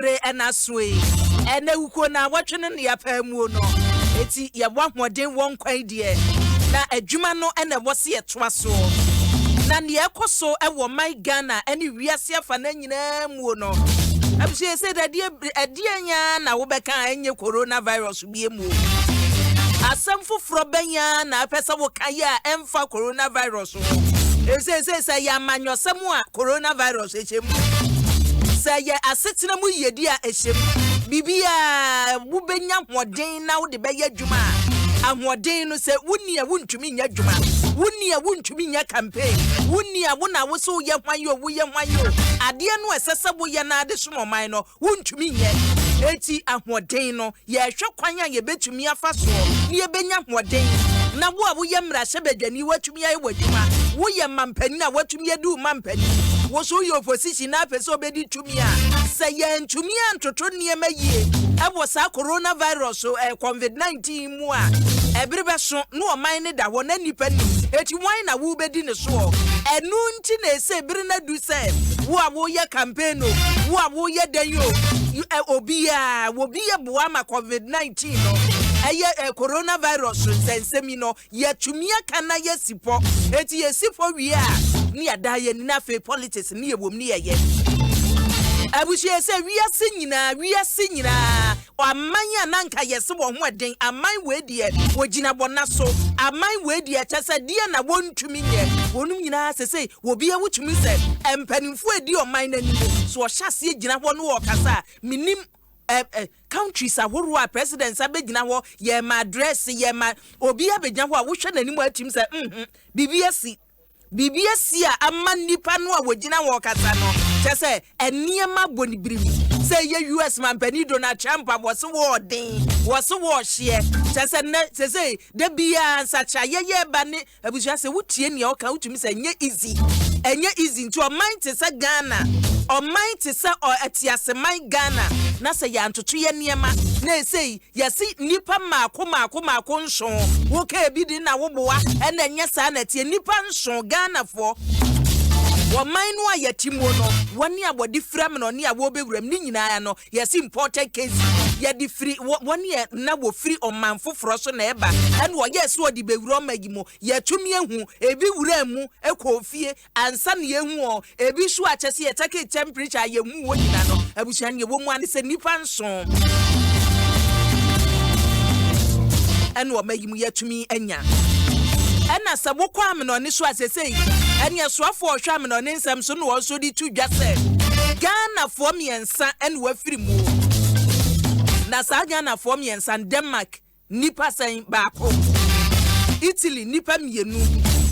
Bere na aso yi, ɛnɛ wukuo na awɔtwe no ne yɛapaa muo no, eti yɛwɔ ahoɔden wɔ nkwa yi deɛ, na adwuma no na ɛwɔ se yɛtoa soɔ. Na nea ɛkɔ so wɔ man Ghana ne wiase afanan nyinaa muo no, abusua sɛ ɛdeɛ ɛdeɛn ara na wobɛka a ɛnyɛ coronavirus bie muo. Asɛm foforɔ bɛn ara na apɛ sɛ woka yɛ a ɛmfa coronavirus ho? Seesei sɛ ɛyɛ amanyɔsɛm a, coronavirus ɛhyɛ mu. Sɛ ɛyɛ asetena mu yiyedi a, ɛhyɛ mu. Biribiara wobɛnya ahoɔden na wode bɛyɛ adwuma a, ahoɔden no sɛ wonni a wontumi nyɛ adwuma. Wonni a wontumi nyɛ campaign. Wonni a wo na wo sɛ woyɛ hwan o, woyɛ hwan o. Adeɛ no a ɛsɛ sɛ woyɛ na ade som ɔman no, wontumi nyɛ. Enti ahoɔden no, yɛrehwɛ kwan a yɛbɛtumi afa soɔ na yɛbɛnya ahoɔden na wo a woyɛ mmarahyɛbadwani woatumi ayɛ w'adwuma, woyɛ mampanin a woatumi adi wo mampanin, wo nso woyɛ opposition na apɛ sɛ wobɛdi tumi a, sɛ yɛantumi antoto nneɛma yie wɔ saa coronavirus, eh, COVID-19 mu a, ɛbere bɛso na ɔman no da hɔ na nnipa nnim. Enti hwan na wobɛdi ne soɔ? Ɛno nti na ɛsɛ bere no adu sɛ wo a woyɛ campaign o, wo a woyɛ dɛn o, obiara, obi yɛ boa ma COVID-19 no, ɛyɛ coronavirus nsɛnsɛm yi no, yɛatumi aka na yɛasi pɔ. Enti yɛsi pɔ wie a, ne yɛada yɛn ani na afei politics ne yɛwom ne yɛyɛ. Abusua sɛ wiase nyinaa, wiase nyinaa, Aman a na anka yɛse wɔn ho ɛden, aman wei deɛ wɔgyina wɔn nan so, aman wei deɛ kyɛ sɛ deɛ na wɔntumi nyɛ, wɔnom nyinaa sesei obiara wotumi sɛ mpanimfoɔ a ɛdi ɔman no anim so ɔhyɛ aseɛ gyina hɔ no ɔkasa a, menim ɛ ɛ countries ahoroɔ a presidents abɛgyina hɔ yɛma address yɛma obiara bɛgyina hɔ a wohwɛ n'anim a atim sɛ mhm biribi asi. Biribi asi a ama nnipa no a wɔgyina hɔ rekasa no, kyerɛ sɛ, nneɛma abɔ ne birim. Sɛ ɛyɛ US. Mampanin Donald Trump a wɔse wɔɔden, wɔse wɔɔhyeɛ, kyerɛ sɛ nnɛ, seesei, da biara nsakyeraeɛ yɛ reba ne abusua, sɛ wotie nea ɔka a, wotumi sɛ ɛnyɛ easy, ɛnyɛ easy. Nti ɔman te sɛ Ghana, ɔman te sɛ ɔ, atiaseman Ghana, na sɛ yɛantoto yɛn nneɛma, na ɛsei, Yɛse nnipa mmaako mmaako mmaako nson, woka ebi de na woboa, ɛna ɛnyɛ saa na ɛteɛ, nnipa nson, Ghanafoɔ, wɔ man no a yɛte muo no, wɔn a wɔde firi amenɔne a wɔrebɛwura mu ne nyinaa no, yɛse imported cases, yɛde firi, wɔn a na wɔfiri ɔman foforɔ so na ɛba, ɛna wɔyɛɛ sɛ wɔde bɛwura ɔman yi mu, yɛatumi ahu, ebi wuraa mu kɔɔ fie, Ansa na yɛahu wɔn, ebi nso a kyɛ sɛ yɛtake temperature a yɛhu wɔn nyinaa no, abusua no yɛwɔ mu ara ne sɛ nnipa nson ɛna wɔn ayi mu yɛatumi anya. Ɛna sɛ wokɔ amenɔne so a sesei ɛne ɛsoafoɔ ɔhwɛ amenɔne nsɛm so na wɔn nso de to dwa sɛ Ghanafoɔ mmiɛnsa ɛna wɔafiri mu. Na saa Ghanafoɔ mmiɛnsa no Denmark Nnipa sɛn? Baako. Italy nnipa mmienu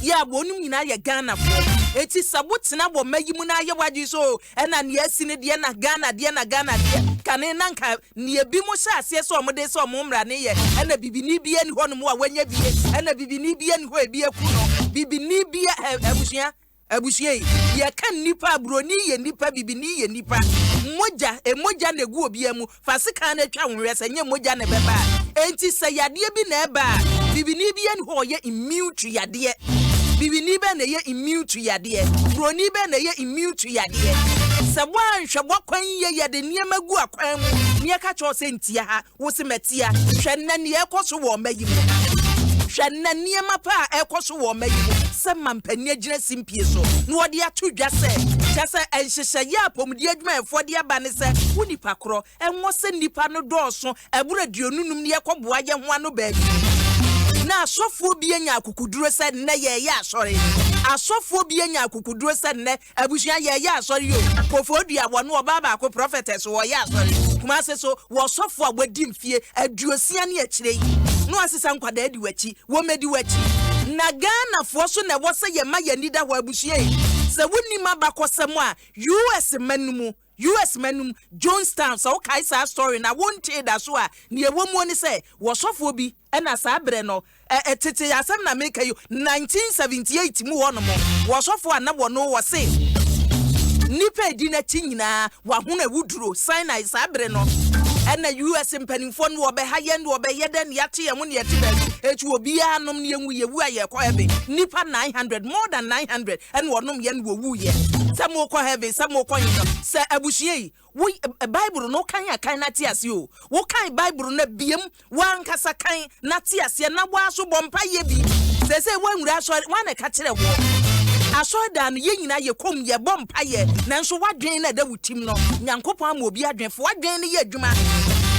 yɛ a wɔnom nyinaa yɛ Ghanafoɔ. Enti sɛ wotena wɔ mma yi mu na ayɛ w'adwene sɛ oo ɛna nea asi no deɛ na Ghana deɛ na Ghana deɛ, kane na nka nea ebinom hyɛ aseɛ sɛ wɔde sɛ wɔn mmara no yɛ ɛna bibini biara nni hɔnom a wanya bie, ɛna bibini biara nni hɔ a ebi aku no, bibini biara, abusua. Abusua yi, yɛka nnipa a, buroni yɛ nnipa, bibini yɛ nnipa. Mogya, mogya na egu obiara mu. Fa sekan no twa wo ho hwɛ sɛ ɛnyɛ mogya na ɛbɛba a. Enti sɛ yadeɛ bi na ɛba a, bibini biara nni hɔ a ɔyɛ immune to yadeɛ. Bibini bɛn na ɛyɛ immune to yadeɛ? Buroni bɛn na ɛyɛ immune to yadeɛ? Sɛ woanhwɛ w'akwan yie, yɛde nneɛma gu akwan mu na yɛka kyerɛ wo sɛ ntia ha, Wo se mɛtea. Hwɛ nnɛ nea ɛrekɔ so wɔ ɔma yi mu. Hwɛ nnɛ nneɛma pa a ɛrekɔ so wɔ ɔma yi mu sɛ mampanin agyina simpie so na wɔde ato dwa sɛ, kyerɛ sɛ nhyehyɛeɛ a apɔmuden adwumayɛfoɔ de aba ne sɛ wo nipa korɔ ɛnwɔ sɛ nnipa no dɔɔso ɛboro 25 na yɛkɔboa yɛn ho ano baabi. Na asɔfoɔ bi anya akokoduro sɛ nnɛ yɛreyɛ asɔre. Asɔfoɔ bi anya akokoduro sɛ nnɛ Abusua yɛyɛ asɔre o Kofoɔ dua wɔne ɔbaa baako prophetess wɔyɛ asɔre Kumase so wɔ sɔfo a wadi mfie 60 ne akyire yi na wasesa nkwadaa di wakyi wɔmɛdi wakyi na Ghana foɔ so na ɛwɔ sɛ yɛma yɛn ani da hɔ abusua yi sɛ wonim abakɔsɛm a US ma no mu US ma no mu Jonestown sɛ wokae saa story na wontee da so a nea ɛwɔ muo ne sɛ wɔ sɔfoɔ bi ɛna saa berɛ no Ɛ ɛ tete asɛm na meka yi o, 1978 mu hɔ nom, wɔ ɔsɔfoɔ a na wɔno wɔse. Nnipa a ɛdi n'akyi nyinaa, wɔahono awuduro, cyanide, saa bere no. Ɛna US mpanimfoɔ no wɔbɛha yɛn, wɔbɛyɛ dɛn, yɛate yɛn ho na yɛte baabi. Enti obiara nom na yɛnwu, yɛwu a yɛrekɔ heaven. Nnipa 900, more than 900, ɛna wɔnom yɛ na wɔwuiɛ. Sɛ morekɔ heaven, sɛ morekɔ he no, sɛ abusua yi, wo Bible no wokan a kan na te aseɛ o. Wokan Bible no a biem W'ankasa kan na te aseɛ na woa nso bɔ mpaeɛ bi. Seesei woanwura asɔre, hwan na ɛka kyerɛ woɔ? Asɔredan no, yɛn nyinaa yɛkɔ mu, yɛbɔ mpaeɛ, nanso w'adwene no a ɛda wo tim no, Nyankopɔn ama obi adwene, fa w'adwene no yɛ adwuma.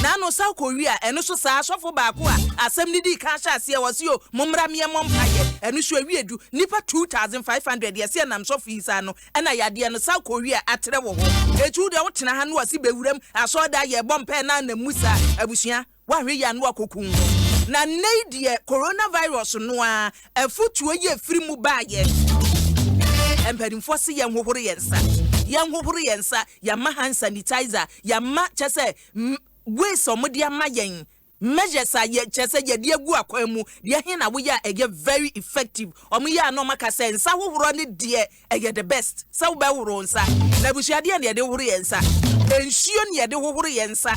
Naano South Korea, ɛno nso saa, sɔfo baako a asɛm no dii kan hyɛ aseɛ, ɔse o, mommra meɛmmɔ mpaeɛ, ɛno nso awie du, nnipa 2500, yɛse ɛnam sɔfo yi nsa ano, ɛna yadeɛ no South Korea atrɛ wɔ hɔ eti wo deɛ wo tena ha no ɔse bɛwuram asɔredan yɛbɔ mpaɛ na anam mu saa abusua woanhwɛ yie a na wakɔku wo ho na nnɛ yi deɛ corona virus no ara afutuo yi ɛfiri mu baayɛ mpanimfoɔ se yɛnhohoro yɛn nsa yɛnhohoro yɛn nsa yɛama hand sanitizer yɛama kyɛ sɛ ways a wɔde ama yɛn Measures a yɛ kyerɛ sɛ yɛde agu akwan mu deɛ he na woyɛ a ɛyɛ very effective? Wɔn yɛ a na wɔn aka sɛ nsa hohorɔ ne deɛ ɛyɛ the best sɛ wo bɛ horo wo nsa. Na abusua deɛn na yɛde hohoro yɛn nsa? Nsuo na yɛde hohoro yɛn nsa.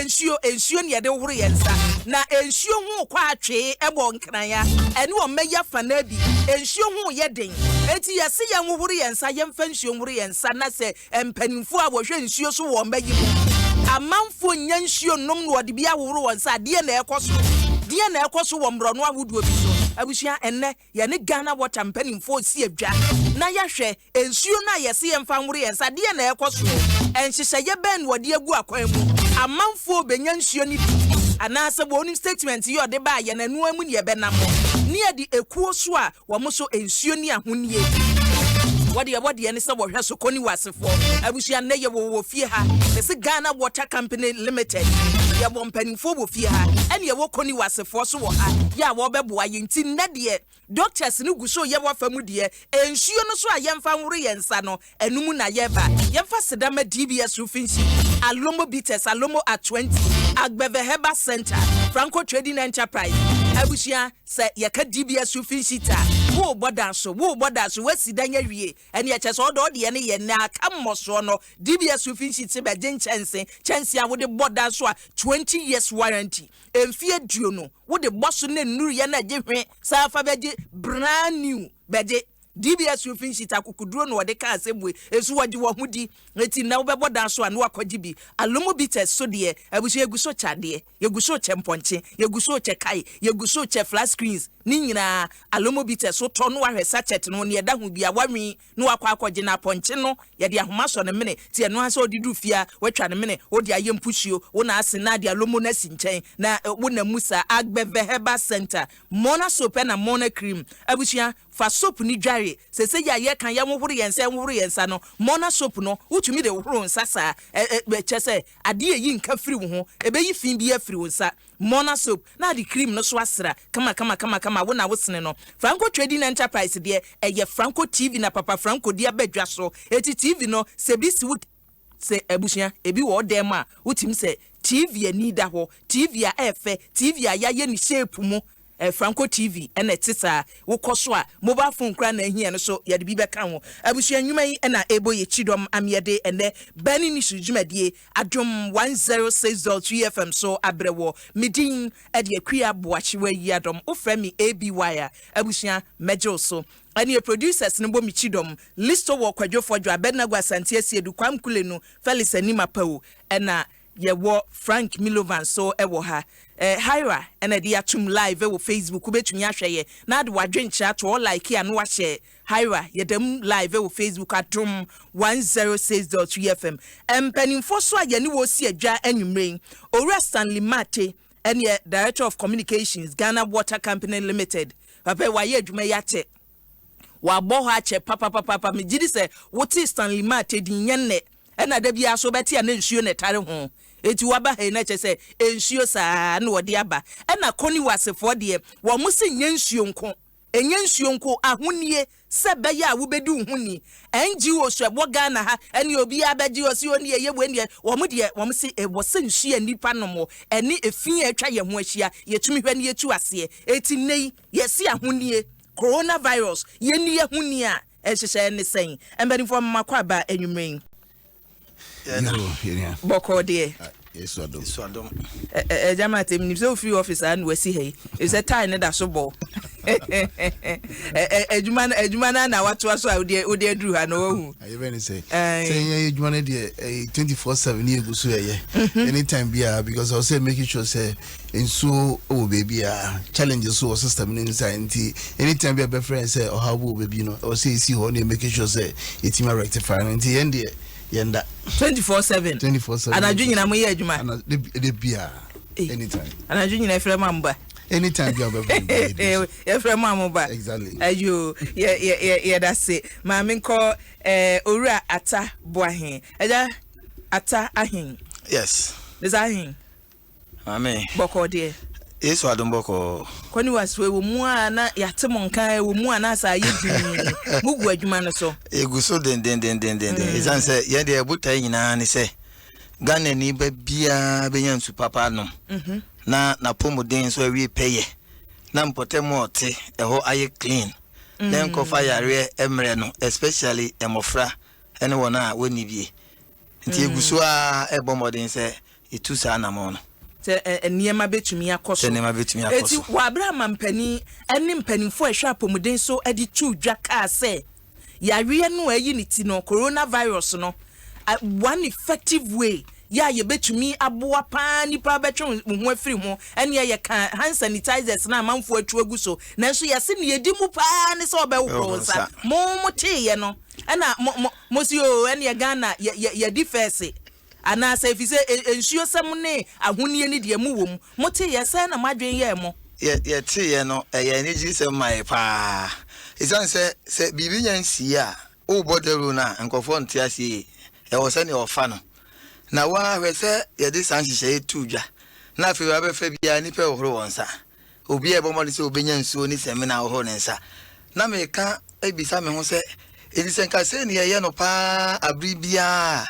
Nsuo, nsuo na yɛde hohoro yɛn nsa. Na nsuo ho kɔ atwee ɛwɔ Nkran a ɛne wɔn mɛyɛ afa no abi. Nsuo ho yɛ den. Enti yɛse yɛn hohoro yɛn nsa, yɛmfa nsuo nhoro yɛn nsa na sɛ Mpanimfoɔ a wɔhwɛ nsuo so wɔ ɔma yi mu. Amanfoɔ nnya nsuo nnom na wɔde bi ahohoro wɔn nsa a, deɛn na ɛrekɔ so? Deɛn na ɛrekɔ so wɔ mmorɔno ahodoɔ bi so? Abusua, ɛnnɛ yɛne Ghana Water mpanimfoɔ resi adwa na yɛahwɛ nsuo no a yɛse yɛmfa nhoro yɛn nsa, deɛn na ɛrekɔ soɔ? Nhyehyɛeɛ bɛn na wɔde agu akwan mu? Amanfoɔ rebɛnya nsuo no bi anaasɛ wɔn statement yi a wɔde baeɛ no, ɛno ara mu na yɛbɛnam? Ne yɛde ekuo so a Wɔn nso nsuo ne ahonie. Wɔdeɛ wɔdeɛ ne sɛ wɔhwɛ so kɔ ne wasefoɔ abusua nnɛ yɛwɔ wɔ fie ha mese Ghana Water Company Limited yɛwɔ mpanimfoɔ wɔ fie ha ɛne yɛwɔ kɔ ne wasefoɔ so wɔ ha yɛ a wɔbɛboa yɛn nti nnɛ deɛ doctors no gu so yɛ wafa mu deɛ nsuo no so a yɛmfa nworo yɛn nsa no Ɛno mu na yɛba. Yɛmfa aseda ma DBS Roofing Sheet, Alomo Bitters, Alomo at 20, Agbeve Herbal Centre, Franco Trading Enterprise. Abusua, sɛ yɛka DBS Roofing Sheet a, worebɔ dan so, worebɔ dan so, woasi dan awie, ɛnneɛ kyerɛ sɛ ɔdɔ deɛ no yɛ nea aka mmɔsoɔ no. DBS Roofing Sheet se bɛgye nkyɛnse, kyɛnse a wode bɔ dan so a 20 years warranty, mfeɛ aduonu, wode bɔ so na nnuruyɛ no agye hwe, saa fa bɛgye brand new, bɛgye. DBS roofing sheet akokoduro na wɔde ka asɛm wei nso wɔgye wɔn ho di eti nnɛ wobɛbɔ dan so a na wakɔgye bi. Alomo bitters so deɛ abusua yɛgu so kyɛ adeɛ, yɛgu so kyɛ mpɔnkye, yɛgu so kyɛ kae, yɛgu so kyɛ flat screens ne nyinaa Alomo bitters wotɔ na wahwɛ sachet no nea ɛda ho biara wawen na wakɔ akɔgye na apɔnkye no yɛde ahoma asɔ ne mene ti ɛno ara sɛ wode duru fie a watwa ne mene wode ayɛ mpusuo wo na ase na ade alomo no asi nkyɛn na wonam mu saa. Agbeve Herbal Centre, Mona soap ɛna Mona cream abusua Fa soap no dware. Seesei a yɛka yɛnhohoro yɛn nsa yɛnhohoro yɛn nsa no, Mona soap no, wotumi de hohoro wo nsa saa. Ɛ ɛ kyerɛ sɛ, adeɛ a ɛyi nka firi wo ho, ɛbɛyi fi biara afiri wo nsa. Mona soap, na ade cream no so asra kama kama kama kama, wo na wosene no. Franco Trading Enterprise deɛ, ɛyɛ Franco TV na Papa Franco de aba dwa so. Enti TV no, sɛ bi si wo Sɛ abusua, ebi wɔ wo dan mu a, wotumi sɛ TV ani da hɔ, TV a ɛyɛ fɛ, TV a yɛayɛ no shape mu, eh, Franco TV na ɛte saa. Wokɔ so a, mobile phone koraa na ahia no so, yɛde bi bɛka ho. Abusua nnwuma yi na ɛrebɔ yɛn kyidɔm ameɛde ɛnnɛ Burning Issues dwumadie, Adom 106.3 FM so abrɛ wɔ. Me din de Akua Boakyewa Yiadom, wofrɛ me ABY a, abusua, mɛgye wo so. Ɛneɛ producers no bɔ me kyidɔm, Listo wɔ Kwadwo Fɔdwo, Abednego Asante Asiedu, Kwam Kulenu, Felix Anim Apawu, ɛna yɛwɔ Frank Milovan nso wɔ ha. Eh, Hyra ɛna ɛde atom live wɔ Facebook, wobɛtumi ahwɛ yɛ na ade w'adwenkyerɛ ato hɔ, like a na wahyɛ Hyra, yɛda mu live wɔ Facebook, Adom 106.3 FM. Mpanimfoɔ so a yɛne wɔn si adwa anwummerɛ yi, Owura Stanley Martey, ɛneɛ Director of Communications, Ghana Water Company Limited. Papa yi wayɛ adwuma yi akyɛ. Wabɔ hɔ akyɛ papapapapa. Megye di sɛ wotee Stanley Martey din nyɛ nnɛ. Ɛna da biara so wobɛte a na nsuo na ɛtare ho. Enti waba ha yi na kyerɛ sɛ nsuo saa na wɔde aba. Ɛna Koniwasefoɔ deɛ wɔn se nyɛ nsuo nko. Ɛnyɛ nsuo nko, ahonie sɛ ɛbɛyɛ a wobɛdi wo ho ni. NGOs a ɛwɔ Ghana ha ɛne obiara bɛgye ɔse ɔne ɛyɛ wei ne wɔn deɛ wɔn se ɛwɔ sɛ nsuo a nnipa nom ɛne efi a atwa yɛn ho ahyia yɛtumi hwɛ na yɛtu aseɛ. Enti nnɛ yi yɛse ahonie, coronavirus, yɛnni ahonie a. Nhyehyɛeɛ ne sɛn? Mpanimfoɔ, mema kɔ aba anwummerɛ yi. Bɔkɔɔ deɛ. Agya Mate, menim sɛ wofiri office a na wasi ha yi. Ɛfiri sɛ tie no da so bɔ. Adwuma no adwuma no na watoa so a wode wode aduru ha no wahu. Ayɛ bɛ ne sɛ sɛ yɛn adwuma no deɛ ɛyɛ 24/7 ne yɛgu so yɛyɛ anytime biara because ɔsɛ sɛ making sure sɛ nsuo wɔ baabi a challenges so wɔ system no inside, nti anytime bi a bɛfrɛ sɛ ɔhaw bi wɔ baabi no, ɛwɔ sɛ yɛsi hɔ ne making sure sɛ yɛtumi rectify no, nti yɛn deɛ yɛn da. 24/7. 24/7. Anadwo nyina mo yɛ adwuma. De bia anytime. Anadwo nyina efrɛ mo amoba. Anytime bi a bɛfrɛ mo. Yɛfrɛ mo amoba. Exactly. Ayo, yɛ yɛ yɛ yɛda se. Maame nkɔ Owura Ata Boahen. Ɛgya Ata Ahen. Yes. Mr. Ahen. Maame. Bɔkɔɔ deɛ. Yesu adom, bɔkɔɔ. Kɔni waso ɛwɔ mu a na yɛate mo nka, ɛwɔ mu a na asa ayɛ dinn. Mugu adwuma no so. Egu so dendendendenden. Ɛsiane sɛ yɛn deɛ, ɛbotae nyinaa ne sɛ Ghana ni ba biara bɛnya nsu papa anom na n'apɔmuden nso awie pɛyɛ na mpɔtam a ɔte ɛhɔ ayɛ clean na nkɔfa yareɛ mmerɛ no, especially mmɔfra ne wɔn a wɔnni bie. Nti egu so a ɛbɔ mmɔden sɛ yɛtu saa anammɔn no. Sɛ nneɛma bɛtumi akɔ so. Sɛ nneɛma bɛtumi akɔ Eti so. Wɔ abere amampanin ne mpanimfoɔ a ɛhwɛ apɔmuden so de tu dwa kaa sɛ yareɛ no a ɛyi ne ti no, coronavirus no, one effective way yɛ a yɛbɛtumi aboa paa nipa bɛtwe wo ho afiri ho ɛne yɛka hand sanitizers na amanfoɔ atu agu so, nanso yɛse ne yɛdi mu paa ne sɛ ɔbɛhohoro nsa. Mo teeɛ no ɛna mo si o ɛneɛ Ghana yɛdi fɛɛse anaasɛ ɛfiri sɛ nsuo sɛm ne ahonie ne deɛ mu wɔ mu. Moteeɛ sɛ na moadwen yɛɛ mo? Yɛteeɛ no, ɛyɛ anigye sɛm ma yɛ paa, ɛsiane sɛ biribi nya nsie a wobɔ dawuro no a, nkurɔfoɔ nte aseɛ yie. Ɛwɔ sɛdeɛ ɔfa no na woahwɛ sɛ yɛde saa nhyehyɛeɛ tu dwa na afei wabɛfa biara nnipa ɛhohoro wɔn nsa. Obiara ɛbɔ mmɔden sɛ obɛnya nsuo ne sɛmina ahohoro ne nsa. Na meka ebisa me ho sɛ, ɛnti sɛ nka sɛ ne yɛyɛ no paa abere biara,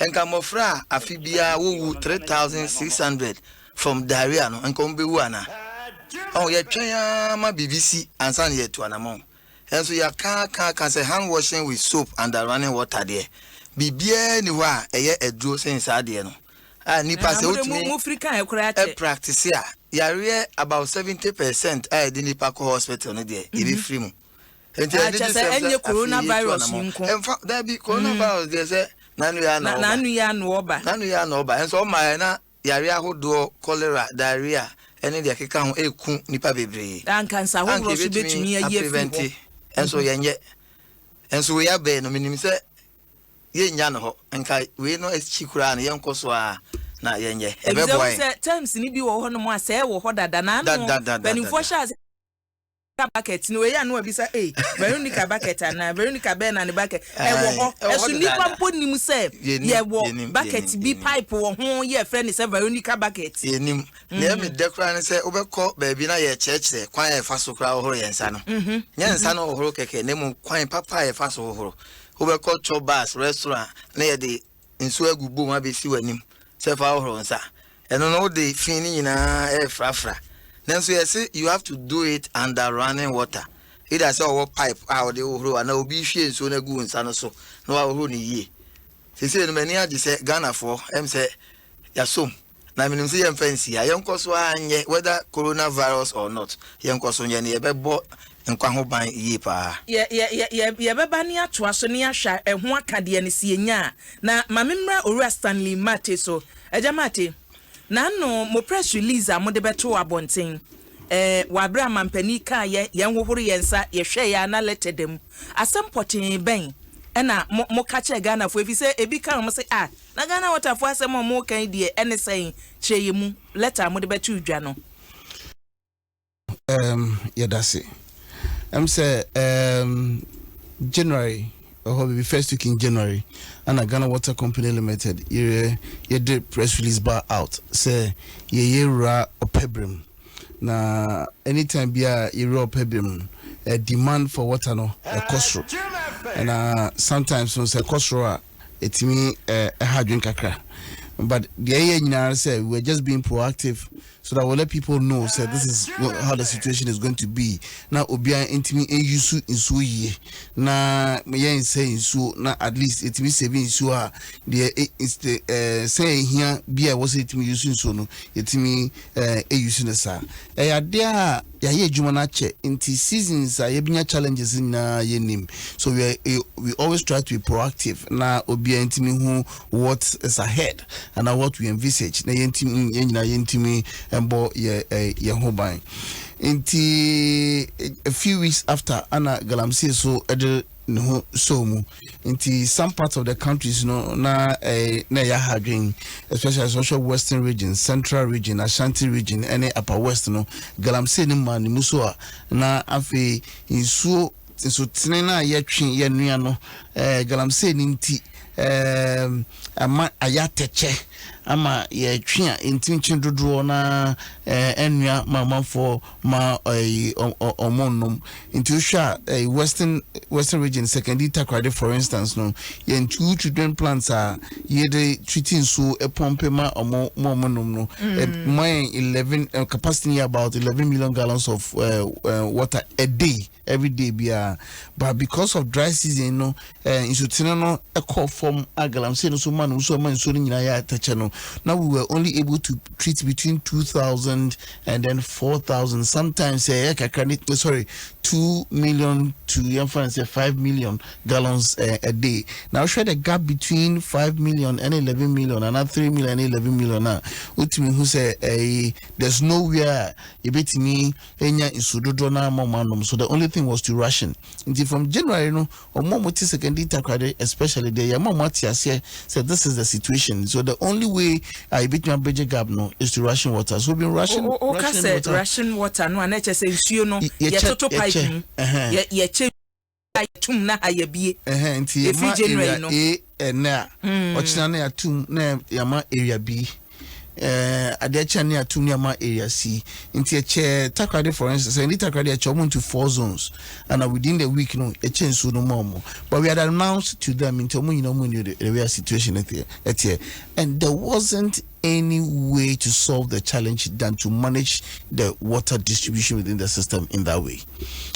nka mmɔfra a afe biara wɔwu 3600 from diarrhea no, nka wɔn bɛwu anaa? Ɔn yɛtwɛn ara ma biribi si ansa na yɛtu anamɔn. Ɛnso yɛaka ka ka sɛ hand washing with soap under running water deɛ, biribiara ni hɔ a ɛyɛ aduro sen saa deɛ no a nipa sɛ wotumi mofiri kan koraa kyɛ. Practice a, yareɛ about 70% a yɛde nipa kɔ hospital no deɛ, yɛbɛfiri mu. Nti Ah, ɛde kyɛ sɛ ɛnyɛ coronavirus yi nko. Ɛmfa dabi, coronavirus deɛ, sɛ nanu yɛ ana ɔba. N'ano yɛ ano ɔba. Nanu yɛ ana ɔba, ɛnso ɔma yɛ na yareɛ ahodoɔ, cholera, diarrhea ɛne deɛ ɛkeka ho ɛku nipa bebree. Anka nsa ahodoɔ so bɛtumi ayi afiri a prevent hɔ. Ɛnso yɛnyɛ, ɛnso wei abɛɛ no, menim sɛ yɛnnya no hɔ. Nka wei no akyi koraa no, yɛnkɔ so a na yɛnyɛ, Ebisɛ ɛbɛboa wo yɛn. Sɛ terms ni bi wɔ hɔ nom a sɛ ɛwɔ hɔ dada na ano Da, da, da, da, mpanimfoɔ da. hyɛ ase bucket no wei a, na wabisa, "Ee, Veronica bucket anaa Veronica bɛn na ne bucket ɛwɔ hɔ?" Ɛwɔ hɔ Ɛso nipa dedaada. mpo nim sɛ Yɛnim, yɛwɔ yɛnim, bucket yɛnim, bi yɛnim. pipe wɔ ho yɛfrɛ ne sɛ Veronica bucket. Yɛnim nea ɛmi dɛ koraa ne sɛ wobɛkɔ baabi na yɛkyerɛkyerɛ kwan a yɛfa so koraa hohoro yɛn nsa no. Nyɛ nsa no hohoro kɛkɛ na mmom kwan papa a yɛfa so hohoro. Wobɛkɔ chop bars, restaurant, na yɛde nsuo agu bom abɛsi w'anim sɛ fa hohoro nsa. Ɛno no wode fi no nyinaa ɛɛfrafra, nanso yɛse you have to do it under running water, either sɛ ɔwɔ pipe a wɔde hohoro anaa obi hwie nsuo no agu wo nsa no so na wahohoro no yie. Seesei no m'ani agye sɛ Ghanafoɔ ɛm sɛ yɛasom na menim sɛ yɛmfa nsi a yɛnkɔ so a nyɛ, whether coronavirus or not, yɛnkɔ so nyɛ no, yɛbɛbɔ nkwa ho ban yie paa. Yɛbɛba ne atoa so ne ahwɛ ɛho aka deɛ no si yɛnya a, na maame mmra Owura Stanley Mate so. Agya Mate, n'ano mo press release a mode bɛto abɔnten wɔ abere a mampanin kaa yɛ yɛn hohoro yɛn nsa, yɛhwɛ yɛ ana letter da mu asɛm pɔtee bɛn ɛna mo ka kyerɛ Ghanafoɔ? Efi sɛ ebi ka wɔn sɛ, "Ah, na Ghana Waterfoɔ asɛm a wɔn kan deɛ ɛne sɛn?" Kyerɛ yɛ mu letter a mode bɛto dwa no. Yɛda se sɛ January ɛhɔ baabi, first week in January, ana Ghana Water Company Limited yɛ yɛde press release ba out sɛ yɛyɛ wura ɔpɛbrɛ mu, na anytime bi a yɛwura ɔpɛbrɛ mu, demand for water no ɛkɔ soro, na sometimes no sɛ ɛkɔ soro a, ɛtumi ɛha adwene kakra. But deɛ ɛyɛ nyinaa sɛ we were just being proactive. so that we let people know say this is how the situation is going to be. Na obiara ntumi nuse nsuo yie na yɛn nsɛ nsuo, na at least etumi save nsuo a deɛ sɛ ehia bi a ɛwɔ sɛ etumi use nsuo no, yɛtumi use no saa. Ɛyɛ adeɛ a yɛayɛ adwuma no akyɛ, nti seasons a yɛbɛnya challenges nyinaa yɛnim, so we always try to be proactive na obiara ntumi hu what is ahead and what we envisage, na yɛntumi, yɛn nyinaa yɛntumi mbɔ yɛ ho ban. Nti a few weeks after ana galamsey so ɛde ne ho so mu, nti some parts of the countries no na ɛyɛ ahadwen, especially social Western Region, Central Region, Ashanti Region ɛne Upper West no. Galamsey ne ma ne mu so a, na afei nsuo nsutene no a yɛtwe yɛnua no, galamsey ne nti ama ayɛ atɛkyɛ ama yɛtwe a ntinkyin dodoɔ na ɛnua ma amanfoɔ ma ɛyi ɔmo nom. Nti wohwɛ a, Western Region, Sekondi Takoradi for instance no, yɛn two treatment plants a yɛde treat nsuo ɛpump ma ɔmo ma ɔmo nom no, ma yɛn 11 capacity yɛ about 11 million gallons of water a day, every day biara. But because of dry season no, nsutene no ɛkɔ fam a galamsey no so ma no nso ma nsuo no nyinaa yɛ atɛkyɛ no, now we were only able to treat between 2,000 and then 4,000 sometimes, ɛyɛ kakra ne, sorry, 2 million to yɛmfa no sɛ 5 million gallons a day. Now wohwɛ the gap between 5 million and 11 million and 3 million and 11 million a, wotumi hu sɛ there's nowhere yɛbɛtumi anya nsu dodoɔ no ama ɔmo anom. So the only thing was to ration. Nti from January no, ɔmo a ɔmo te Sekondi Takoradi especially deɛ, yɛma ɔmo ate aseɛ sɛ this is the situation, so the only way a yɛbɛtumi abridge gap no is to ration water. So we been ration O ka ration sɛ water. Ration water no a, na ɛkyɛ sɛ nsuo no yɛkyɛ yɛtoto pipe mu, ɛhɛn. Yɛkyɛ a yɛtum na ha yɛbie. Ɛhɛn, nti ɛfiri yɛma January area no. A ɛnɛ a, ɔkyena na yɛatum na yɛama area B, adeɛ kyɛn ne yɛatum ne yɛama area C. Nti ɛkyɛ Takoradi for instance, ɛni Takoradi ɛkyɛ ɔmo into four zones, and within the week no ɛkyɛ nsuo no ma ɔmo. But we had announced to them, nti ɔmo nyinaa ɔmo knew the way situation ɛteɛ, and there wasn't any way to solve the challenge than to manage the water distribution within the system in that way.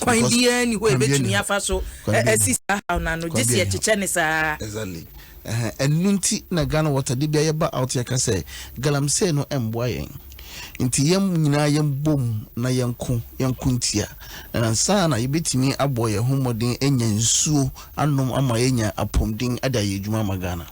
Kwan Because biara ni hɔ kwan biara ebɛtumi ni hɔ. afa so Kwan biara ni asi saa haw no ano Kwan gye sɛ biara ni hɔ. yɛkyekyɛ ne saa. Exactly. Ɛno nti na Ghana Water de bia yɛba out, yɛka sɛ galamsey no ɛmboa yɛn, nti yɛn nyinaa yɛn bom na yɛnko ntia, na ansa na yɛbɛtumi abɔ yɛn ho mmɔden anya nsuo anom ama yɛnya apɔmden ade ayɛ adwuma ama Ghana.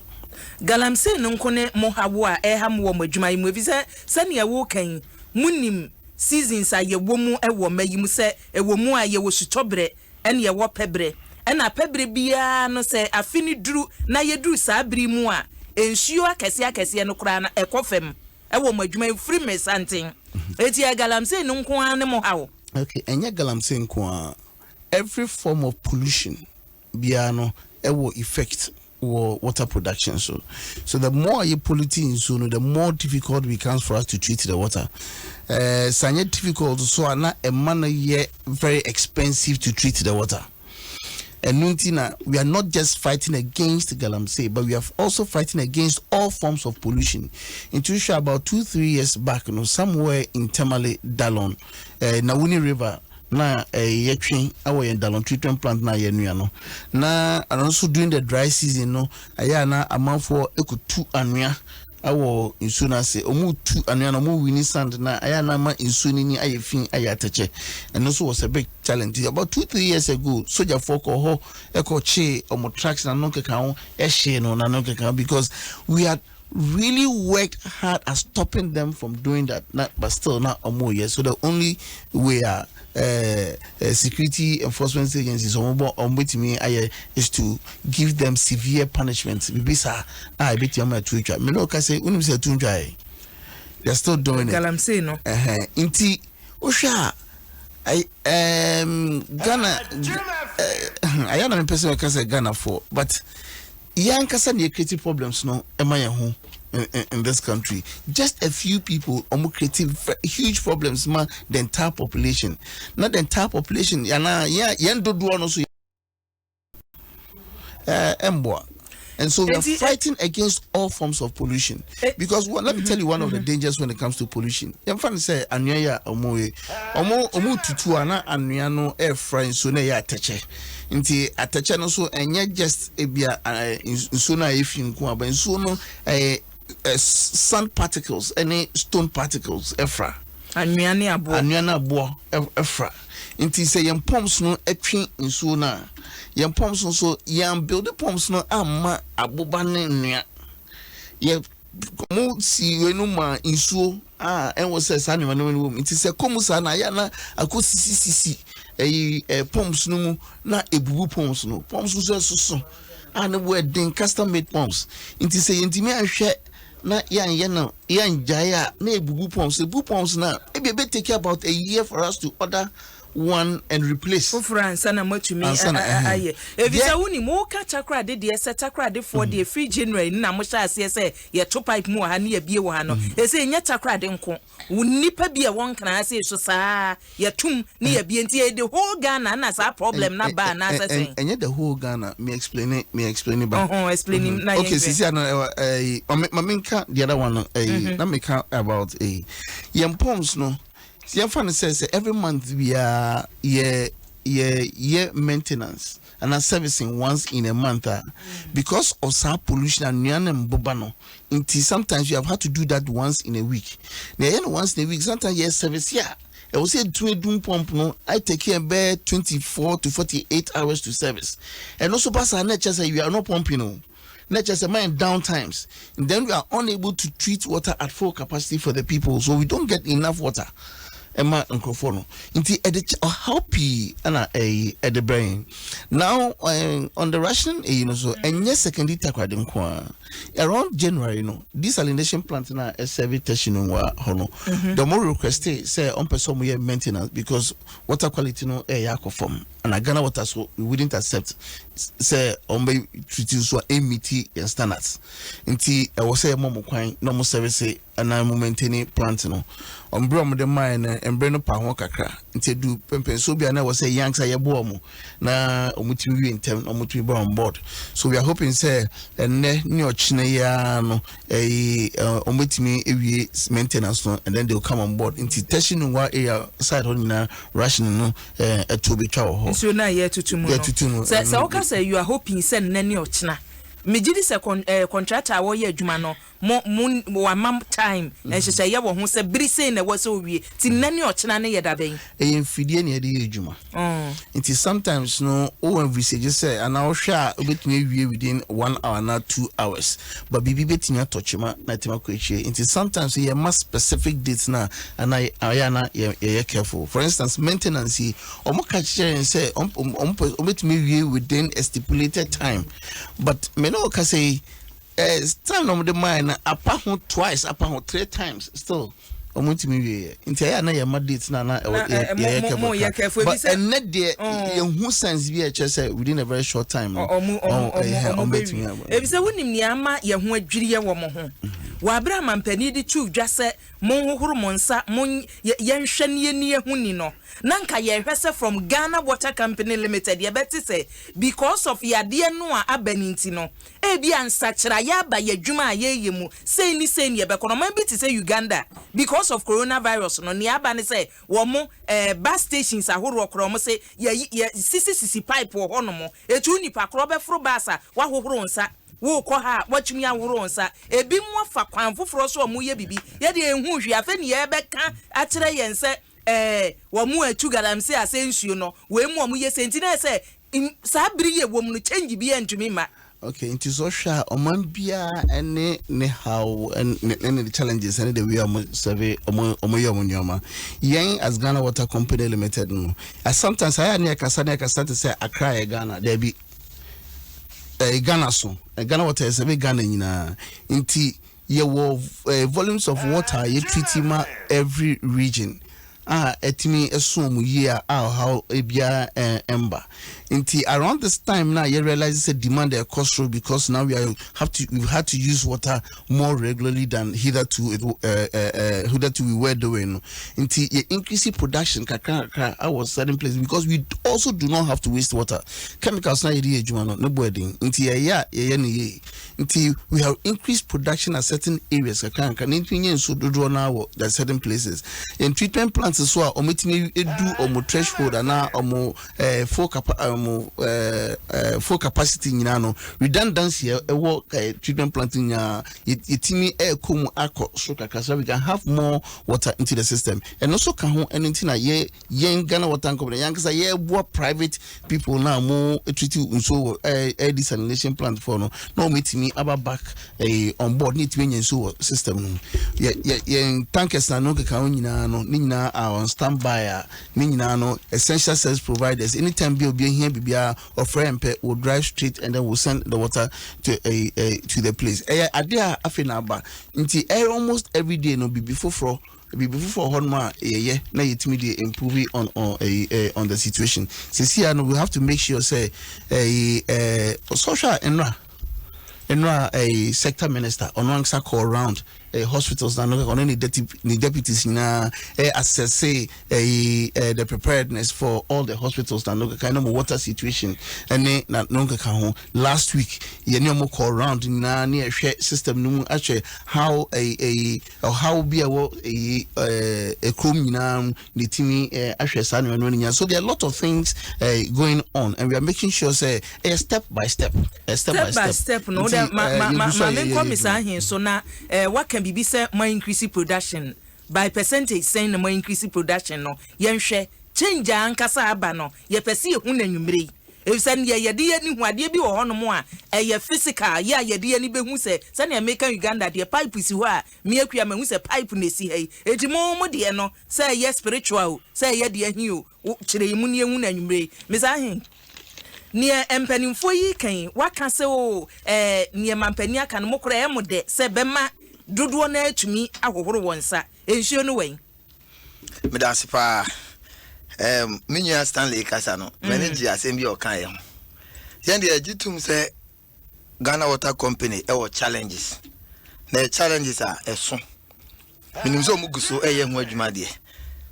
Galamsey no nko ne mo hawo a ɛha mo wɔ mo adwuma yi mu, efisɛ sɛnea wɔka yi, munim seasons a yɛwɔ mu wɔ mma yi mu, sɛ ɛwɔ mu a yɛwɔ sutɔberɛ ɛne yɛwɔ pɛberɛ, ɛna pɛberɛ biara no, sɛ afe no duru na yɛduru saa bere mu a, nsuo akɛseɛ akɛseɛ no koraa no ɛkɔ fam. Ɛwɔ mo adwuma yi firi mmesanten eti ɛ galamsey no nko ara ne mo hawo? Okay, ɛnyɛ galamsey nko a. Every form of pollution biara no ɛwɔ effect wɔ water production. So the more you pollute nsuo no, the more difficult it becomes for us to treat the water. Sanyɛ difficult so a, na ɛma no yɛ very expensive to treat the water. Ɛno nti na we are not just fighting against galamsey, but we are also fighting against all forms of pollution. Nti wohwɛ about 2-3 years back no, somewhere in Tamale, Dalun, Nawuni River na yɛtwe awɔ yɛn Dalun treatment plant na yɛnua no, na ɛno nso during the dry season no, ɛyɛ a na amanfoɔ ekutu anwea awɔ nsuo no ase. Ɔmo tu anwea na ɔmo wini sand na ɛyɛ a na ama nsuo no ni ayɛ fi, ayɛ atɛkyɛ. Ɛno nso was a big challenge. About 2-3 years ago, sogyafoɔ kɔ hɔ ɛkɔ kyee ɔmo trucks na no keka ho, ɛhyee no na no keka ho, because we had really worked hard at stopping them from doing that na, but still na ɔmo yɛ. So the only way a security enforcement agencies ɔmo bɔ ɔmo betumi ayɛ is to give them severe punishment, bibi saa a ebetumi ama ɛtu atwa. Mene ɔka sɛ wonim sɛ ɛtu ntwa yɛ, they are still doing it. Galamsey no. Ɛhɛn, nti wohwɛ a, Ghana ayɛ na mepɛ sɛ mɛka sɛ Ghanafoɔ, but yɛn ankasa na yɛ create problems no ɛma yɛn ho in this country. Just a few people ɔmo create huge problems ma the entire population, na the entire population yana yɛn dodoɔ no so ɛmboa. And so we are fighting against all forms of pollution. Because, well, let me tell you one of the dangers when it comes to pollution. Yɛmfa no sɛ anwea yi a ɔmo yi, ɔmo tutu a, na anwea no ɛɛfra nsuo na ɛyɛ atɛkyɛ. Nti atɛkyɛ no nso ɛnyɛ just ebia nsuo no a ɛfi nko aba, nsuo no ɛyɛ sand particles ɛne stone particles ɛfra. Anwea ne aboɔ. Anwea ne aboɔ ɛfra. Nti sɛ yɛn pumps no ɛtwe nsuo no a, yɛn pumps nso, yɛn build pumps no amma aboba ne nnua. Yɛ mo si wei no ma nsuo a ɛwɔ sɛ saa nneɛma nneɛma no wɔ mu. Nti sɛ kɔm saa na ayɛ na akɔ sisi sisi ɛyi pumps no mu na ebubu pumps no. Pumps nso ɛsoso a ne bo ɛden, custom made pumps. Nti sɛ yɛntumi ahwɛ na yɛanyɛ no, yɛngyae a, na ebubu pumps. Ebu pumps na ebi ebe take about a year for us to order one and replace. Foforɔ ansa na moatumi ayɛ, efisɛ wonim woka Takorade deɛ, sɛ Takoradefoɔ deɛ, firi January na mohyɛ aseɛ sɛ yɛto pipe mu wɔ ha ne yɛbie wɔ ha no, ɛsɛ ɛnyɛ Takorade nko. Wo nnipa bi a wɔn nkran ase so saa yɛtum ne yɛbie, nti yɛ the whole Ghana na saa problem na ba anaasɛ sɛn? Ɛnyɛ the whole Ghana. Me explain it ba. Ɔhɔn, explain na yɛn. Okay, sisi ano ɛɛ maame nka the other one no, ɛɛ na meka about yɛn pumps no. Yɛmfa no sɛ every month biara yɛ maintenance and servicing once in a month because of saa pollution, anwea ne mboba no, nti sometimes you have had to do that once in a week. Na yɛyɛ no once in a week, sometimes yɛ service a ɛwɔ sɛ etu edum pump no, I take care bɛɛ 24 to 48 hours to service. Ɛno nso ba saa na ɛkyɛ sɛ you are not pumping o, na kyerɛ sɛ mind down times, then we are unable to treat water at full capacity for the people, so we don't get enough water ɛma nkurɔfoɔ no. Nti ɛde ɔhaw pii ɛna ɛyi ɛde brɛ yɛn. Now on the rationing ɛyi no so, ɛnyɛ Sekondi Takoradi nko a. Around January no, desalination plant na ɛserve Teshie no wɔ hɔ no, the more request sɛ ɔmpɛ sɛ ɔmo yɛ maintenance because water quality no ɛyɛ akɔ fam, and Ghana Water so we wouldn't accept sɛ ɔmo bɛ treat nso a ɛmeet yɛn standards. Nti ɛwɔ sɛ ɛmɔ mo kwan na ɔmo service anaa mo maintain plant no. Ɔmbrɛ ɔmo de maa no, mbrɛ no pa ho kakra, nti edu pɛmpɛnso bi a na ɛwɔ sɛ yɛn ankasa yɛboa ɔmo na ɔmo tumi wie ntɛm na ɔmo tumi ba on board. So we are hoping sɛ ɛnɛ ne ɔkyena yi ara no, ɛyi ɔmo betumi ewie maintenance no and then they will come on board. Nti Teshie Nungua area side hɔ nyinaa, rationing no ɛto betwa wɔ hɔ. Nsuo no a yɛtutu mu no. Yɛtutu mu. Sɛ woka sɛ you are hoping sɛ nnɛ ne ɔkyena, megye di sɛ contractor a wɔyɛ adwuma no, mo wama time nhyehyɛeɛ wɔ ho sɛ bere sei na ɛwɔ sɛ owie, ti nnɛ ne ɔkyena ne yɛ dabɛn? Ɛyɛ mfidie na yɛde yɛ adwuma. Nti sometimes no, wowɔ envisage sɛ anaa wohwɛ a, wobɛtumi awie within one hour anaa 2 hours, but biribi bɛtumi atɔ kyema na ɛtumi akɔ akyire. Nti sometimes yɛma specific dates na anaa ayɛ ana yɛyɛ careful. For instance, maintenance yi, ɔmo ka kyerɛ yɛn sɛ ɔmbɛtumi awie within a stipulated time, but me ne wɔka sɛ time na ɔmo de maa no apa ho twice, apa ho three times, still ɔmo ntumi wie yɛ. Nti ɛyɛ ana yɛma date na ana ɛwɔ yɛyɛ careful, but ɛnɛ deɛ, yɛhu sense bi a ɛkyerɛ sɛ within a very short time no ɔmo bɛtumi aba. Ebisɛ wonim nea ama yɛn ho adwiriɛ wɔ mo ho wɔ abere amampanin de tu dwa sɛ monhohoro mo nsa, mo yɛnhwɛ ne yɛni ehu ni no, na nka yɛhwɛ sɛ from Ghana Water Company Limited yɛbɛte sɛ because of yadeɛ no a aba ne nti no, ebi a nsakyerɛeɛ aba yɛ adwuma a yɛyɛ mu sei ni sei ni yɛbɛkɔ no. Ɔman bi te sɛ Uganda, because of coronavirus no, nea aba ne sɛ wɔn mo bus stations ahoroɔ korɔ, wɔn sɛ yɛ yɛ sisi sisi pipe wɔ hɔnom, etu nipa korɔ bɛforo bus a, wahohoro nsa, wokɔ ha a, watumi ahohoro nsa. Ebi mu afa kwan foforɔ so a wɔn yɛ bibi. Yɛde ehu hwee afɛ ne yɛbɛka akyerɛ yɛn sɛ wɔn mu atu galamsey ase nsuo no wɔn mu a wɔn yɛ sɛ nti na yɛ sɛ saa bere yɛ wɔ mu no, change bi yɛ ntumi ma. Okay, nti sɛ ɔhwɛ a, ɔman biara ne ne how ne ne challenges ne the way ɔmo serve, ɔmo yɛ ɔmo nneɛma. Yɛn as Ghana Water Company Limited no, as sometimes ayɛ ne yɛkasa ne yɛkasa te sɛ Accra yɛ Ghana, daabi, Ghana so Ghana Water yɛ serve Ghana nyinaa. Nti yɛwɔ volumes of water yɛ treat ma every region a ɛtumi ɛso ɔmo yie a ɔhaw biara ɛmba. Nti around this time now yɛ realize sɛ demand ɛkɔ soro because now we had to use water more regularly than hitherto we were doing no. Nti yɛ increase production kakra kakra awɔ certain places because we also do not have to waste water. Chemicals na yɛde yɛ adwuma no ne bo ɛden, nti yɛyɛ a yɛyɛ ne yie, nti we have increased production at certain areas kakra kakra ne ntumi nye nsuo dodoɔ naa wɔ the certain places. Yɛn treatment plants so a wɔtumi edu wɔn threshold anaa wɔn full capacity nyinaa no, redundancy ɛwɔ treatment plant nyinaa, yɛtumi ɛɛkɔ mu akɔ so kakra so we can have more water into the system. Ɛno nso ka ho. Ɛno nti na yɛ yɛn Ghana Water Company yɛn ankasa yɛɛboa private people na mo treat nsuo wɔ desalination plant for no na wɔn etumi aba back on board ne etumi anya nsuo wɔ system no mu. Yɛ yɛ yɛn tankers na no keka ho nyinaa no, ne nyinaa are on stand by a ne nyinaa no, essential service providers, anytime bi obi ehia biribiara, ɔfrɛ mpɛ, will drive straight and then will send the water to the place. Ɛyɛ adeɛ a afei na aba, nti ɛyɛ almost every day no, bibi foforɔ hɔ nom a yɛyɛ na yɛtumi de improve on the situation. Sisi a no, we have to make sure sɛ ɛyɛ ɔsɔhwɛ a nnora ɛyɛ sector minister ɔno ankasa call round hospitals na no, ɔno ne deputies nyinaa assess the preparedness for all the hospitals na no keka ne mo water situation ɛne na no keka ho. Last week yɛne ɔmo call round nyinaa ne yɛhwɛ system no mu ahwɛ how ɛyɛ ɔhaw bi a ɛwɔ ɛyɛ ɛkurom nyinaa mu ne timi ahwɛ saa nneɛma no nyinaa. So there are a lot of things going on and we are making sure sɛ ɛyɛ step by step, step, step by step no. Nti, ma ma me nkɔ mi saa ahen so na waka biribi sɛ mo increase production by percentage sɛn na mo increase production no? Yɛnhwɛ change a ankasa aba no, yɛpɛ sɛ yɛhu n'anwummerɛ yi, efisɛ neɛ yɛde yɛ ni hu adeɛ bi wɔ hɔnom a ɛyɛ physical yɛ a yɛde yɛ ni bɛhu sɛ sɛnea meka Uganda deɛ, pipe si hɔ a miakua mahu sɛ pipe na esi ha yi. Eti mo mo deɛ no, sɛ ɛyɛ spiritual o, sɛ ɛyɛ deɛ hi o, kyerɛ yi mu ne ehu n'anwummerɛ yi. Mesa ahen neɛ mpanimfoɔ yi kan waka sɛ o neɛ mampanin aka no, mo koraa ɛmo dɛ sɛ bɛma dodoɔ no atumi ahohoro wɔn nsa nsuo no wɛn. Meda ase paa. Me nua Stanley kasa no, m'ani gye asɛm bi a ɔka yɛ ho. Yɛn deɛ, yɛgye tom sɛ Ghana Water Company ɛwɔ challenges, na ɛ challenges a ɛso menim sɛ ɔmo gu so ɛyɛ ho adwuma deɛ.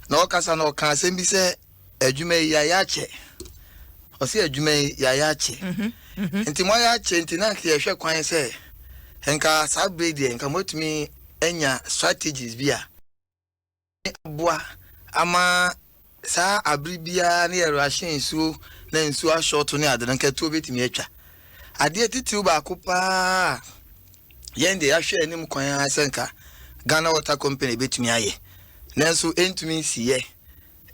Na ɔkasa no, ɔka asɛm bi sɛ adwuma yi yɛayɛ akyɛ. Ɔsɛ adwuma yi yɛayɛ akyɛ, nti mo ayɛ akyɛ, nti na nka yɛhwɛ kwan sɛ nka saa bere deɛ nka moatumi anya strategies bi a aboa ama saa abere biara ne yɛrɛ ahyɛ nsuo na nsuo ahyɔto ne ade no, nkɛtuo bɛtumi atwa. Adeɛ titiriw baako paa yɛn deɛ yɛahwɛ anim kwan ara sɛ nka Ghana Water Company bɛtumi ayɛ nanso ɛntumi nsiyɛ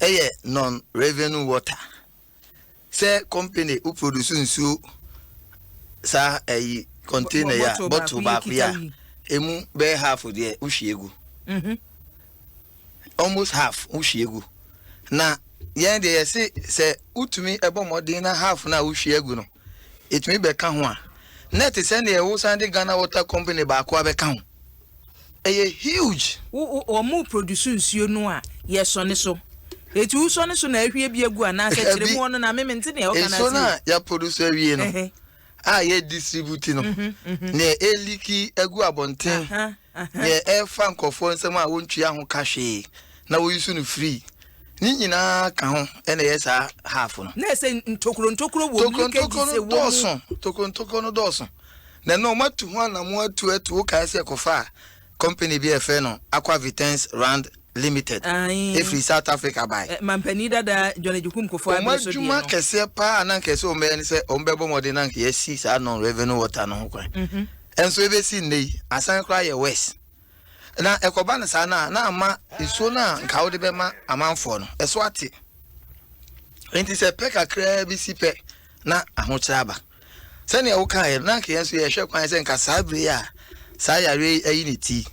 ɛyɛ non revenue water. Sɛ company wo produce nsuo saa ɛyi container yi a, bottle baako yi a, emu bɛyɛ half deɛ wohwie gu, almost half wohwie gu. Na yɛn deɛ yɛse sɛ wotumi ɛbɔ mmɔden na half na wohwie agu no ɛtumi bɛka ho a, na ɛte sɛ neɛ wosan de Ghana Water Company baako abɛka ho. Ɛyɛ huge. Wɔn mu produce nsuo no a yɛsɔne so, etu wosɔne so na ahwie bi agu anaasɛ kyerɛ mu ɔno na meme nte nea ɔka na nsuo no a yɛproduce awie no a yɛ distribute no, nea ɛleak agu abɔnten, nea ɛfa nkɔfoɔ nsɛm a wɔntua ho ka hwee na wɔyi so no free ne nyinaa ka ho, ɛna ɛyɛ saa half no. Na ɛsɛ ntokuro ntokuro wɔ mu. Ntokuro no dɔɔso, ntokuro ntokuro no dɔɔso, na ɛno ɔmo atu ho anamo atu atu. Wo kae sɛ ɛkɔfa a company bi a yɛfrɛ no Aqua Vitens Rand Limited efiri South Africa bae. Mampanin dada John Agyekum Kufuor ɔmo abere so deɛ adwuma no kɛseɛ paa na nkɛseɛ ɔmo bɛyɛ ne sɛ ɔmo bɛbɔ mmɔden na nka yɛsi saa non revenue water no ho kwan. Ɛnso ebesi nne yi asan koraa yɛ worse. Na ɛkɔba no saa na ama nsuo no a nka wode bɛma amanfoɔ no ɛso ate, nti sɛ pɛ kakraa bi si pɛ na ahokyerɛ aba. Sɛnea wokaeɛ no, na nka yɛn nso yɛhwɛ kwan sɛ nka saa bere yi a saa yare yi ayi ne ti,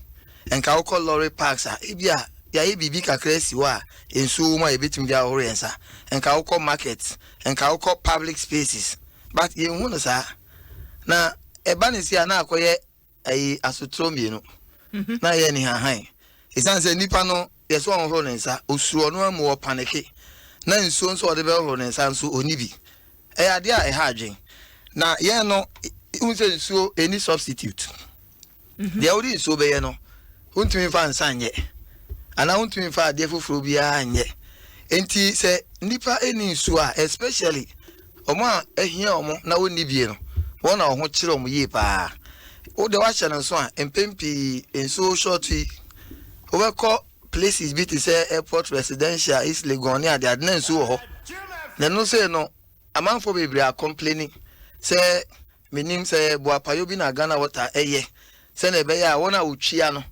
nka wokɔ lorry parks a, ebi a yɛayɛ biribi kakra asi hɔ a nsuo wɔ mu a yɛbɛtumi de ahohoro yɛn nsa, nka wokɔ market, nka wokɔ public spaces, but yɛnhu no saa. Na ɛba ne si a, na akɔyɛ ɛyi asotoro mmienu na yɛ ne hahan, ɛsiane sɛ nipa no yɛsɛ ɔnhoro ne nsa, osuro ɔno amu ɔpanic, na nsuo nso ɔde bɛhoro ne nsa nso ɔni bi. Ɛyɛ adeɛ a ɛha adwen. Na yɛn no, wohu sɛ nsuo ɛni substitute. Deɛ wode nsuo bɛyɛ no, wontumi mfa nsa nyɛ anaa wontumi mfa adeɛ foforɔ biara nyɛ. Nti sɛ nnipa ɛni nsuo a, especially wɔn a ahia wɔn na wɔnni bie no, wɔn na wɔn ho kyerɛ wɔn yie paa. Wo deɛ wahyɛ no nso a, mpɛn pii nsuo short yi, wobɛkɔ places bi te sɛ Airport Residential, East Legon ne adeade na nsuo wɔ hɔ. Na ɛno sei no, amanfoɔ bebree acomplaini sɛ menim sɛ boapayɔ bi na Ghana Water ɛyɛ sɛnea ɛbɛyɛ a wɔn a wɔtwia no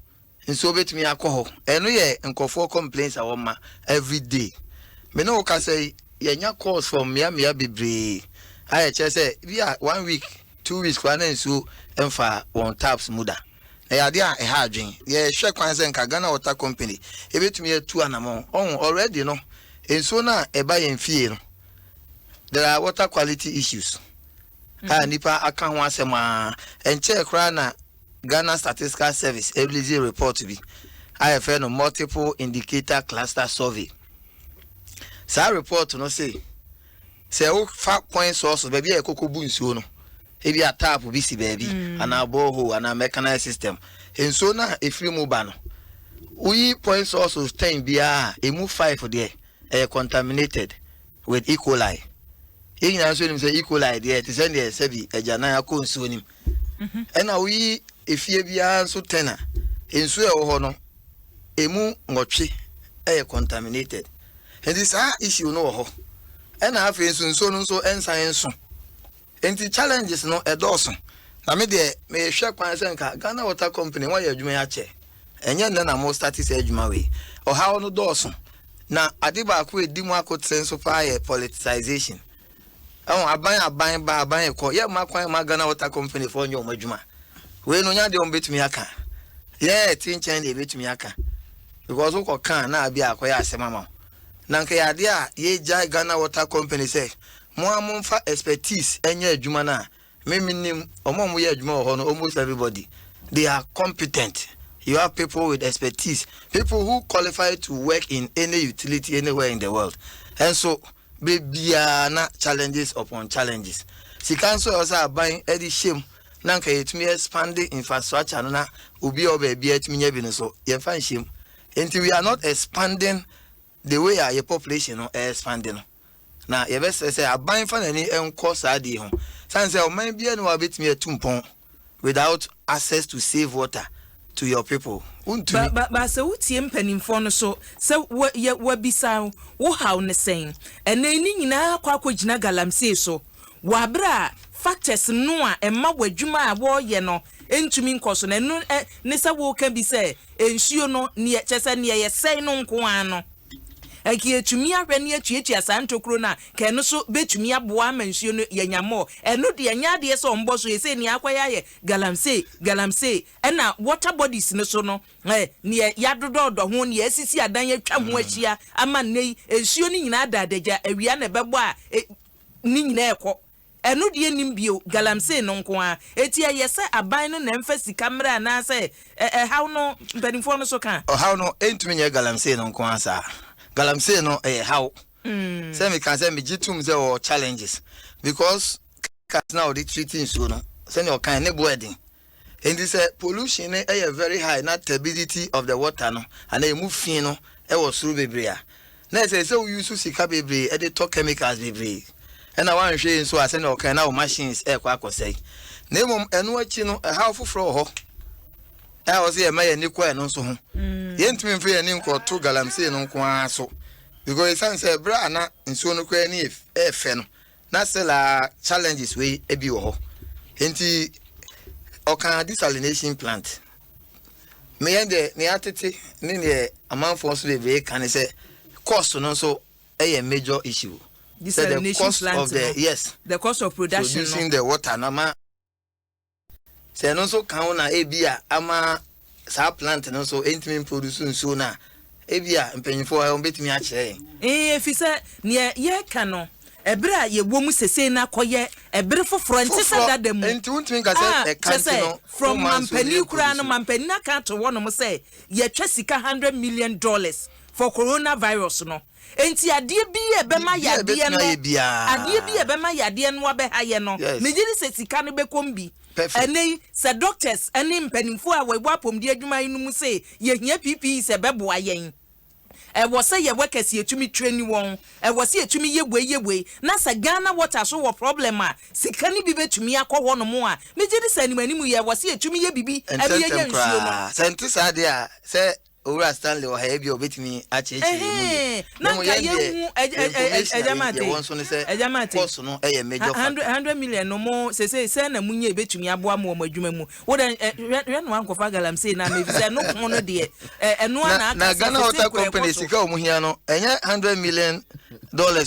nsuo bɛtumi akɔ hɔ. Ɛno yɛ nkurɔfoɔ complaints a wɔma every day. Me ne wo kasa yi, yɛnya calls from mmeammea bebree a yɛkyerɛ sɛ bi a one week, 2 weeks koraa na nsuo mfa wɔn taps mu da. Na yɛ adeɛ a ɛha adwen. Yɛhwɛ kwan sɛ nka Ghana Water Company ebɛtumi atu anammɔn. Ɔho already no, nsuo no a ɛba yɛn fie no, there are water quality issues a nipa aka ho asɛm a ɛnkyɛɛ koraa na Ghana Statistical Service release report bi a yɛfrɛ no Multiple Indicator Cluster Survey. Saa report no se sɛ wofa point source, baabi a yɛkɔkɔ bu nsuo no, ebi a tap bi si baabi anaa borehole anaa mechanized system, nsuo no a ɛfiri mu ba no, woyi point sources 10 biara a, emu five deɛ ɛyɛ contaminated with E. coli. Yɛn nyinaa nso nim sɛ E. coli deɛ, te sɛ deɛ sɛbi agyanan akɔ nsuo nim. Ɛna woyi efie biara nso 10 a, nsuo a ɛwɔ hɔ no emu 8 ɛyɛ contaminated. Nti saa issue no wɔ hɔ. Ɛna afei nso nsuo no nso nsan nso, nti challenges no ɛdɔɔso. Na me deɛ, mehwɛ kwan sɛ nka Ghana Water Company wɔyɛ adwuma yi akyɛ, ɛnyɛ nnɛ na mo start sɛ adwuma wei. Ɔhaw no dɔɔso, na ade baako a ɛdi mu akotere nso paa yɛ politicization. Ɛho aban aban ba, aban kɔ, yɛ mma kwan ma Ghana Water Company foɔ nyɛ wɔn adwuma. Wei no nya deɛ wɔn bɛtumi aka, yɛn ɛte nkyɛn deɛ bɛtumi aka, because wokɔ kan na abi akɔyɛ asɛm ama wo. Na nka yɛ adeɛ a yɛgya Ghana Water Company sɛ mo a momfa expertise ɛnyɛ adwuma no a, me menim ɔmo a wɔyɛ adwuma wɔ hɔ no, almost everybody, they are competent. You have people with expertise, people who qualify to work in any utility anywhere in the world. And so beebiara na challenges upon challenges. Sika nso a ɛwɔ sɛ aban de hyɛ mu na nka yɛtumi expand infrastructure no na obi a ɔwɔ baabi a yɛtumi nya bi no so, yɛmfa nhyɛ mu. Nti we are not expanding the way a yɛ population no expand no. Na yɛbɛsrɛ sɛ aban fa n'ani nkɔ saa adeɛ ho, sane sɛ ɔman biara ne wa bɛtumi atu mpɔn without access to safe water to your people, wontumi. Ba sɛ wotie mpanimfoɔ no so sɛ yɛ wabisa wo haw ne sɛn, ɛnɛ ne nyinaa kɔ akɔgyina galamsey so wɔ abere a factors no a ɛma w'adwuma a wɔreyɛ no ntumi nkɔ so. Na ɛno ne sɛ wɔreka bi sɛ nsuo no neɛ kyɛ sɛ neɛ yɛsɛe no nko ara no, ɛnka yɛtumi ahwɛ ne atuatua saa ntokuro no a, ka ɛno so bɛtumi aboa ama nsuo no yɛnya mmɔ. Ɛno deɛ, nyɛ adeɛ sɛ ɔmbɔ so yɛsɛ nea akɔyɛ ayɛ galamsey galamsey. Ɛna water bodies no so no, neɛ yɛadodɔɔdɔ ho, neɛ asisi adan atwa ho ahyia ama nnɛ yi nsuo no nyinaa da adagya, awia na ɛbɛbɔ a ne nyinaa ɛkɔ. Ɛno deɛ nim bio, galamsey no nko ara. Eti ɛyɛ sɛ aban no na ɛmfa sika mmerɛ anaasɛ ɛhaw no mpanimfoɔ no so ka. Ɔhaw no ɛntumi nyɛ galamsey no nko ara. Saa galamsey no ɛyɛ haw sɛ meka sɛ megye tom sɛ ɔwɔ challenges, because chemicals na ɔde treat nsuo no, sɛnea ɔkan ne bo ɛden. Nti sɛ pollution no ɛyɛ very high na turbidity of the water no anaa emu fi no ɛwɔ soro bebree a, na ɛsɛ sɛ woyi so sika bebree ɛde tɔ chemicals bebree. Ɛna wanhwɛ yi nso a, sɛnea ɔkan na wo machines ɛrekɔ akɔsɛe. Na mmom ɛno akyi no, ɛhaw foforɔ wɔ hɔ a wɔsɛ yɛma yɛn ani kɔ ɛno nso ho. Yɛntumi mfa yɛn ani nkɔto galamsey no nko ara so, because ɛsiane sɛ ɛberɛ a na nsuo no koraa ani ɛɛfɛ no, na still a challenges wei bi wɔ hɔ. Nti ɔka desalination plant, meyɛn deɛ nea atete ne neɛ amanfoɔ nso bebree ka ne sɛ cost no nso ɛyɛ major issue. Sɛ the cost of the, yes, the cost of production. Producing the water na ma sɛ ɛno nso ka ho na ebi a ama saa plant no nso ntumi produce nsuo no a, ebi a mpanyinfoɔ wɔn bɛtumi akyerɛ yɛn. Ee, efi sɛ nea yɛreka no. Ɛberɛ a yɛwɔ mu sesei no akɔyɛ ɛbere foforɔ, ɛnte sɛ Foforɔ, dada mu. nti wontumi nka sɛ Ah, ɛka kyerɛ nti sɛ no from womma nsuo no mampanin koraa no, yɛmproduce. Mampanin aka ato hɔnom sɛ yɛtwa sika $100 million for coronavirus no. Enti adeɛ bi a ɛbɛma Biribi a yadeɛ ɛbɛtumi no, ayɛ biara. Adeɛ bi a ɛbɛma yadeɛ no abɛha yɛ no, megye di sɛ sika no bɛkɔm bi. Perfect. Ɛnɛ yi, sɛ doctors ne mpanimfoɔ a wɔwɔ apɔmuden adwuma yi no mu se yɛhia PPE sɛ ɛbɛboa yɛn, ɛwɔ sɛ yɛ workers yɛtumi train wɔn, ɛwɔ sɛ yɛtumi yɛ wei, yɛ wei, na sɛ Ghana Water so wɔ problem a, sika no bi bɛtumi akɔ hɔnom a, megye di sɛ anim anim yi ɛwɔ sɛ yɛtumi yɛ biribi ɛma yɛnya Ntɛmntɛm nsuo no. koraa. Sɛ nte saa deɛ a, sɛ Owura Stanley wɔ ha yi, ebia obetumi akyerɛkyerɛ yɛn mu yie. Ɛhɛn, na Na mmom nka yɛn deɛ, yɛnhu the information a Agya Mate, yɛwɔ nso ne sɛ Agya Mate, course no yɛ major 100 factor. 100 million no mo sesei sɛn na munya ebetumi aboa mo wɔ mo adwuma mu? Wo dɛ hwɛ hwɛ na wankɔfa galamsey no ama efisɛ ɛno ko no deɛ ɛno ara Na na na aka sɛ Ghana sesei Water koraa ɛkɔ Company so. sika a wɔn hia no, ɛnyɛ $100 million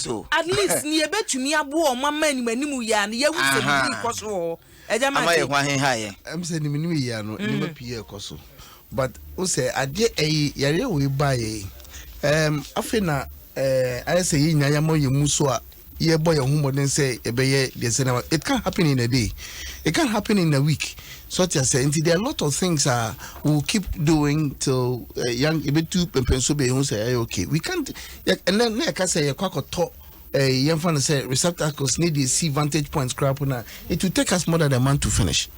o. At least nea ebetumi aboa wɔn ama anim anim yi ara no yɛahu sɛ biribi rekɔ so wɔ hɔ. Agya Ama Mate. yɛn ho ahenha yɛn. Ɛm sɛ nim nim yie ano nneɛma pii ɛkɔ so, but o sɛ adeɛ ɛyi yareɛ wei ba yɛ yi, afei na ayɛ sɛ yɛn nyinaa yɛamɔ yɛn mu so a yɛbɔ yɛn ho mmɔden sɛ yɛbɛyɛ deɛ sɛ na it can happen in a day, it can happen in a week. So ɔte asɛ nti there are a lot of things a we will keep doing till yan ebetu pɛmpɛnso bɛ ehu sɛ ɛyɛ okay. We can't yɛ ɛnɛ na yɛka sɛ yɛkɔ akɔtɔ yɛmfa no sɛ receptacles ne deɛ si vantage points koraa po na it will take us more than a month to finish.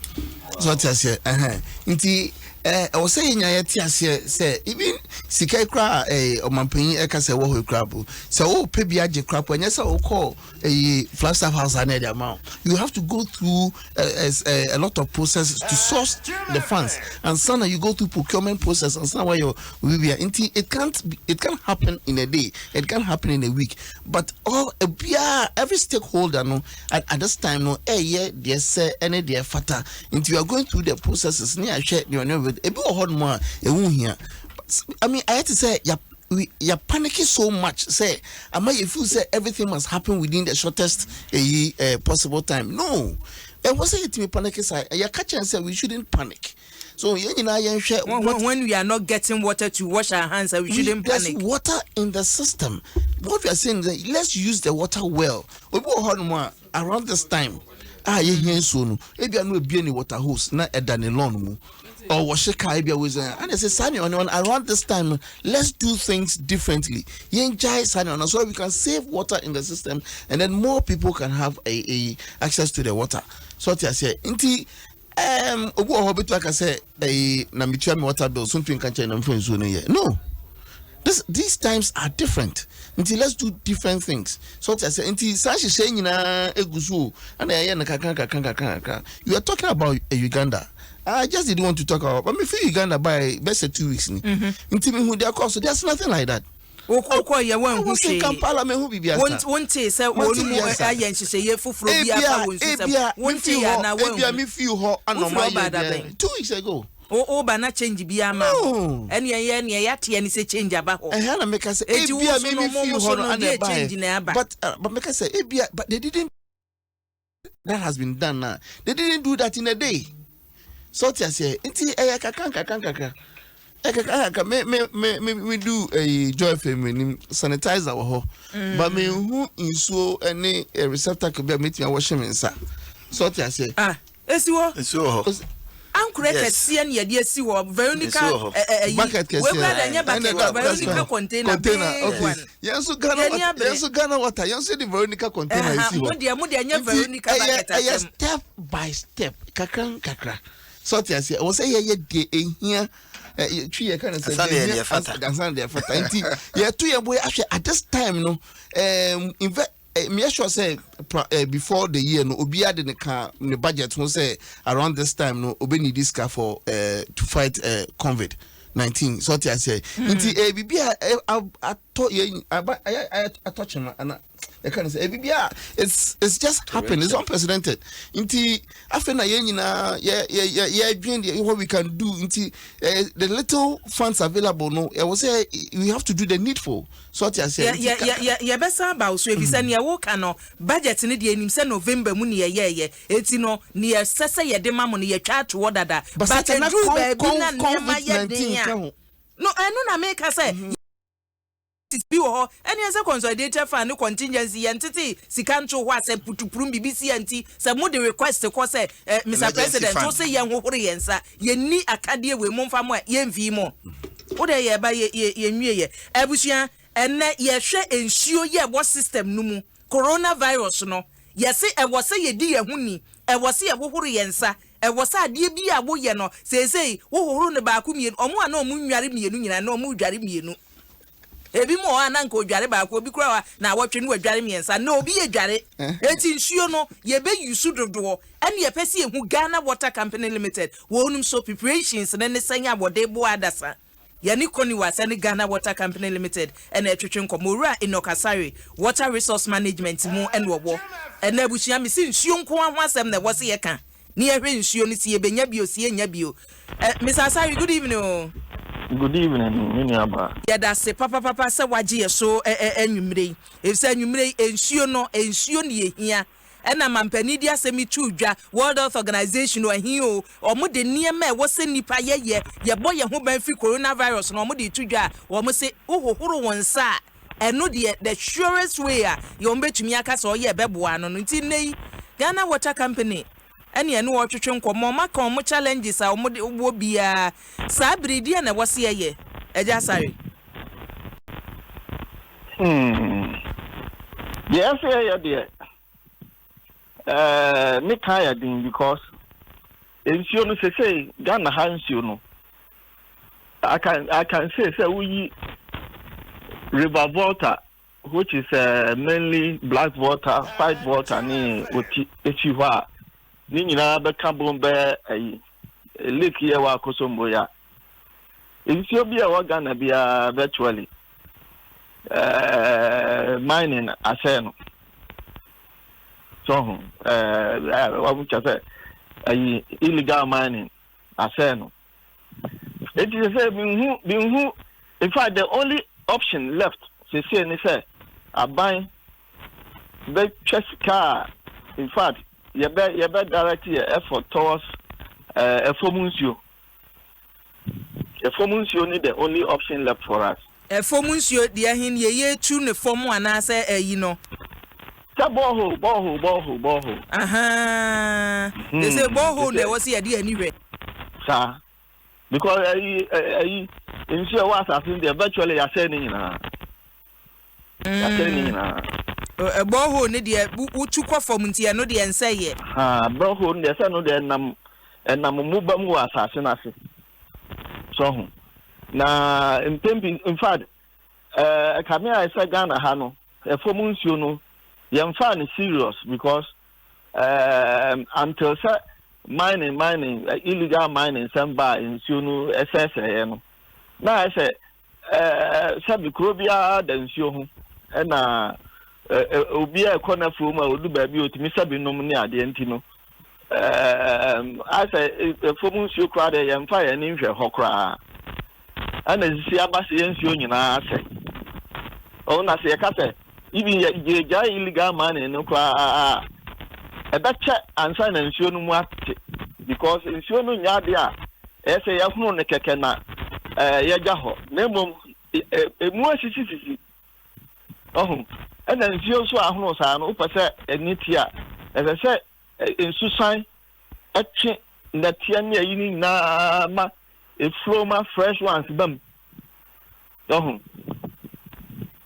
So ɔte aseɛ, ɛhɛn, nti ɛwɔ sɛ yɛnya yɛte aseɛ sɛ even sika yi koraa ɔmanpanyin ɛka sɛ ɛwɔ hɔ yi koraa po, sɛ wɔpɛ bi agye koraa po, ɛnyɛ sɛ wokɔ ɛyi Flagstaff House a na ɛde ama wo. You have to go through a lot of process to source the funds, and sana you go through procurement process and sana wɔyɛ obi nti it can't happen in a day, it can't happen in a week, but all obiara, every stakeholder no at this time no ɛyɛ deɛ sɛ ɛne deɛ fata. Nti we are going through the processes ne ahwɛ deɛ ɔne ebi wɔ hɔ nom a ɛho hia. I mean, ayɛ te sɛ ya we you're panicking so much sɛ ama you feel sɛ everything must happen within the shortest possible time. No, ɛwɔ sɛ yɛtumi panic sa yɛka kyɛn sɛ we shouldn't panic, so yɛn nyinaa yɛnhwɛ When we are not getting water to wash our hands, we shouldn't there's panic. Water in the system. What we are saying is that let's use the water well. Obi wɔ hɔ nom a around this time a yɛhia nsuo no, ebi ano ebie ne water hose na ɛda ne lawn mu or wɔhyɛ car ebi a wɔsɛ ɛna sɛ saa ne ɔne ɔno around this time, let's do things differently. Yɛn gyae saa ne ɔno so that we can save water in the system and then more people can have a access to the water. So ɔte aseɛ, nti obi wɔ hɔ bɛtu aka sɛ ɛyi na metua mi water bill so ntumi nka kyerɛ na mfa nsuo no yɛ no. These times are different, nti let's do different things. So ɔte aseɛ, nti saa nhyehyɛ nyinaa egu so o, ɛna yɛyɛ no kakra kakra kakra kakra. You are talking about Uganda. I just didn't want to talk about, but me feel Uganda by best 2 weeks ni nti mi hu deɛ kɔ so. There's nothing like that. Wokɔ yɛ I wɔnhu was in hwee. Kampala, me hu bibi asa. Wonte sɛ Mante wɔn mu bi asa. ayɛ nhyehyɛeɛ foforɔ bi afa wɔn nsu Ebia sɛm me fi wonte hɔ anaa ebia wɔnhu me fi hɔ Wofiri anoma hɔ baa yɛ da deɛ bɛn? 2 weeks ago. Woba na change bi ama No. ɛne ɛyɛ neɛ yɛateɛ ne sɛ change aba hɔ. Ɛhɛn na meka sɛ Enti wo ebia so me no, me mo fi mo hɔ so no no, ana deɛ ɛbaeɛ. change na aba. But meka sɛ ebia, but they didn't, that has been done now. They didn't do that in a day. So ɔte aseɛ, nti ɛyɛ kakra kakra kakra, ɛyɛ kakra kakra. Me do ɛyi Joy FM anim sanitizer wɔ hɔ, but me hu nsuo ɛne receptacle bi a metumi awɔhyɛ me nsa. So ɔte aseɛ. Ah, esi hɔ. Nsuo wɔ hɔ. Ankorɛ kɛseɛ ne yɛde asi hɔ, Veronica Nsuo wɔ hɔ. ɛyi Bucket kɛseɛ. Wekura da nyɛ bucket, Ɛnɛ Veronica that's container, container big okay one. Yɛn nso Ghana Yɛn ni water abere. Yɛn nso Ghana Water, yɛn nso de Veronica container esi hɔ. Mo deɛ nyɛ Nti, Veronica ɛyɛ bucket ɛyɛ asɛm. Step by step, kakra kakra. So ɔte aseɛ, ɛwɔ sɛ yɛyɛ deɛ ehia twi yɛ ka ne sɛ Ansa na yɛ deɛ fata. Ansa na deɛ fata. Nti yɛto yɛn bo ahwɛ at this time no, in fact meyɛ sure sɛ before the year no, obiara de ne ka ne budget ho sɛ around this time no obi need this car for to fight COVID-19. So ɔte aseɛ, nti biribi a atɔ yɛn aba ɛyɛ atɔ kyema ana yɛka ne sɛ biribi a it's just happen, it's unprecedented. Nti afei na yɛn nyinaa yɛ yɛ yɛ yɛdwen deɛ what we can do. Nti the little funds available no, ɛwɔ sɛ we have to do the needful. So ɔte aseɛ, nti Yɛbɛsan aba wo so efisɛ nea woka no, budget no deɛ, enim sɛ November mu ne yɛyɛɛyɛ, eti no nea ɛsɛ sɛ yɛde ma mo no, yɛtwa ato hɔ dada. But but sɛ na eduru baabi na con nneɛma yɛ COVID-19 den ka a ho. No, ɛno na meka sɛ. Bi wɔ hɔ ɛne ɛsɛ consolidated fund ne contingency, yɛn tete sika nto hɔ a sɛ putupurum biribi si yɛn ti sɛ mo de request kɔ sɛ Mr Emergency President fund. Wo sɛ yɛn hohoro yɛn nsa, yɛnni akadeɛ wei mo nfa mo a yɛmfii mo wo de yɛ ba yɛ yɛ yɛnwie yɛ. Abusua, ɛnɛ yɛhwɛ nsuo yɛ ɛwɔ system no mu. Coronavirus no, yɛse ɛwɔ sɛ yɛdi yɛn ho ni, ɛwɔ sɛ yɛhohoro yɛn nsa, ɛwɔ sɛ adeɛ bi a woyɛ no seesei wohohoro no baako, mmienu. Ɔmo a na ɔmo nware mmienu nyinaa na ɔmo dware mmienu. Ebi mu wɔ hɔ a na nka odware baako, obi kura hɔ a na awɔtwe no wadware mmiɛnsa, na obi yɛ dware. Eti nsuo no yɛbɛyi so dodoɔ, ɛne yɛpɛ sɛ yɛhu Ghana Water Company Limited wɔnom so preparations ne sɛn a wɔde boa adasa. Yɛne CONIWAS ne Ghana Water Company Limited ɛna ɛtwetwe nkɔmmɔ. Owura Enoch Asare, water resource management mu ɛna ɔwɔ. Ɛna abusua, mesi nsuo nko ho asɛm na ɛwɔ sɛ yɛka ne yɛhwɛ nsuo no si yɛbɛnya bio, si yɛnya bio. Mr Asare, good evening o. Good evening, me nuaba. Yɛda se papapapa sɛ wagye yɛ so anwummerɛ yi, ɛfisɛ anwummerɛ yi nsuo no, nsuo ne yɛhia. Ɛna mampanin di asɛm yi to dwa, World Health Organization ahi o, ɔmo de nneɛma a ɛwɔ sɛ nipa yɛyɛ, yɛbɔ yɛn ho ban firi coronavirus na ɔmo de to dwa a wɔn sɛ wohohoro wɔn nsa a, ɛno deɛ the surest way a yɛn bɛtumi aka sɛ ɔyɛ ɛbɛboa no. Nti nne yi Ghana Water Company ɛne ɛne wɔtwetwe nkɔmmɔ, ɔmo aka ɔmo challenges a ɔmo de wɔ biara saa bere na ɛwɔ se yɛyɛ. Ɛgya Asare. Deɛ ɛsɛ yɛyɛ deɛ, ne ka yɛ den because nsuo no sese Ghana ha nsuo no, I can say sɛ woyi River Volta, which is mainly Black Volta, White Volta ne Oti ekyi hɔ a, ne nyinaa bɛka bom bɛyɛ ɛyi lake yɛ wɔ Akosombo ya. Nsuo bi a ɛwɔ Ghana biara, virtually mining asɛe no so ho wɔn kyɛ sɛ ɛyi illegal mining asɛe no. Eti sɛ minhu, in fact, the only option left sese ne sɛ aban bɛtwa sika a, in fact, yɛbɛ direct yɛ effort towards ɛfɔm nsuo. Ɛfɔm nsuo ni the only option left for us. Ɛfɔm nsuo deɛ hin yɛyɛ tu ne fɔm anaasɛ ɛyi no? Sɛ borehole, borehole, borehole, borehole. De sɛ borehole na ɛwɔ sɛ yɛde ani hwɛ. Saa, because ɛyi nsuo ɛwɔ asase no deɛ, virtually yɛasɛe ne nyinaa, yɛasɛe ne nyinaa. Borehole ne deɛ wotu kɔ fam nti ɛno deɛ nsɛ yɛ. Borehole no deɛ, sɛ no deɛ ɛnam mmoba mu wɔ asase no ase so ho na mpempi. In fact, ɛkame a ɛsɛ Ghana ha no, ɛfɔm nsuo no yɛmfa no serious because until sɛ mining, illegal mining sɛm ba nsuo no ɛsɛɛsɛeɛ no, na ɛsɛ sɛbi kuro biara da nsuo ho, ɛna obiara ɛkɔ n'afuo mu a odu baabi a otumi sɛbi nom ne adeɛ. Nti no asɛ ɛfɔm nsuo koraa deɛ, yɛmfa yɛn ani nhwɛ hɔ koraa. Ɛna sisi aba sɛ yɛn nsuo nyinaa asɛ ɔno na sɛ yɛka sɛ even yɛ yɛgyae illegal mining no koraa, ɛbɛkyɛ ansa na nsuo no mu ate because nsuo no nyɛ adeɛ a ɛyɛ sɛ yɛhono no kɛkɛ na yɛgya hɔ, na mmom emu asisisisi ɔho. Ɛna nsuo nso ahono saa no, wopɛ sɛ ɛni ti a, ɛsɛ sɛ nsusan ɛtwe nnɛteɛ ne ayi no nyinaa ma efuro ma fresh ones ba mu ɔho.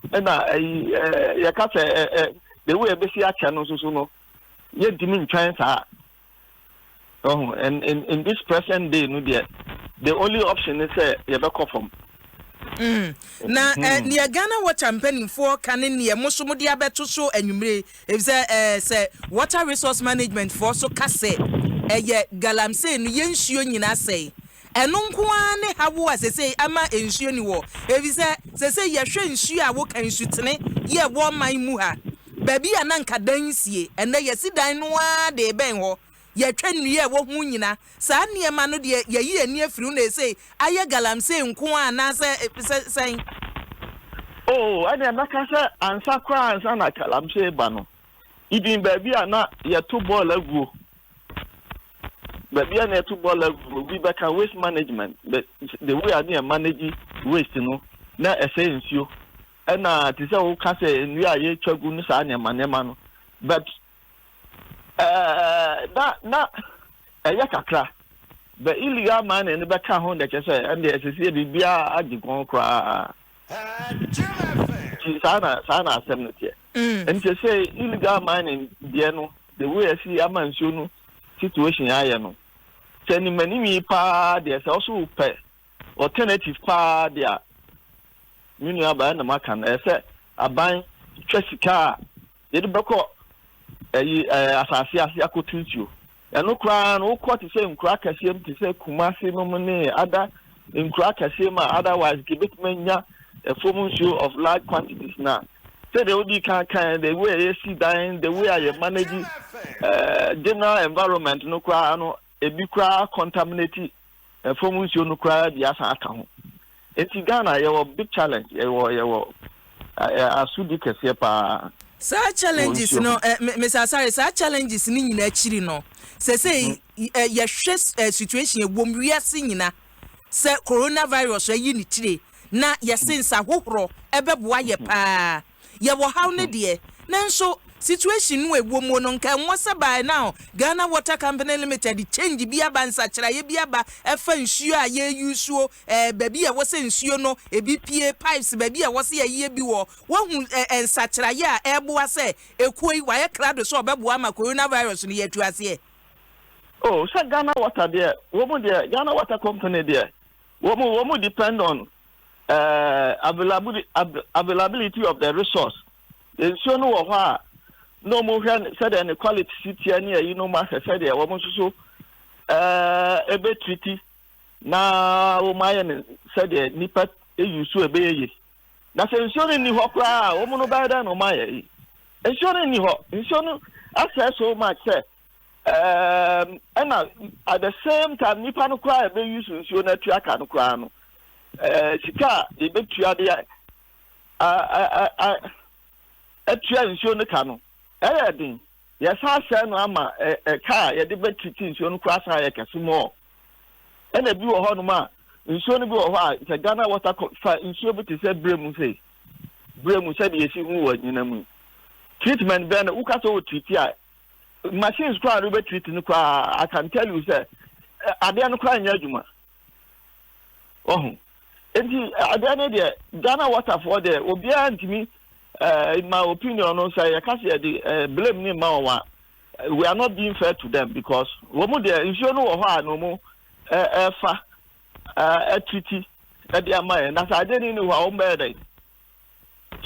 Ɛna ɛyi yɛka sɛ ɛ ɛ the way ebesi akyɛ no nso so no, yɛntumi ntwɛn saa ɔho. And in this present day no deɛ, the only option is sɛ yɛbɛkɔ fam. Na nea Ghana Water mpanimfoɔ ka ne nea mo so mo de abɛto so anwummere, efisɛ sɛ water resource management foɔ so ka sɛ ɛyɛ galamsey no, yɛn nsuo nyinaa sɛe. Ɛno nko ara ne hawo a sese ama nsuo ni wɔ, efisɛ sese yɛhwɛ nsuo a woka nsutene yɛ wɔ man mu ha, baabi a na nka dan sie, ɛnɛ yɛsi dan no ara de bɛn hɔ, yɛtwa nnua a ɛwɔ ho nyina. Saa nneɛma no deɛ, yɛyi ani afiri ho na ɛsɛ ayɛ galamsey nko a anaasɛ sɛ sɛn? Oh, ɛnna mɛka sɛ ansa koraa, ansa na galamsey ba no, even baabi a na yɛto bɔɔl aguo, baabi a na yɛto bɔɔl aguo, obi bɛka waste management, but the way a ne yɛ manage waste no na ɛsɛ nsuo. Ɛna te sɛ woka sɛ nnua a yɛtwa gu no, saa nneɛma nneɛma no, but na ɛyɛ kakra, but illegal mining no bɛka ho na kyerɛ sɛ ɛndeɛ ɛsɛ sɛ biribiara agye gɔn koraa. Nti saa na asɛm no teɛ. Nti sɛ illegal mining deɛ no, the way ɛsi ama nsuo no situation ayɛ no, sɛ nimanim yi paa deɛ, sɛ ɔso pɛ alternative paa deɛ a, me nua baa na maka no, ɛsɛ aban twa sika a yɛde bɛkɔ ɛyi asase ase akɔtu nsuo. Ɛno koraa no, wokɔ te sɛ nkura kɛseɛ mu, te sɛ Kumase nom ne ada nkura kɛseɛ mu a, otherwise kebɛtumi anya ɛfam nsuo of large quantities. Na sɛdeɛ wodi kan kan, the way a yɛsi dan, the way a yɛ manage general environment no koraa no, ebi koraa contaminate ɛfam nsuo no koraa bi asan aka ho. Nti Ghana yɛwɔ big challenge, yɛwɔ asodi kɛseɛ paa. Saa challenges no, Mr Asare, saa challenges no nyinaa akyiri no, sɛ yɛhwɛ situation ɛwɔ mu wiase nyina sɛ coronavirus ayi ne tire na yɛse nsa hohorɔ ɛbɛboa yɛ paa, yɛwɔ haw no deɛ, nanso situation no ɛwɔ mu no, nka ɛnwɔ sɛ by now Ghana Water Company Limited change bi aba, nsakyerɛeɛ bi aba ɛfa nsuo a yɛyi suo, baabi a ɛwɔ sɛ nsuo no ebi pie, pipes baabi a ɛwɔ sɛ yɛyie bi wɔ. Wɔhu nsakyerɛeɛ a ɛboa sɛ ekuo yi wayɛ krado sɛ ɔbɛboa ama coronavirus no yɛatu aseɛ? Oh, sɛ Ghana Water deɛ, wɔn deɛ, Ghana Water Company deɛ, wɔn depend on availability of the resource. Nsuo no wɔ hɔ a, na wɔn hwɛ sɛdeɛ ne quality si teɛ ne ɛyi no, ahwɛ sɛdeɛ wɔn nso so ebe treat na wɔn ayɛ no sɛdeɛ nipa eyi so ɛbɛyɛ yie. Na sɛ nsuo no nni hɔ koraa a, wɔn no bɛyɛ dɛ na wɔn ayɛ yi? Nsuo no nni hɔ, nsuo no asɛe so much sɛ ɛna at the same time nipa no koraa ɛbɛ use nsuo no atua ka no koraa no, sika a yɛbɛtua de atua nsuo no ka no ɛyɛ den. Yɛsan sɛɛ no ama ɛka a yɛde bɛtreat nsuo no koraa san yɛ kɛse mɔɔ. Ɛna bi wɔ hɔnom a, nsuo no bi wɔ hɔ a, sɛ Ghana Water fa nsuo bi te sɛ Brɛ mu sei, brɛ mu sɛdeɛ yɛsi hu wɔ nyina mu, treatment bɛn no woka sɛ wɔ treat a, machines koraa no wobɛtreat no koraa, I can tell you sɛ adeɛ no koraa nyɛ adwuma. Ɔho nti adeɛ no deɛ, Ghana Water foɔ deɛ, obiara ntumi in my opinion no, sɛ yɛka sɛ yɛde blame ne ma wɔn a, we are not being fair to them, because wɔn mu deɛ, nsuo no wɔ hɔ a na wɔn ɛɛfa ɛtreat ɛde ama yɛn. Na sɛ adeɛ no ni hɔ a, wɔn bɛyɛ dɛ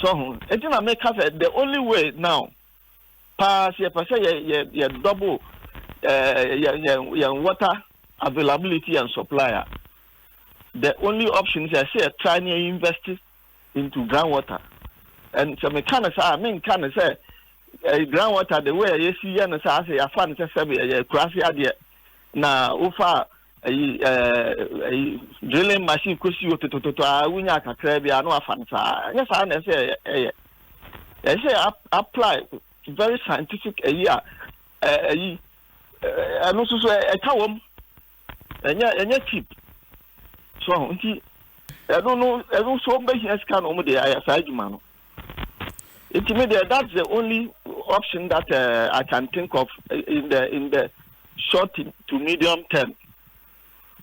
so ho? Eti na meka sɛ the only way now paa, sɛ yɛpɛ sɛ yɛ double yɛ water availability and supply a, the only option is sɛ yɛ try ne invest into groundwater. And sɛ meka no saa, menka no sɛ ground water the way a yɛsi yɛ no saa sɛ yɛafa no sɛ sɛbi ɛyɛ kurase adeɛ na wofa ɛyi ɛyi drilling machine kosi o totototo a wonya kakra bi a na wafa no saa. Ɛnyɛ saa na ɛsɛ ɛyɛ. Ɛsɛ apply very scientific ɛyi a ɛyi ɛno nso so ɛka wɔm, ɛnyɛ cheap so. Nti ɛno no, ɛno nso bɛhia sika na wɔn de ayɛ saa adwuma no. Nti mi deɛ, that's the only option that I can think of in the short to medium term.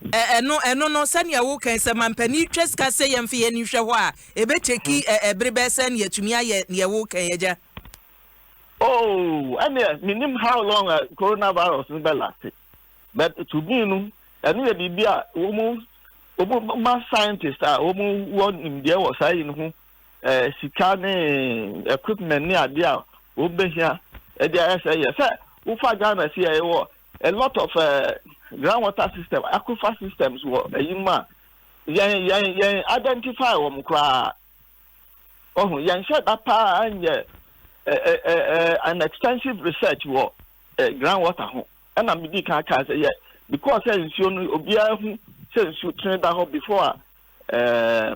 Ɛno no, sɛnea wokan sɛ mampanin twa sika sɛ yɛmfa yɛn ani hwɛ hɔ a, ɛbɛtake ɛbere bɛɛ sɛ ne yɛtumi ayɛ neɛ wokan, agya? Oh, ɛnneɛ menim how long coronavirus no bɛ last, but to me no, ɛno yɛ biribi a wɔn ma scientist a wɔn wɔ nimdeɛ wɔ saa yi no ho, sika ne equipment ne adeɛ a wɔn bɛhia ɛde ayɛ sɛ wofa Ghana si a, yɛwɔ a lot of groundwater system, aquifer systems wɔ ɛyi mu a yɛn identify wɔn koraa. Ɔho yɛn hyɛ da paa nyɛ an extensive research wɔ groundwater ho. Ɛna mi di kan kan sɛ yɛ because sɛ nsuo no, obiara hu sɛ nsuo tene da hɔ before a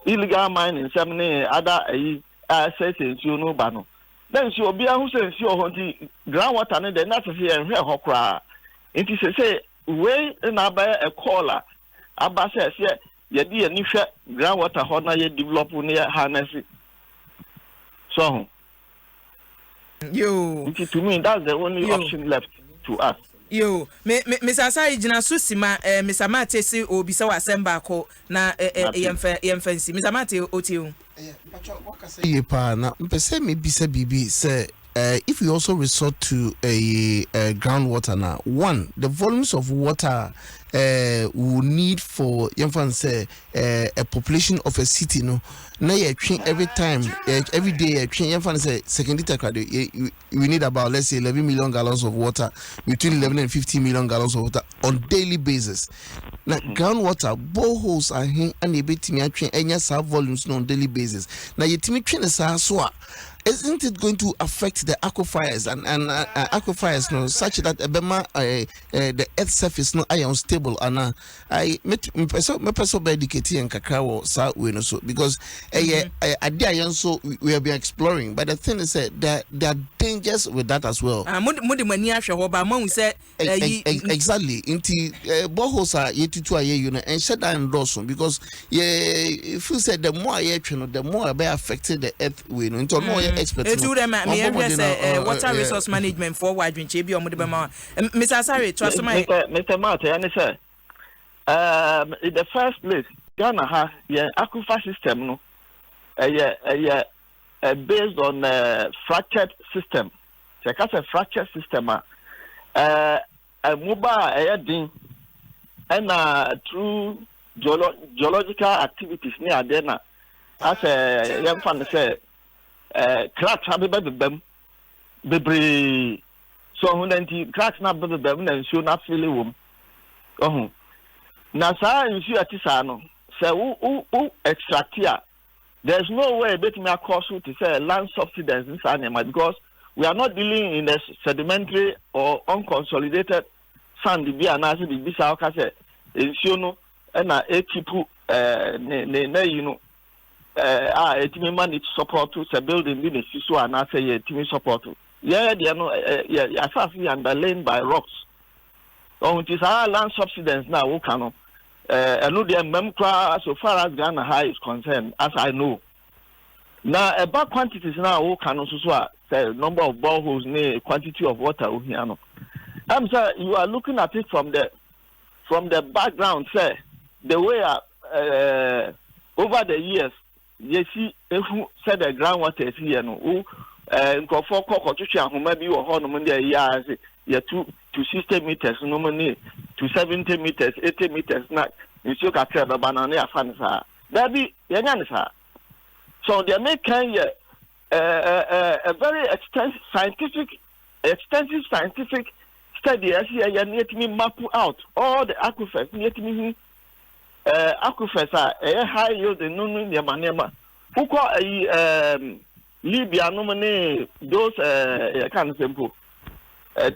illegal mining nsɛm ne ada ɛyi a ɛsɛsɛ nsuo no ba no, na nsuo, obiara hu sɛ nsuo wɔ hɔ. Nti groundwater no deɛ, na sɛ yɛn hwɛ hɔ koraa. Nti sɛ wei na abɛyɛ a call a aba sɛ yɛde yɛn ni hwɛ groundwater hɔ na yɛ develop ne yɛ harness. So ho. Yoo. Nti to me, that's the only Yo. Option left to us. Yo, me me Mr. Asare, gyina so si ma eh, Mr. Mate se ɔrebisa wo asɛm baako na eh, eh, Mate. Yɛmfa yɛmfa nsi. Mr. Mate, ɔtie wo. Ɛyɛ, mpakyɛw, wakasa yie paa na mpɛ sɛ mebisa biribi sɛ if we also resort to ɛyi ground water na one, the volumes of water a we will need for, yɛmfa no sɛ, a population of a city no, na yɛtwe every time, every day yɛtwe, yɛmfa no sɛ Sekondi Takoradi, we need about, let's say, 11 million gallons of water, between 11 and 15 million gallons of water on daily basis. Na groundwater boreholes ahe ana yɛbɛtumi atwe ɛnya saa volumes no on daily basis? Na yɛtumi twe ne saa so a, isn't it going to affect the aquifers and aquifers no such that ɛbɛma the earth surface no ayɛ unstable ana? I mepɛ sɛ mepɛ sɛ ɔbɛ educate yɛn kakra wɔ saa wei no so, because ɛyɛ ade a yɛn nso we have been exploring, but the thing is that there are dangers with that as well. Ah, mo de mo ani ahwɛ hɔ ba mo ahu sɛ ɛyi. Exactly, nti boreholes a yɛtutu a yɛyi no ɛnhyɛ da ndɔɔso, because yɛ feel sɛ the more a yɛtwe no, the more ɛbɛ affect the earth wei no. Nti ɔno ɔyɛ expert no. Eti wo dɛ ma meyɛhwɛ sɛ water resource management foɔ wɔ adwenkyerɛ bi a wɔde bɛma wa. Mr. Asare, to aso ma yɛ. Mr. Mate, ɛne sɛ in the first place, Ghana ha, yɛn aquifer system no ɛyɛ based on fractured system. Sɛ ɛka sɛ fractured system a, ɛmoba a ɛyɛ den ɛna through geological activities ne adeɛ na asɛ yɛmfa no sɛ cracks abebɛbeba mu bebree so. Ɔho na nti cracks na abebɛbeba mu na nsuo no afele wɔ mu. Ɔho na saa nsuo a ɛte saa no, sɛ wo extract a, there is no way ebetumi akɔ so te sɛ land subsidence ne saa nneɛma, because we are not dealing in a sedimentary or unconsolidated sand bi anaasɛ biribi saa. Ɔka sɛ nsuo no ɛna ekipu ne n'ayi no a etumi ma ne support sɛ building bi na esi so anaasɛ yɛ etumi support. Yɛn deɛ no, yɛ asase yɛ underlain by rocks. Ɔhun ti saa land subsidence na awoka no, ɛno deɛ mmɛm koraa so far as Ghana ha is concerned, as I know. Na ɛba quantities na awoka no nso so a, sɛ number of boreholes ne quantity of water ohia no, sɛ you are looking at it from the background sɛ the way a over the years yɛsi ehu sɛ the ground water esi yɛ no, wo nkurɔfoɔ kɔ kɔtwitwi ahoma bi wɔ hɔnom de ɛyɛ a sɛ yɛtu to 60 meters nom ne to 70 meters, 80 meters, na nsuo kakra bɛba na ne yɛafa ne saa. Daabi, yɛnya ne saa. So deɛ meka yɛ a very extensive scientific study ɛsi yɛyɛ ne yɛtumi map out all the aquifers ne yɛtumi hu aquifers a ɛyɛ high yielding no no nneɛma nneɛma. Wokɔ ayi Libya nom ne those yɛka no sɛ mpo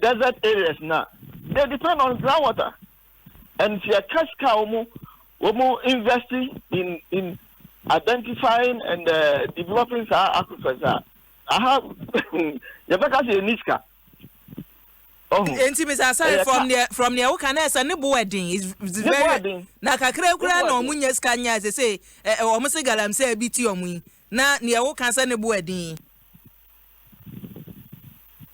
desert areas na they depend on groundwater, and yɛka sika a wɔn invest in identifying and developing saa aquifers a, aha yɛbɛka sɛ yɛni sika. Nti Mr. Asare, from neɛ woka na ɛsɛ ne bo ɛden is very na kakra kura na ɔmo nya sika nya sɛ ɛ ɔmo se galamsey bi ti ɔmo yi na neɛ woka sɛ ne bo ɛden.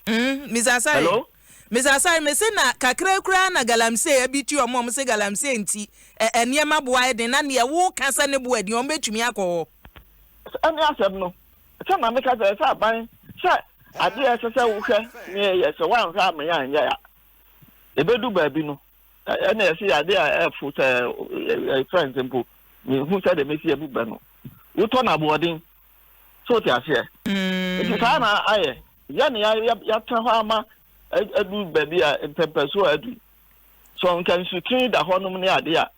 Mr. Asare. Hello? Mr. Asare, mese na kakra kura na galamsey bi ti ɔmo, ɔmo se galamsey nti ɛ nneɛma bo ayɛ den, na neɛ woka sɛ ne bo ɛden, ɔmo bɛtumi akɔ hɔ. Ɛne asɛm no sɛ maame ka sɛ ɛsɛ aban sɛ adeɛ ɛsɛ sɛ wohwɛ ne yɛ sɛ woanhwɛ ama yɛ anyɛ a, ebedu baabi no ɛna yɛsɛ yɛ adeɛ a ɛfo sɛ friends mpo mehu sɛ de mesi ebu bɛ no, wotɔ no aboɔden so wote aseɛ. Nti saa na ayɛ yɛ ne yɛatena hɔ ama adu baabi a mpɛmpɛso a adu so. Nka nsutene da hɔnom ne adeɛ a,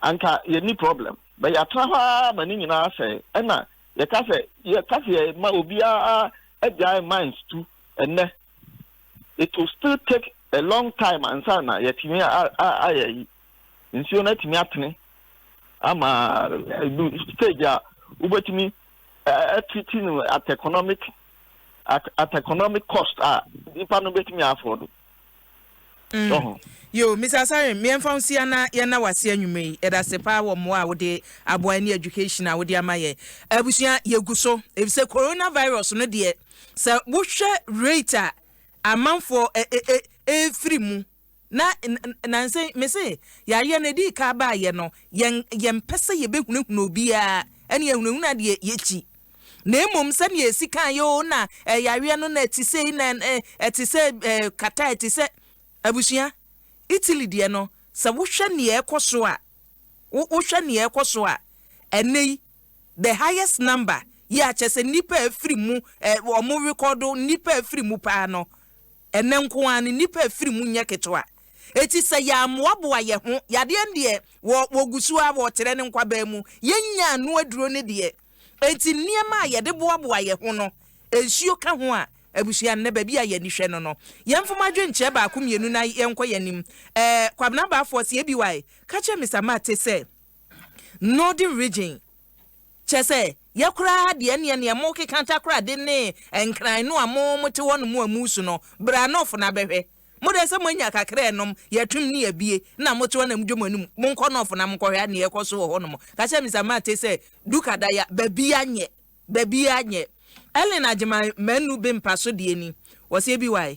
anka yɛni problem, but yɛatena hɔ ara ma ne nyinaa sɛe. Ɛna yɛka sɛ yɛma obiara agyae mines tu ɛnɛ, it will still take a long time ansa na yɛtumi ayɛ yi nsuo no atumi atene ama stage a wobɛtumi atiti no at economic cost a nipa no bɛtumi afford. Ɔho. Yo, Mr. Asare, mmiɛnfa wo nsia na yɛna wase anwummerɛ yi. Yɛda ase paa wɔ mmoa a wode aboa ne education a wode ama yɛ. Abusua, yɛgu so. Efisɛ coronavirus no deɛ, sɛ wohwɛ rate a amanfoɔ ɛfiri mu na nansɛ mese yareɛ no ɛdii ka baayɛ no, yɛn yɛmpɛ sɛ yɛbɛhunahuna obiara, ɛne yɛhunahuna deɛ yɛkyi. Na mmom sɛnea esi kan yɛ o, na yareɛ no na ɛte sɛ na ɛte sɛ kata, ɛte sɛ abusua. Italy deɛ no, sɛ wohwɛ nea ɛkɔ so a, wohwɛ nea ɛkɔ so a, ɛnɛ yi the highest number yɛ akyɛ sɛ nipa afiri mu, ɔmo record nipa afiri mu paa no, ɛnɛ nko ara no nipa afiri mu nyɛ ketewa. Eti sɛ yɛamoaboa yɛ ho, yadeɛ deɛ wɔ wɔgu so a wɔkyerɛ ne nkwabaa mu, yɛnya ano aduro ne deɛ. Eti nneɛma a yɛde boaboa yɛ ho no, nsuo ka ho a, abusua, nnɛ baabi a yɛni hwɛ no, yɛmfom adwenkyerɛ baako mmienu na yɛnkɔ yɛn anim. Kwabena Baafoɔ sɛ ebi wae ka kyerɛ Mr Mate sɛ Northern Region kyɛ sɛ yɛkoraa deɛ neɛ mo keka Takoradi ne Nkran no a mo te hɔ no mu a mu su no, bra North na bɛhwɛ. Mo deɛ sɛ moanya kakra ɛnom yɛtum ne yɛbie na mote hɔ na modwo mo anim. Monkɔ North na monkɔhwɛ neɛ ɛkɔ so wɔ hɔ nom. Ka kyerɛ Mr Mate sɛ Dukadaya baabi anyɛ, baabi anyɛ. Ellen Agyeman Manu Bempa so deɛ ni, wɔsɛ ebi wae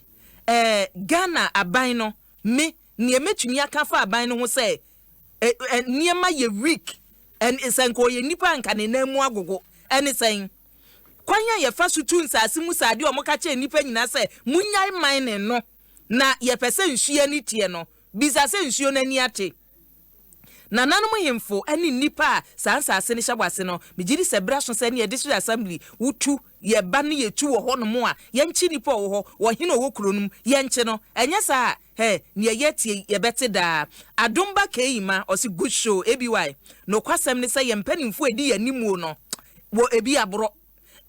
Ghana aban no, me nea mɛtumi aka fa aban no ho sɛ nneɛma yɛ weak, ɛn sɛ nka ɔyɛ nipa nka ne nan mu agogo. Ɛne sɛn kwan a yɛfa so tu nsaase mu saa adeɛ a wɔka kyerɛ nnipa nyinaa sɛ munyae mining no na yɛpɛ sɛ nsuo ani teɛ no, bisa sɛ nsuo no ani ate. Nananom hemfo ne nnipa a saa nsaase no hyɛ wase no, megye di sɛ berɛ aso sɛ ne district assembly wotu yɛba no, yɛtu wɔ hɔnom a yɛnkye nnipa a ɔwɔ hɔ, wɔhene a ɔwɔ kuro no mu yɛnkye no. Ɛnyɛ saa a, hɛ nea yɛtie yɛbɛte daa. Adomba Keima ɔse good show aby. Nokwasɛm ne sɛ yɛn mpanimfoɔ a ɛdi yɛn animuo no wɔ ebi aborɔ,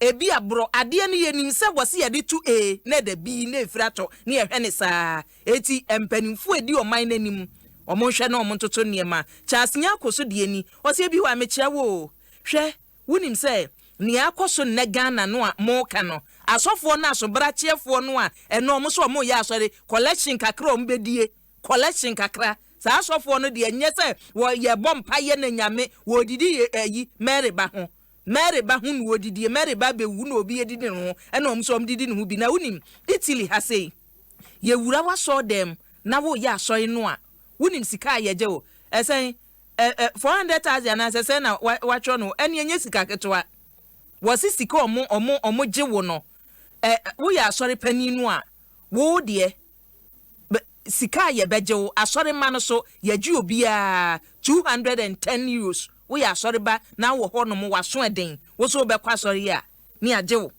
ebi aborɔ adeɛ no. Yɛnim sɛ wɔse yɛde to A na ɛda B na ɛfiri atɔ ne yɛhwɛ ne saa. Eti mpanimfoɔ a ɛdi ɔman no anim, wɔn nhwɛ na wɔn ntoto nneɛma. Charles Nyako so deɛ ni, ɔsɛ ebi hɔ a mekyia wo o. Hwɛ, wonim sɛ nea akɔ so nnɛ Ghana no a moka no, asɔfoɔ no, asobrakyeɛfoɔ no a ɛno ɔmo so ɔmo yɛ asɔre collection kakra a ɔmo bɛdie, collection kakra. Saa asɔfoɔ no deɛ, nyɛ sɛ wɔyɛ bɔ mpayɛ na Nyame wɔdidi yɛ ayi Mary ba ho, Mary ba ho na wɔdidie. Mary ba bɛwu na obi adidi ne ho, ɛna ɔmo so ɔmo didi ne ho bi. Na wonim Italy ha sei, yɛwura w'asɔre dɛm na woyɛ asɔre no a, wonim sika a yɛgye wo? Ɛsɛn ɛ ɛ 400,000 anaasɛ sɛn na watwerɛ no. Ɛne ɛnyɛ sika ketewa. Wɔsi sika ɔmo gye wo no, woyɛ asɔre panin no a, wo deɛ sika a yɛbɛgye wo, asɔre ma no so yɛgye obiara €210. Woyɛ asɔre ba na wɔ hɔ nom waso ɛden, wo so wobɛkɔ asɔre yi a, ne agye wo.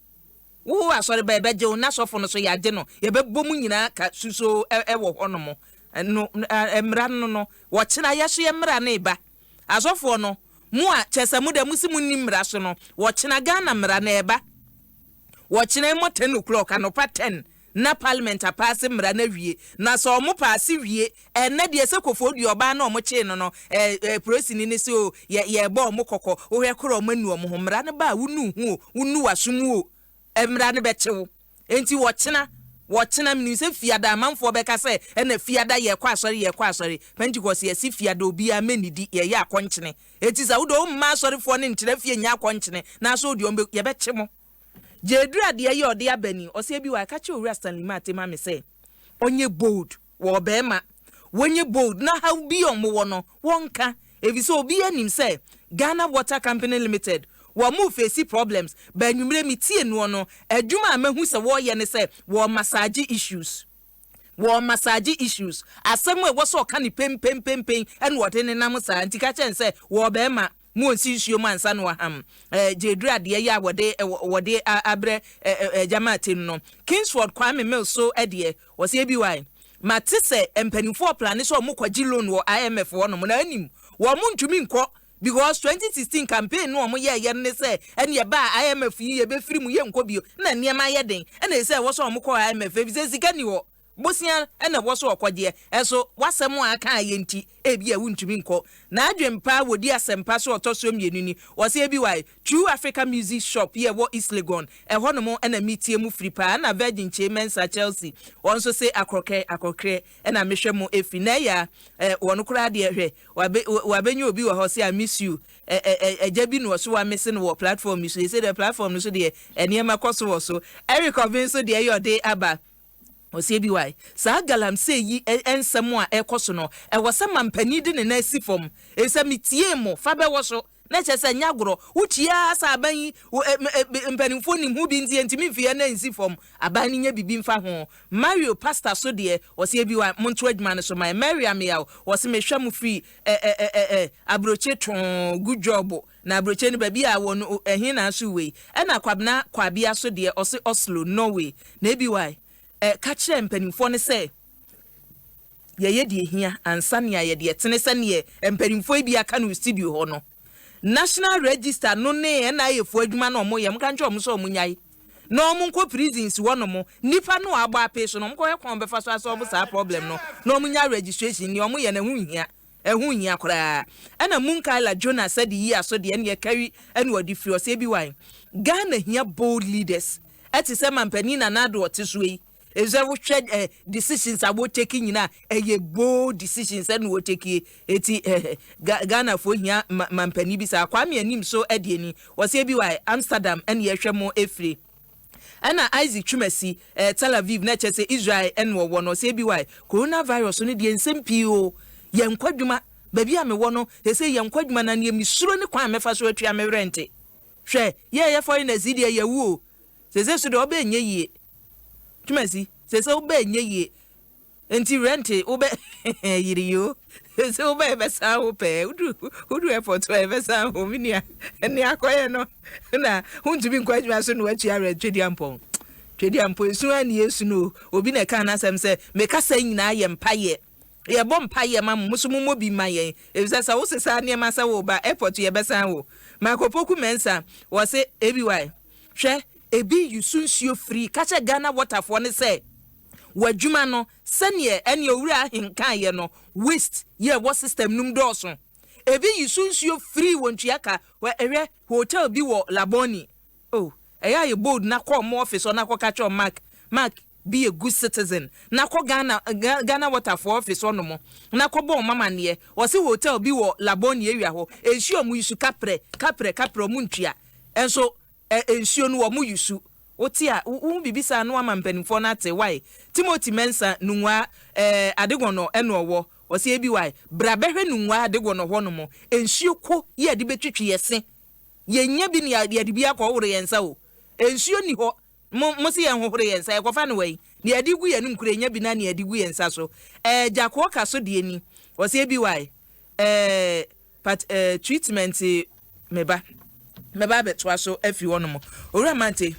Wo asɔre ba yɛbɛgye wo, na sɔfo no so yɛagye no. Yɛbɛbɔ mu nyinaa ka suso ɛwɔ hɔ nom no. Mmara no, wɔkyena yɛ so yɛ mmara no eba. Asɔfoɔ no mo a kyɛ sɛ mo dɛ mo si mo ni mmara so no, wɔkyena Ghana mmara no ɛba. Wɔkyena mmɔ 10 o'clock anɔpa 10 na parliament apass mmara no awie. Na sɛ ɔmo pass wie ɛnɛ deɛ, sɛ Kofoɔ Dua ɔbaa na ɔmo kyee no, ɛɛ ɛɛ polisini ne sɛ o yɛ yɛbɔ ɔmo kɔkɔ. Wohwɛ korɔ ɔmo anu ɔmo ho mmara no ba a, wunu ho o, wunu waso mu o, mmara no bɛkye wo. Nti wɔkyena menim sɛ fiada amanfoɔ bɛka sɛ ɛna fiada yɛkɔ asɔre, yɛkɔ asɔre Pentecost. Yɛsi fiada obiara mɛnidi, yɛyɛ akɔnkyene. Eti sɛ wode ɔmma asɔrefoɔ ne nkyerɛ fie nyɛ akɔnkyene na so deɛ ɔmbɛ yɛbɛkye mo. Gyeduru adeɛ yɛ ɔde aba ni, ɔsɛ ebi wɔ aka kyerɛ Owura Stanley Mate ma me sɛ ɔnyɛ bold wɔ ɔbɛrima, wɔnyɛ bold na haw bi a ɔmo wɔ no wɔnka, efisɛ obi anim sɛ Ghana Water Company Limited wɔn mo face problems. Bɛnwumire mi tie noɔ no, adwuma a mahu sɛ wɔreyɛ ne sɛ wɔ massage issues, wɔ massage issues, asɛm a ɛwɔ sɛ ɔka ne pempempempen ɛna ɔde ne nam saa. Nti ka kyɛn sɛ wɔ bɛrima mu onsi nsuo mu ansa na waham gyeduru adeɛ yɛ a wɔde abrɛ ɛɛ gyama atem no. Kingsford Kwame Mills so ɛdeɛ, wɔsɛ ebi wa mate sɛ mpanimfoɔ plan sɛ ɔmo kɔgye loan wɔ IMF hɔnom na anim wɔn mo ntumi nkɔ because 2016 campaign no ɔmo yɛɛyɛ no ne sɛ ɛne ɛba a IMF yi yɛbɛfiri mu, yɛnkɔ bio, na nneɛma yɛ den, ɛna ɛsɛ ɛwɔ sɛ ɔmo kɔ IMF efisɛ sika ni hɔ. Bosea na ɛwɔ so ɔkɔgyeɛ, ɛso w'asɛm a aka ayɛ nti ebia wontumi nkɔ. N'adwen pa wɔdi asɛmpa so ɔtɔ soɔ mmienu ni, ɔse ebi wae, True Africa Music Shop yi a ɛwɔ East Legon, ɛhɔ nom na metie mo firi paa, ɛna Virgin Kyei Mensah Chelsea, wɔn nso se Akorɔkɛ, Akorɔkrɛ na mehwɛ mo firi. Na ɛyɛ a, wɔn koraa deɛ hwɛ, wabe, wabɛnya obi wɔ hɔ se I miss you, ɛ, ɛ, ɛ, agya bi na ɔso wamese no wɔ platform yi so, seesei deɛ platform no so deɛ nneɛma kɔ so wɔ so. Eric Obeng nso deɛ ɛyɛ ɔde aba. Ɔse ABY, saa galamsey yi nsɛm a ɛrekɔ so no, ɛwɔ sɛ mampanin de ne nan si fam, efisɛ metiee mo, fa bɛwɔ so, na kyerɛ sɛ ɛnyɛ agorɔ, wotie ara sɛ aban yi mpanimfoɔ nim ho bi nti yɛntumi mfi yɛn nan nsi fam, aban no nyɛ biribi mfa ho. Mario Pastor so deɛ, ɔse ABY, monto adwuma no so ma yɛn. Mary Ameyaw, ɔse mehwɛ mo firi ɛ ɛ ɛ ɛ aburokye too, good job. Na aburokye no baabi a wɔ no ɛhe na aso wei? Ɛna Kwabena Kwabea so deɛ ɔse Oslo, Norway. Na ABY ɛ ka kyerɛ mpanimfoɔ no sɛ yɛyɛ deɛ ɛhia ansa nea yɛ deɛ ɛtene sɛdeɛ mpanimfoɔ yi bi aka no wɔ studio hɔ no. National Register no ne NIA foɔ adwuma no a wɔyɛ, monka nkyerɛ wɔn sɛ wɔn nyae na wɔn nkɔ prisons hɔ nom, nnipa no a abɔ apee so no wɔn nkɔhwɛ kwan a wɔbɛfa so asɔlve saa problem no na wɔn nya registration, nea wɔyɛ no ɛho nhia. Ɛho nhia koraa. Ɛna Munkaila Jonas de yii aso deɛ ɛneɛ kari ɛna ɔde firi ɔsɛ bi wan. Ghana hia bold leaders ɛte sɛ mampanin Nana Addo ɔte soɔ yi. Efisɛ wo hwɛ eh, decisions a wɔ take nyinaa ɛyɛ bold decisions ɛna wɔ take eti eh, Ghana foɔ hia ma, mampanin bi saa. Kwame Anim so ɛdeɛ ni. Ɔsɛ bi wan Amsterdam ɛna yɛhwɛ mo ɛfiri. Ɛna Isaac Twumasi, ɛɛ Tel Aviv, na ɛkyerɛ sɛ Israel ɛna ɔwɔ no, ɔsɛ ABY, Corona virus no deɛ nsɛm pii oo, yɛnkɔ adwuma, baabi a mewɔ no seesei yɛnkɔ adwuma na neɛ mesuro ne kwan a mɛfa so atua me rent. Hwɛ, yɛ a yɛyɛ foreigners yi deɛ yɛawu oo, seesei so deɛ ɔbɛ nyɛ yie. Twumasi, seesei wobɛ nyɛ yie. Nti rent wobɛ yere yi o sɛ wobɛ yɛbɛsan wo pɛɛ wodu wodu airport hɔ yɛbɛsan wo me nua ne akɔyɛ no na wontumi nkɔ adwuma so na watua rent twɛdi ampɔn twɛdi ampɔn esu a ne yɛsu no obi na ɛka n'asɛm sɛ mekasa nyinaa yɛ mpayɛ yɛbɔ mpayɛ ma mo mo so mommɔ bi ma yɛn efisɛ sɛ wosesa nneɛma sɛ wo ba airport yɛbɛsan wo Michael Poku Mensah wɔ se ABY hwɛ ebi yusu nsuo firi ka kyɛ Ghana waterfoɔ ne sɛ w'adwuma no sɛneɛ ɛneɛ Owura Ahen kaeɛ no, waste yɛ ɛwɔ system no mu dɔɔso. Ebi yi so nsuo free wɔ ntua ka, hwɛ hwɛ hotel bi wɔ Labone, oh ɛyɛ a yɛ bold na kɔ ɔmo office hɔ na kɔ ka kyerɛ ɔmo Mark, Mark be a good citizen na kɔ Ghana Ghana water foɔ office hɔ nom na kɔ bɔ ɔmo amaneɛ, ɔse hotel bi wɔ Labone area hɔ, nsuo a ɔmo yi so kaprɛ, kaprɛ, kaprɛ ɔmo ntua, nso ɛ nsuo no ɔmo yi so. Wote a, wohu biribi saa na woama mpanimfoɔ no ate, wai? Timothy Mensah, Nungua, eh, Adegɔnɔ ɛna ɔwɔ. Ɔse ebi wai, bra bɛhwɛ Nungua Adegɔnɔ hɔ nom, nsuo ko yi a yɛde bɛtwitwi yɛ se, yɛnnya bi na yɛde bi akɔ hohoro yɛn nsa o. Nsuo nni hɔ, mo, mo se yɛnhohoro yɛn nsa, yɛkɔfa no wai? Nea yɛde gu yɛn anom koraa yɛnnya bi na nea yɛde gu yɛn nsa so. Eh, Gyakoɔ ka so deɛ ni. Ɔse ebi wai, eh, But eh, treatment me ba, mɛba abɛtoa so afiri hɔnom. Owura Mante,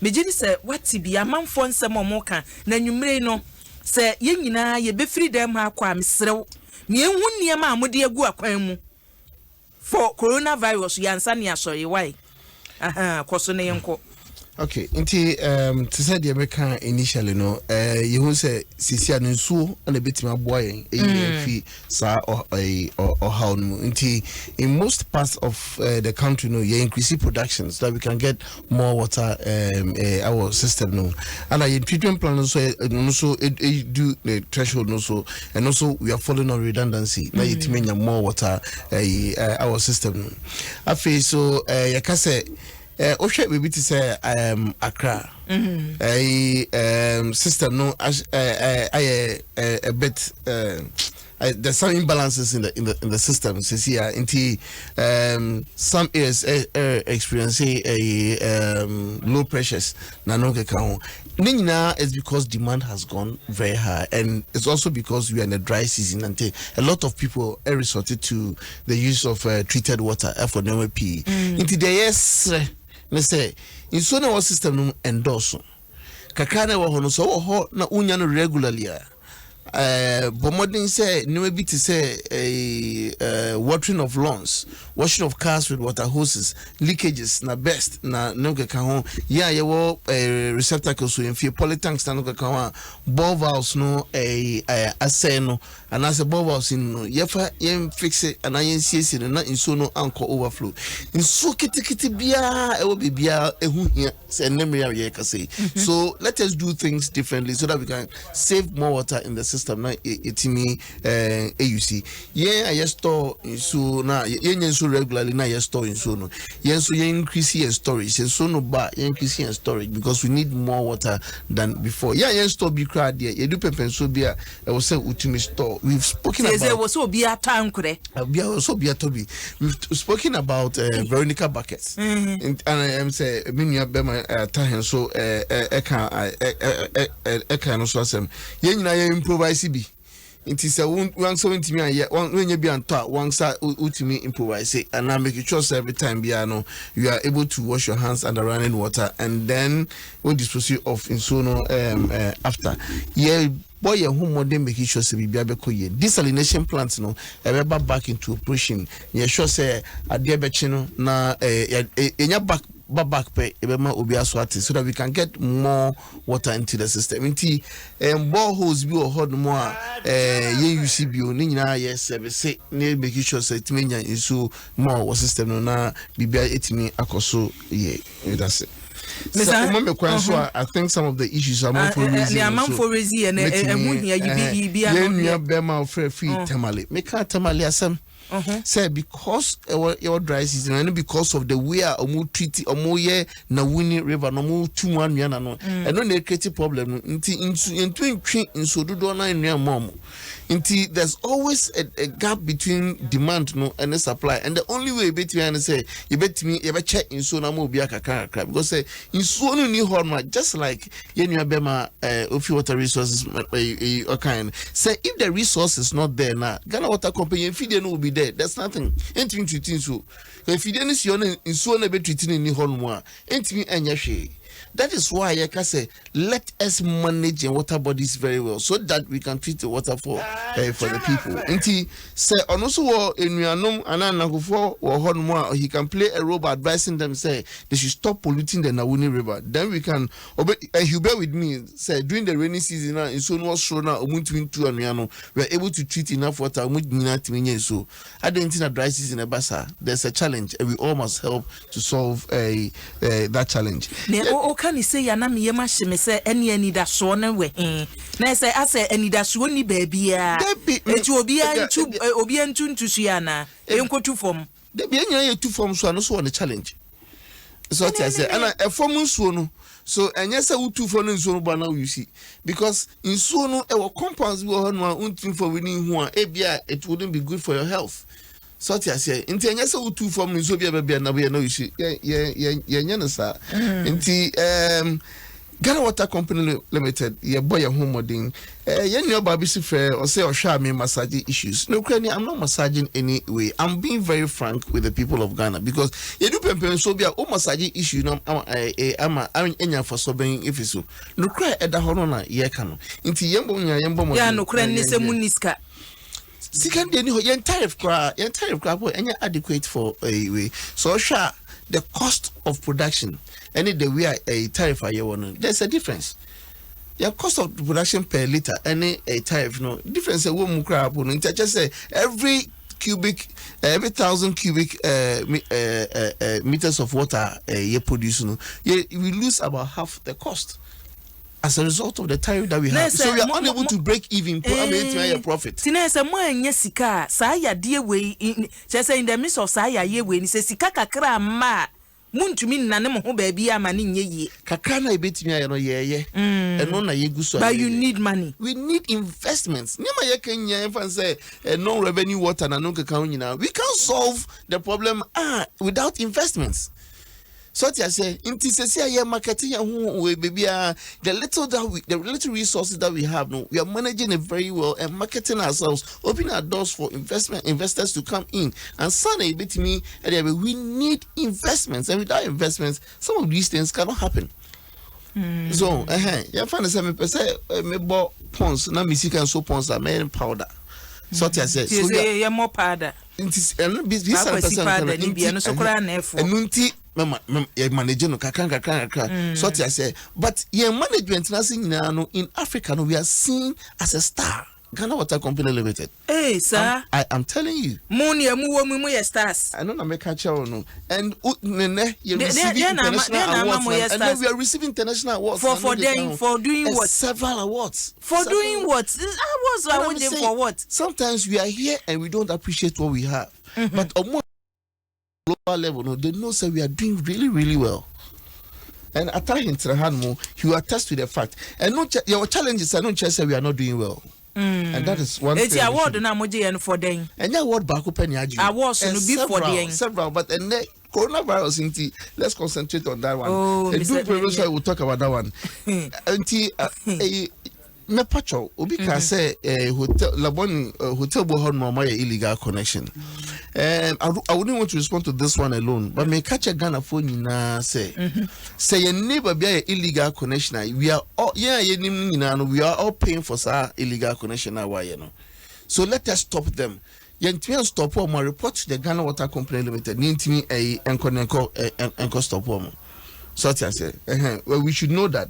megye di sɛ woate bi, amanfoɔ nsɛm a wɔka, na anwummere yi no, sɛ yɛn nyinaa yɛbɛfiri dan mu ha akɔ a, mesrɛ wo, ma yɛnhu nneɛma a mode agu akwan mu for coronavirus yi ansa ne asɔre, wai? Ahaa, kɔ so na yɛnkɔ. Okay, nti um, te sɛ deɛ meka initially no, uh, yɛhu sɛ sesia no nsuo na ɛbɛtumi aboa yɛn ɛyi yɛn mm. fi saa ɔhaw no mu. Nti in most parts of the country no, yɛ increase production so that we can get more water uh, our system no. Ana yɛn treatment plan nso ɛno nso ɛdu the threshold no so, and also we are following on redundancy na mm. yɛtumi anya more water uh, our system no. Afei so uh, yɛka sɛ wohwɛ biribi te sɛ Accra ɛyi system no ayɛ a bit there's some imbalances in the system sisi a nti some areas experience a low pressures na no keka ho ne nyinaa is because demand has gone very high, and it's also because we are in a dry season and a lot of people are resorted to the use of treated water for nneɛma pii. Nti deɛ yɛsrɛ ne sɛ nsuo no a ɛwɔ system no mu ɛndɔɔso kakra na ɛwɔ hɔ no, sɛ ɔwɔ hɔ na wonya no regularly a. Bɔ mmɔden sɛ nneɛma bi te sɛ watering of lawns, washing of cars with water hoses, leakages na burst na ne keka ho. Yɛn a yɛwɔ receptacles so yɛn fie, polytanks na ne keka ho a ball valves no asɛe no anaasɛ ball valves no, yɛfa yɛn fix anaa yɛn siesie no na nsuo no ankɔ overflow. Nsuo ketekete biara ɛwɔ biribiara ɛho hia sɛ ɛnɛ mmiri a yɛrekasa yi. So let us do things differently so that we can save more water in the system na yɛtumi ɛuse. Yɛn a yɛ store nsuo na yɛnyɛ nsuo regularly na yɛ store nsuo no, yɛn nso yɛn increase yɛn storage. Nsuo no ba, yɛn increase yɛn storage because we need more water than before. Yɛn a yɛn store bi koraa deɛ, yɛdu pɛpɛ nsuo bi a ɛwɔ sɛ wotumi store. We've spoken about sɛ wɔ sɛ obi atɔ ankorɛ. Obi a sɛ obi atɔ bi. We've spoken about Veronica buckets and ɛm sɛ me nua bɛma atahen so ɛka no so asɛm. Yɛn nyinaa yɛn improvise bi, nti sɛ wansa wontumi anyɛ, wonyɛ bi antɔ a, wansa wotumi improvise and make sure sɛ every time biara no you are able to wash your hands under running water and then wo dispose of nsuo no after. Yɛ bɔ yɛn ho mmɔden making sure sɛ biribi abɛkɔ yie. Desalination plant no ɛbɛba back into operation. Yɛ sure sɛ adeɛ bɛkye no na yɛnya back ba back pɛ, ɛbɛma obi aso ate so that we can get more water into the system. Nti boreholes bi wɔ hɔ nom a yɛn use bio ne nyinaa yɛ service ne making sure sɛ ɛtumi nya nsuo more wɔ system no na biribi ɛtumi akɔ so yɛ. That's it. Sɛ ɔma me kwan so a, I think some of the issues amanfo raise ne amanfo raise yɛ no, ɛho hia yi bi. Yɛn nua bɛrima ɔfrɛ firi Tamale, meka Tamale asɛm sɛ because ɛwɔ yɛwɔ dry season and because of the way a ɔmo treat, ɔmo yɛ Nawuni River na ɔmo tu mu anwea na no, ɛno na ecreate problem no. Nti nsu yɛntu ntwi nsuo dodoɔ na nnua mma ɔmo, nti there's always a gap between demand no and the supply, and the only way ebetumi ayɛ no sɛ yɛbɛtumi yɛbɛkyɛ nsuo na ama obi akakra kakra because sɛ nsuo no ni hɔ no a, just like yɛn nua bɛma ofi water resources ɔkan no sɛ if the resource is not there na Ghana Water Company yɛn fidie no will be there, there's nothing ntumi ntreat nsuo. Mfidie no si hɔ no, nsuo no ebɛtreat no ni hɔ nom a, ntumi ɛnyɛ hwee. That is why yɛka sɛ let us manage our water bodies very well so that we can treat the water for the people. Nti sɛ ɔno nso wɔ enuanom anaa anakofoɔ wɔ hɔ nom a, he can play a role by advising them sɛ they should stop polluting the Nawuni River. Then we can obe and he bear with me sɛ during the rainy season na nsuo no wɔ soro na ɔmo ntumi ntu anwea no, we are able to treat enough water, ɔmo nyinaa tumi nye nsuo. Adan nti na dry season ɛba saa? There's a challenge and we all must help to solve that challenge. Ne o ka ne sɛ ya na meyɛ ma hye me sɛ ɛne anidasoɔ no wɔ he na sɛ asɛ anidasoɔ ni baabiara? Eti obiara ntu obiara ntu ntusu anaa ɛnkotu fam? Dabi, yɛn nyinaa yɛ tu fam so a no so wɔ ne challenge so ɔte ase. Ɛna ɛfam nsuo no so, ɛnyɛ sɛ wotu fam no nsuo no ba na woyusi because nsuo no ɛwɔ compounds bi wɔ hɔ nom a wontumi fa w'ani hu a ebia it wouldn't be good for your health so ɔte aseɛ. Nti ɛnyɛ sɛ wotu fam no nsuo bi a bɛbia na bɛyɛ na woyusi. Yɛ yɛ yɛ yɛnyɛ no saa. Nti Ghana Water Company Limited, yɛbɔ yɛn ho mmɔden. Yɛn nua baa bi si fɛ ɔsɛ ɔhwɛ a me massage issues no kura ni. I'm not massaging any way. I'm being very frank with the people of Ghana because yɛdu pɛmpɛn so bi a o massage issue no ama ama enya nfaso bɛn efi so no kura ɛda hɔ no na yɛka no. Nti yɛn bɔ nyinaa, yɛn bɔ mmɔden. Yɛ nokora ne sɛ mu ni sika. Sika deɛ ni hɔ. Yɛn tariff koraa po ɛnyɛ adequate for wei so. Ɔhwɛ a, the cost of production ɛne the way a tariff a yɛwɔ no, there's a difference. Yɛn cost of production per litre ɛne tariff no, difference ɛwɔ mu koraa po no. Nti ɛkyɛ sɛ every 1,000 cubic meters of water yɛ produce no, we lose about half the cost as a result of the tariff that we have. So we are unable to break even. I mean, eh, profit. Tina sɛ mo anya sika a saa yadeɛ wei kyerɛ sɛ in the midst of saa yadeɛ wei ni sɛ sika kakra ama a, muntumi nnane mo ho baabi ama ne nyɛ yie. Kakra na ebetumi ayɛ no, yɛɛyɛ ɛno na yɛgu so. But you need money. We need investments. Nneɛma yɛ ka nyinaa, yɛmfa sɛ non revenue water na no keka ho nyinaa, we can solve the problem ah without investments so ɔte ase. Nti sɛsi a yɛ marketing yɛn ho wɔ beebi a, the little resources that we have no, we are managing it very well and marketing ourselves, opening our doors for investment investors to come in and sana ebetumi ɛde ɛbɛ. We need investments, and without investments, some of these things cannot happen. So ɛhɛn yɛfa no sɛ mepɛ sɛ mebɔ pons na me sika nso pons a, mɛyɛ powder so ɔte aseɛ. So yɛmmɔ powder. Nti ɛno bi bi sa pɛ sɛ powder ni bi, ɛno so koraa na ɛfo. Ɛno nti mɛma yɛ manage no kakra kakra kakra so ɔte aseɛ, but yɛn management n'ase nyinaa no, in Africa no, we are seen as a star, Ghana Water Company Limited. Ee, saa. I am telling you. Mu ni emu wɔ mu mu yɛ stars. Ɛno na meka kyerɛ wo no, and nene yɛ receiving international awards, and then we are receiving international awards. For then for doing what? Several awards. For doing what? Awards are waiting for what? Sometimes we are here and we don't appreciate what we have, but on more global level no, they know say we are doing really, really well. And Atahin Trahanmo, he will attest to the fact. And no, your challenges are not just say we are not doing well. And that is one Eti award na mo gye yɛn for den? Ɛnyɛ award baako pɛ ni agye. Awards no bi for den? Several, but ɛnɛ coronavirus nti, let's concentrate on that one. Oh, Edu pere so we will talk about that one. Nti ɛyi mɛpatwɔ obi ka sɛ hotel Labone hotel bɔ hɔ nom a ɔmo ayɛ illegal connection. I wouldn't want to respond to this one alone, but meka kyerɛ Ghanafoɔ nyinaa sɛ yɛn neighbor bi ayɛ illegal connection a, we are all, yɛn a yɛnim nyinaa no, we are all paying for saa illegal connection a wɔayɛ no. So let us stop them. Yɛntumi stop wɔn a, report to the Ghana Water Company Limited ne ntumi ɛyi nkɔ ne nkɔ stop wɔn so ɔte ase. Ɛhɛn, well, we should know that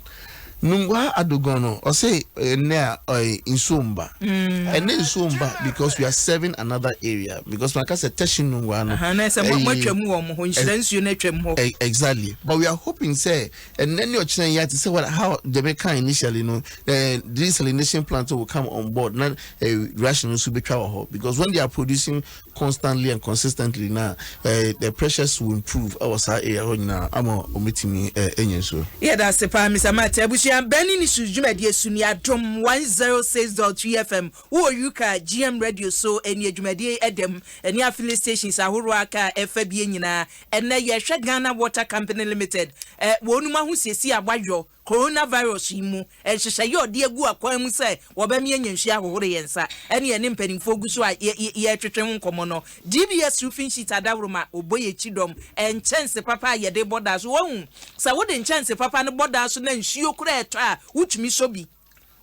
Nungua Adogon no, ɔsɛ ɛnɛ a ɔyɛ nsuo mba, ɛnɛ nsuo mba because we are serving another area, because maka sɛ Teshie Nungua no. Na sɛ mo atwa mu wɔ mo hɔ, nhyira nsuo no atwa mu hɔ. Exactly, but we are hoping say ɛnɛ ne ɔkyerɛ yi ati sɛ what how Jamaica initially no, desalination plant will come on board na ration nso betwa wɔ hɔ, because when they are producing constantly and consistently na the pressures will improve ɛwɔ saa area hɔ nyinaa ama ɔmɛtumi ɛnyɛ nsuo. Yɛda ase paa, Mr Mate. Abusua, bɛni ne su dwumadie su ni Adom 106.3 FM wowɔ UK, GM Radio so ɛni adwumadie ɛdɛm ɛne affiliate stations ahoroɔ aka ɛfa bie nyinaa. Ɛnɛ yɛhwɛ Ghana Water Company Limited, wɔn mu ahosiesie a wayɔ coronavirus yi mu, nhyehyɛeɛ a ɔde agu akwan mu sɛ wɔbɛmi anya nsuo ahohoro yɛn nsa, ɛne yɛne mpanimfoɔ gu so a yɛretwetwe ho nkɔmmɔ no. DBS Roofing Sheet adaworoma ɔbɔ yɛ akyi dɔm, nkyɛnse papa a yɛde bɔ daa so. Wɔhu sɛ wode nkyɛnse papa no bɔ daa so na nsuo kora ɛtɔ a, wotumi sɔ bi,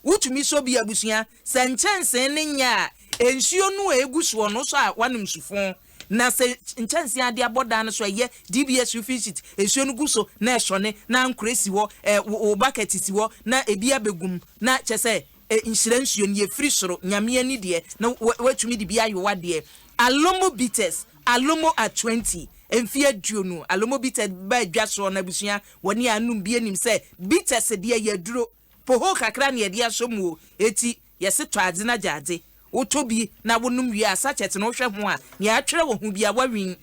wotumi sɔ bi. Abusua, sɛ nkyɛnse ne nyɛ a, nsuo no a egu soɔ no so a, wanom sufo na sɛ nkyɛnse ade abɔ dan no so, ɛyɛ DBS Roofing Sheet, nsuo no gu so na ɛsɔne na nkora si hɔ, wo bucket si hɔ na ebi abɛgum na kyɛ sɛ nhyira nsuo no yɛfiri soro Nyame ani deɛ na watumi de bi ayɛ wadeɛ. Alomo Bitters, Alomo at 20, mfe 20 Alomo Bitters ba adwa soɔ no, abusua, wɔne anom bi anim sɛ bitters deɛ yɛ duro poho kakra ne yɛde asɔ mu o. Eti yɛse tɔ adze na gya adze, wotɔ bi na wonom wie a, sachet no wohwɛ ho a, nea atwerɛ wɔ ho bi a wawin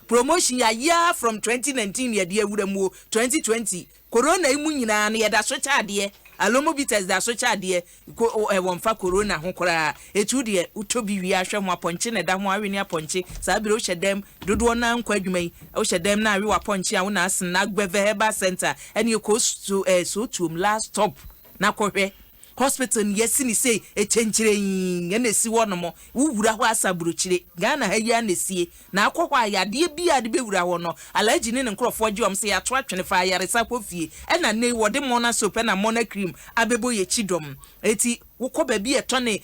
promotion yɛayɛ from 2019 yɛde awura mu o. 2020 corona yi mu nyinaa no, yɛda so kyɛ adeɛ. Alomo Bitters da so kyɛ adeɛ ko ɛwɔ mfa corona ho koraa. Etu deɛ wotɔ bi wie, ahwɛ ho apɔnkye na ɛda ho awe ne apɔnkye saa bere wohyɛ dɛm dodoɔ naa nkɔ adwuma yi, wohyɛ dɛm na awe wɔ apɔnkye a wona asen na Agbɛvɛ Herbal Center ɛne ekɔ so so tuom last stop na kɔhwɛ hospital no. Yɛsi ne sei ɛkyɛnkyerɛn ɛna esi hɔ nom. Wowura hɔ asa aburokyire Ghana ha yi a na esie na akɔ hɔ a, yadeɛ bi a de bɛwura hɔ no, Alhaji ne ne nkurɔfoɔ gye wɔn sɛ yɛato atwene fa ayaresa kɔ fie. Ɛna ne wɔde Mɔna soap ɛna Mɔna cream abɛbɔ yɛ akyi dɔm. Eti wokɔ baabi a ɛtɔ ne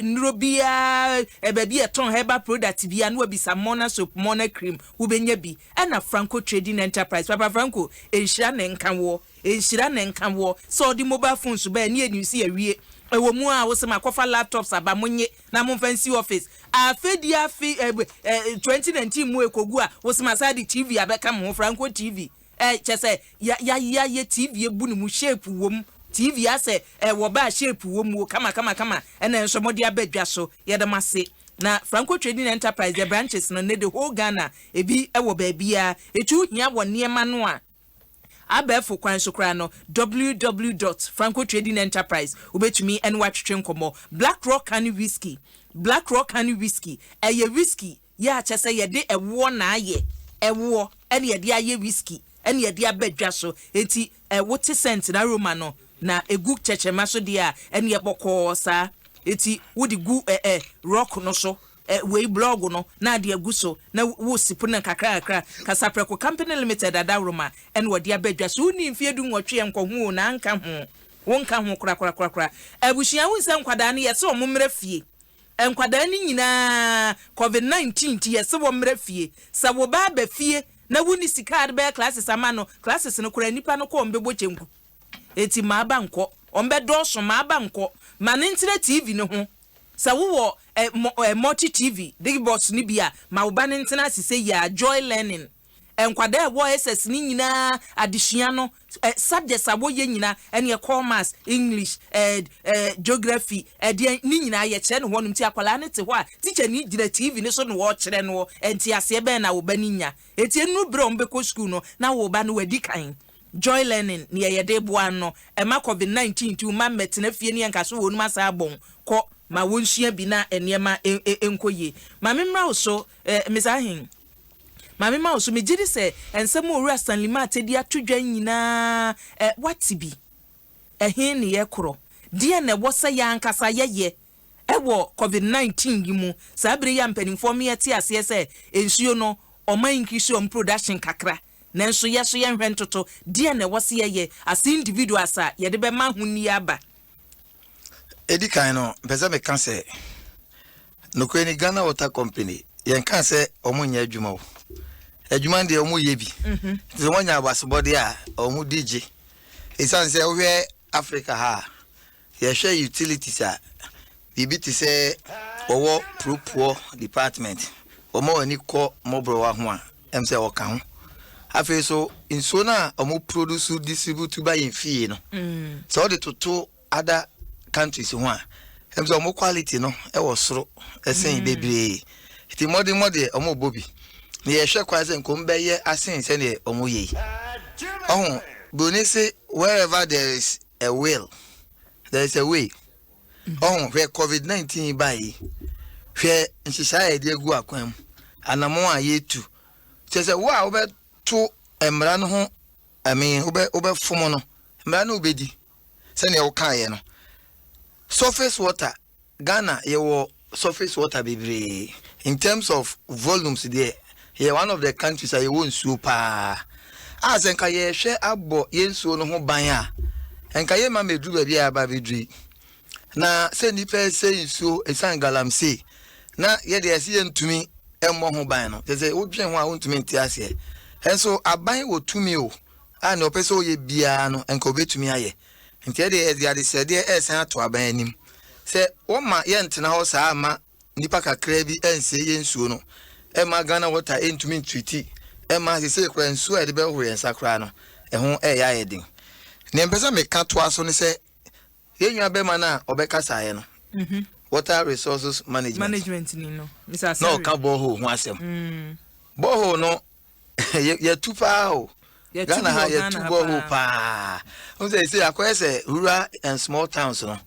nnuro biara, baabi a ɛtɔn herbal product biara na wabisa Mɔna soap, Mɔna cream, wobɛnya bi. Ɛna Franco Trading Enterprise, Papa Franco, nhyira ne nka woɔ, nhyira ne nka woɔ sɛ ɔde mobile phones bɛɛ ne yɛnim si awie ɛwɔ mu a wosɛ makɔfa laptops aba, monye na momfa nsi office. Afe di afe ɛ ɛ 2019 mu ekogu a, wosɛ masa de TV abɛka mo ho. Franco TV kyɛ sɛ ya ya ya yɛ TV ebu ne mu, shape wɔ mu, TV asɛ wɔba shape wɔ mu o, kama kama kama. Ɛna nso mo de aba dwa so, yɛde mo ase. Na Franco Trading Enterprise, the branches no ne the whole Ghana, ebi ɛwɔ baabiara etu hia wɔ nneɛma no a abɛɛfo kwan so koraa no, www.francotradingenterprise, wobɛtumi ɛne watwetwe nkɔmmɔ. Black Rock Honey Whisky, Black Rock Honey Whisky ɛyɛ whisky yɛ akyɛ sɛ yɛde ɛwoɔ na ayɛ, ɛwoɔ ɛne yɛde ayɛ whisky, ɛne yɛde aba dwa so. Eti ɛwo te scent na aroma no na egu kyɛkyɛma so deɛ a, ɛne ɛbɔkɔɔ saa. Eti wode gu ɛ ɛ rock no so. Wei blog no na ade agu so na wo sip no nkakra nkakra. Kasaprɛko Company Limited adaworoma ɛna wɔde aba dwa. So wonni mfeɛ 18 nkɔ ho o, na anka ho. Wonka ho korakorakorakora. Abusua, wohu sɛ nkwadaa no yɛse wɔn mmra fie. Nkwadaa no nyinaa COVID 19 nti yɛse wɔn mmra fie. Sɛ wo ba aba fie na wonni sika a de bɛyɛ classes ama no, classes no koraa nnipa no kɔ wɔn bɛbɔ kyenku. Enti mma aba nkɔ. Wɔn bɛdɔɔso, mma aba nkɔ. Ma no ntena TV no ho. Sɛ wowɔ ɛ mɔ ɛ multi TV, digibox no bi a, ma wo ba no ntena ase sɛ yia. Joy Learning. Nkwadaa a ɛwɔ SS no nyinaa adesua no, ɛ subjects a wɔyɛ nyinaa, ɛneɛ core maths, English, ɛ ɛ geography, ɛdeɛn, ne nyinaa yɛkyerɛ no hɔnom. Nti akwadaa no te hɔ a, tikyani gyina TV no so na ɔrekyerɛ no. Nteaseɛ bɛn na wo ba no nya? Enti ɛnnuru berɛ a wɔbɛkɔ sukuu no, na wo ba no wadi kan. Joy Learning, Nea yɛde boa no, ɛmma Covid 19 nti wo mma mmɛtena fie ne yɛnka so wɔnom asan abɔn kɔ ma wɔnsua bi na nneɛma nkɔ yie. Ma me mmra wo so, Miss Ahen. Ma me mma wo so. Megye di sɛ nsɛm a Owura Stanley Martey de ato dwa nyinaa, woate bi. Ɛhe ne yɛkorɔ? Deɛn na ɛwɔ sɛ yɛn ankasa yɛyɛ wɔ Covid 19 yi mu? Saa bere yi a mpanimfoɔ ma yɛte aseɛ sɛ nsuo no, wɔn increase wɔn production kakra. Nanso yɛ so yɛnhwɛ ntoto, deɛn na ɛwɔ sɛ yɛyɛ as individuals a yɛde bɛma ahonie aba? Edi kan no, mpɛ sɛ meka sɛ nokorɛ ni, Ghana Water Company, yɛnka sɛ wɔn nyɛ adwuma o. Adwuma no deɛ wɔn yɛ bi. Nti sɛ wɔnya abasobɔdeɛ a, wɔn di gye. Ɛsiane sɛ wohwɛ Africa ha a, yɛhwɛ utilities a, biribi te sɛ wɔwɔ pro-poor department, wɔma wɔn ani kɔ mmɔborɔwa ho a, ɛm sɛ wɔka ho. Afei so nsuo no a wɔn produce distribute ba yɛn fie no, sɛ wɔde toto other countries ho a, ɛm sɛ wɔn quality no ɛwɔ soro ɛsen bebree. Nti mmɔden deɛ wɔn bɔ bi. Na yɛhwɛ kwan sɛ nkom bɛyɛ asen sɛdeɛ wɔn yɛ yi. Ɔho, Broni se wherever there is a will, there is a way. Ɔho, hwɛ COVID 19 ba yi, hwɛ nhyehyɛe a yɛde agu akwan mu, anammɔn a yɛtu. Kyerɛ sɛ wo a wobɛto mmara no ho, I mean, wobɛfom no, mmara no wobɛdi sɛnea wokaeɛ no. Surface water, Ghana yɛwɔ surface water bebree. In terms of volumes deɛ, yɛ one of the countries a yɛwɔ nsuo paa. A sɛ nka yɛhwɛ abɔ yɛn nsuo no ho ban a, nka yɛmma mmɛduru baabi a yɛaba abɛduru yi. Na sɛ nnipa ɛsɛ nsuo ɛsiane galamsey na yɛde ɛsɛ yɛntumi mmɔ ho ban no, kyerɛ sɛ wodwen ho a wontumi nte aseɛ. Ɛnso aban wɔ tumi o, a nea ɔpɛ sɛ ɔyɛ biara no nka obɛtumi ayɛ. Nti ɛdeɛ yɛde adesrɛdeɛ ɛresan ato aban anim sɛ wɔma yɛntena hɔ saa ma nnipa kakraa bi ɛnsɛe yɛn nsuo no, ɛma Ghana Water ɛntumi ntreat, ɛma sesei koraa nsuo a yɛde bɛhohoro yɛn nsa koraa no ɛho ɛyɛ ayɛ den. Nea mpɛ sɛ meka toa so ne sɛ yɛn nua bɛrima no a ɔbɛkasaeɛ no, Water Resources Management, Management ni no, Mr. Na Asare. Ɔka borehole ho asɛm. Borehole no yɛtu paa o. Yɛtu Ghana bi ha wɔ yɛtu Ghana ha borehole paa. Paa n sɛ sɛ akɔyɛ sɛ rural and small towns no,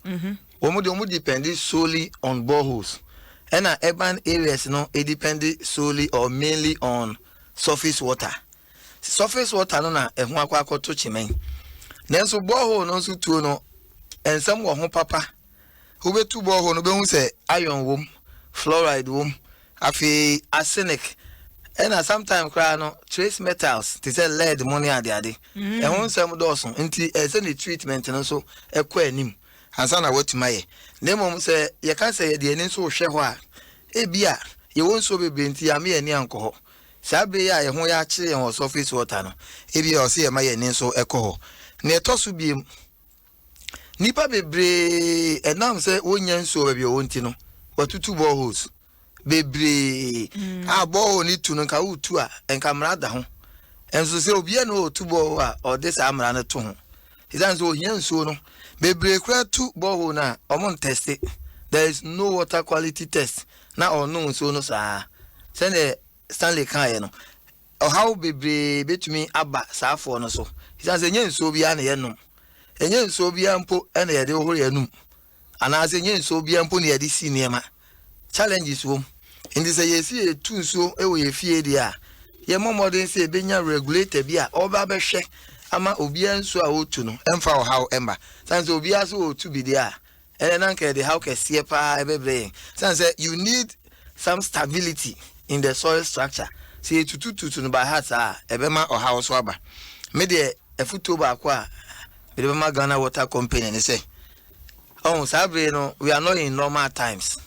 wɔn de wɔn depend solely on boreholes, ɛna urban areas no e depend solely or mainly on surface water. Surface water no na ɛho akɔ akɔto kyemɛn, nanso borehole no nso tuo no, nsɛm wɔ ho papa. Wobɛtu borehole no, wobɛhu sɛ iron wom, fluoride wom, afei arsenic, ɛna sometimes koraa no trace metals te sɛ lead mu ne adeade. Ɛho nsɛm dɔɔso, nti ɛsɛ sɛ ne treatment no nso ɛkɔ anim ansa na watumi ayɛ. Na mmom sɛ yɛka sɛ yɛde ani nso rehwɛ hɔ a, ebi a yɛwɔ nsuo bebree nti yɛame yɛn ani ankɔ hɔ. Saa bere yi a yɛn ho yɛ akyere yɛn wɔ surface water no, ebi a ɔsɛ yɛma yɛn ani nso ɛkɔ hɔ. Nea ɛtɔ so biem, nipa bebree ɛnam sɛ wɔnya nsuo baabi a wɔwɔ nti no, wɔatutu boreholes bebree a borehole ne tu no, nka wotu a nka mmara da ho, nso sɛ obiara na ɔtu borehole a ɔde saa mmara no to ho, ɛsiane sɛ ohia nsuo no. Bebree koraa tu borehole no a ɔmo ntest, there is no water quality test, na ɔnom nsuo no saa. Sɛdeɛ Stanley kaeɛ no, ɔhaw bebree bɛtumi aba saa afoɔ no so, ɛsiane sɛ ɛnyɛ nsuo biara na yɛnom, ɛnyɛ nsuo biara mpo na yɛde hohoro yɛn anum, anaasɛ ɛnyɛ nsuo biara mpo na yɛde si nneɛma. Challenges wɔ mu. Nti sɛ yɛsi yɛtu nsuo wɔ yɛ fie deɛ a, yɛmmɔ mmɔden sɛ yɛbɛnya regulator bi a ɔba bɛhwɛ ama obiara nsuo a ɔretu no ɛmfa ɔhaw ɛmba. Sane sɛ obiara so ɔretu bi deɛ a, ɛnɛ na nka yɛde haw kɛseɛ paa ɛbɛbrɛ yɛn, sane sɛ you need. some stability in the soil structure. Sɛ yɛtutututu no by heart saa a, ɛbɛma ɔhaw so aba. Me deɛ, afutuo baako a mede bɛma Ghana Water Company ne sɛ, ɔho saa bere no, we are not in normal times.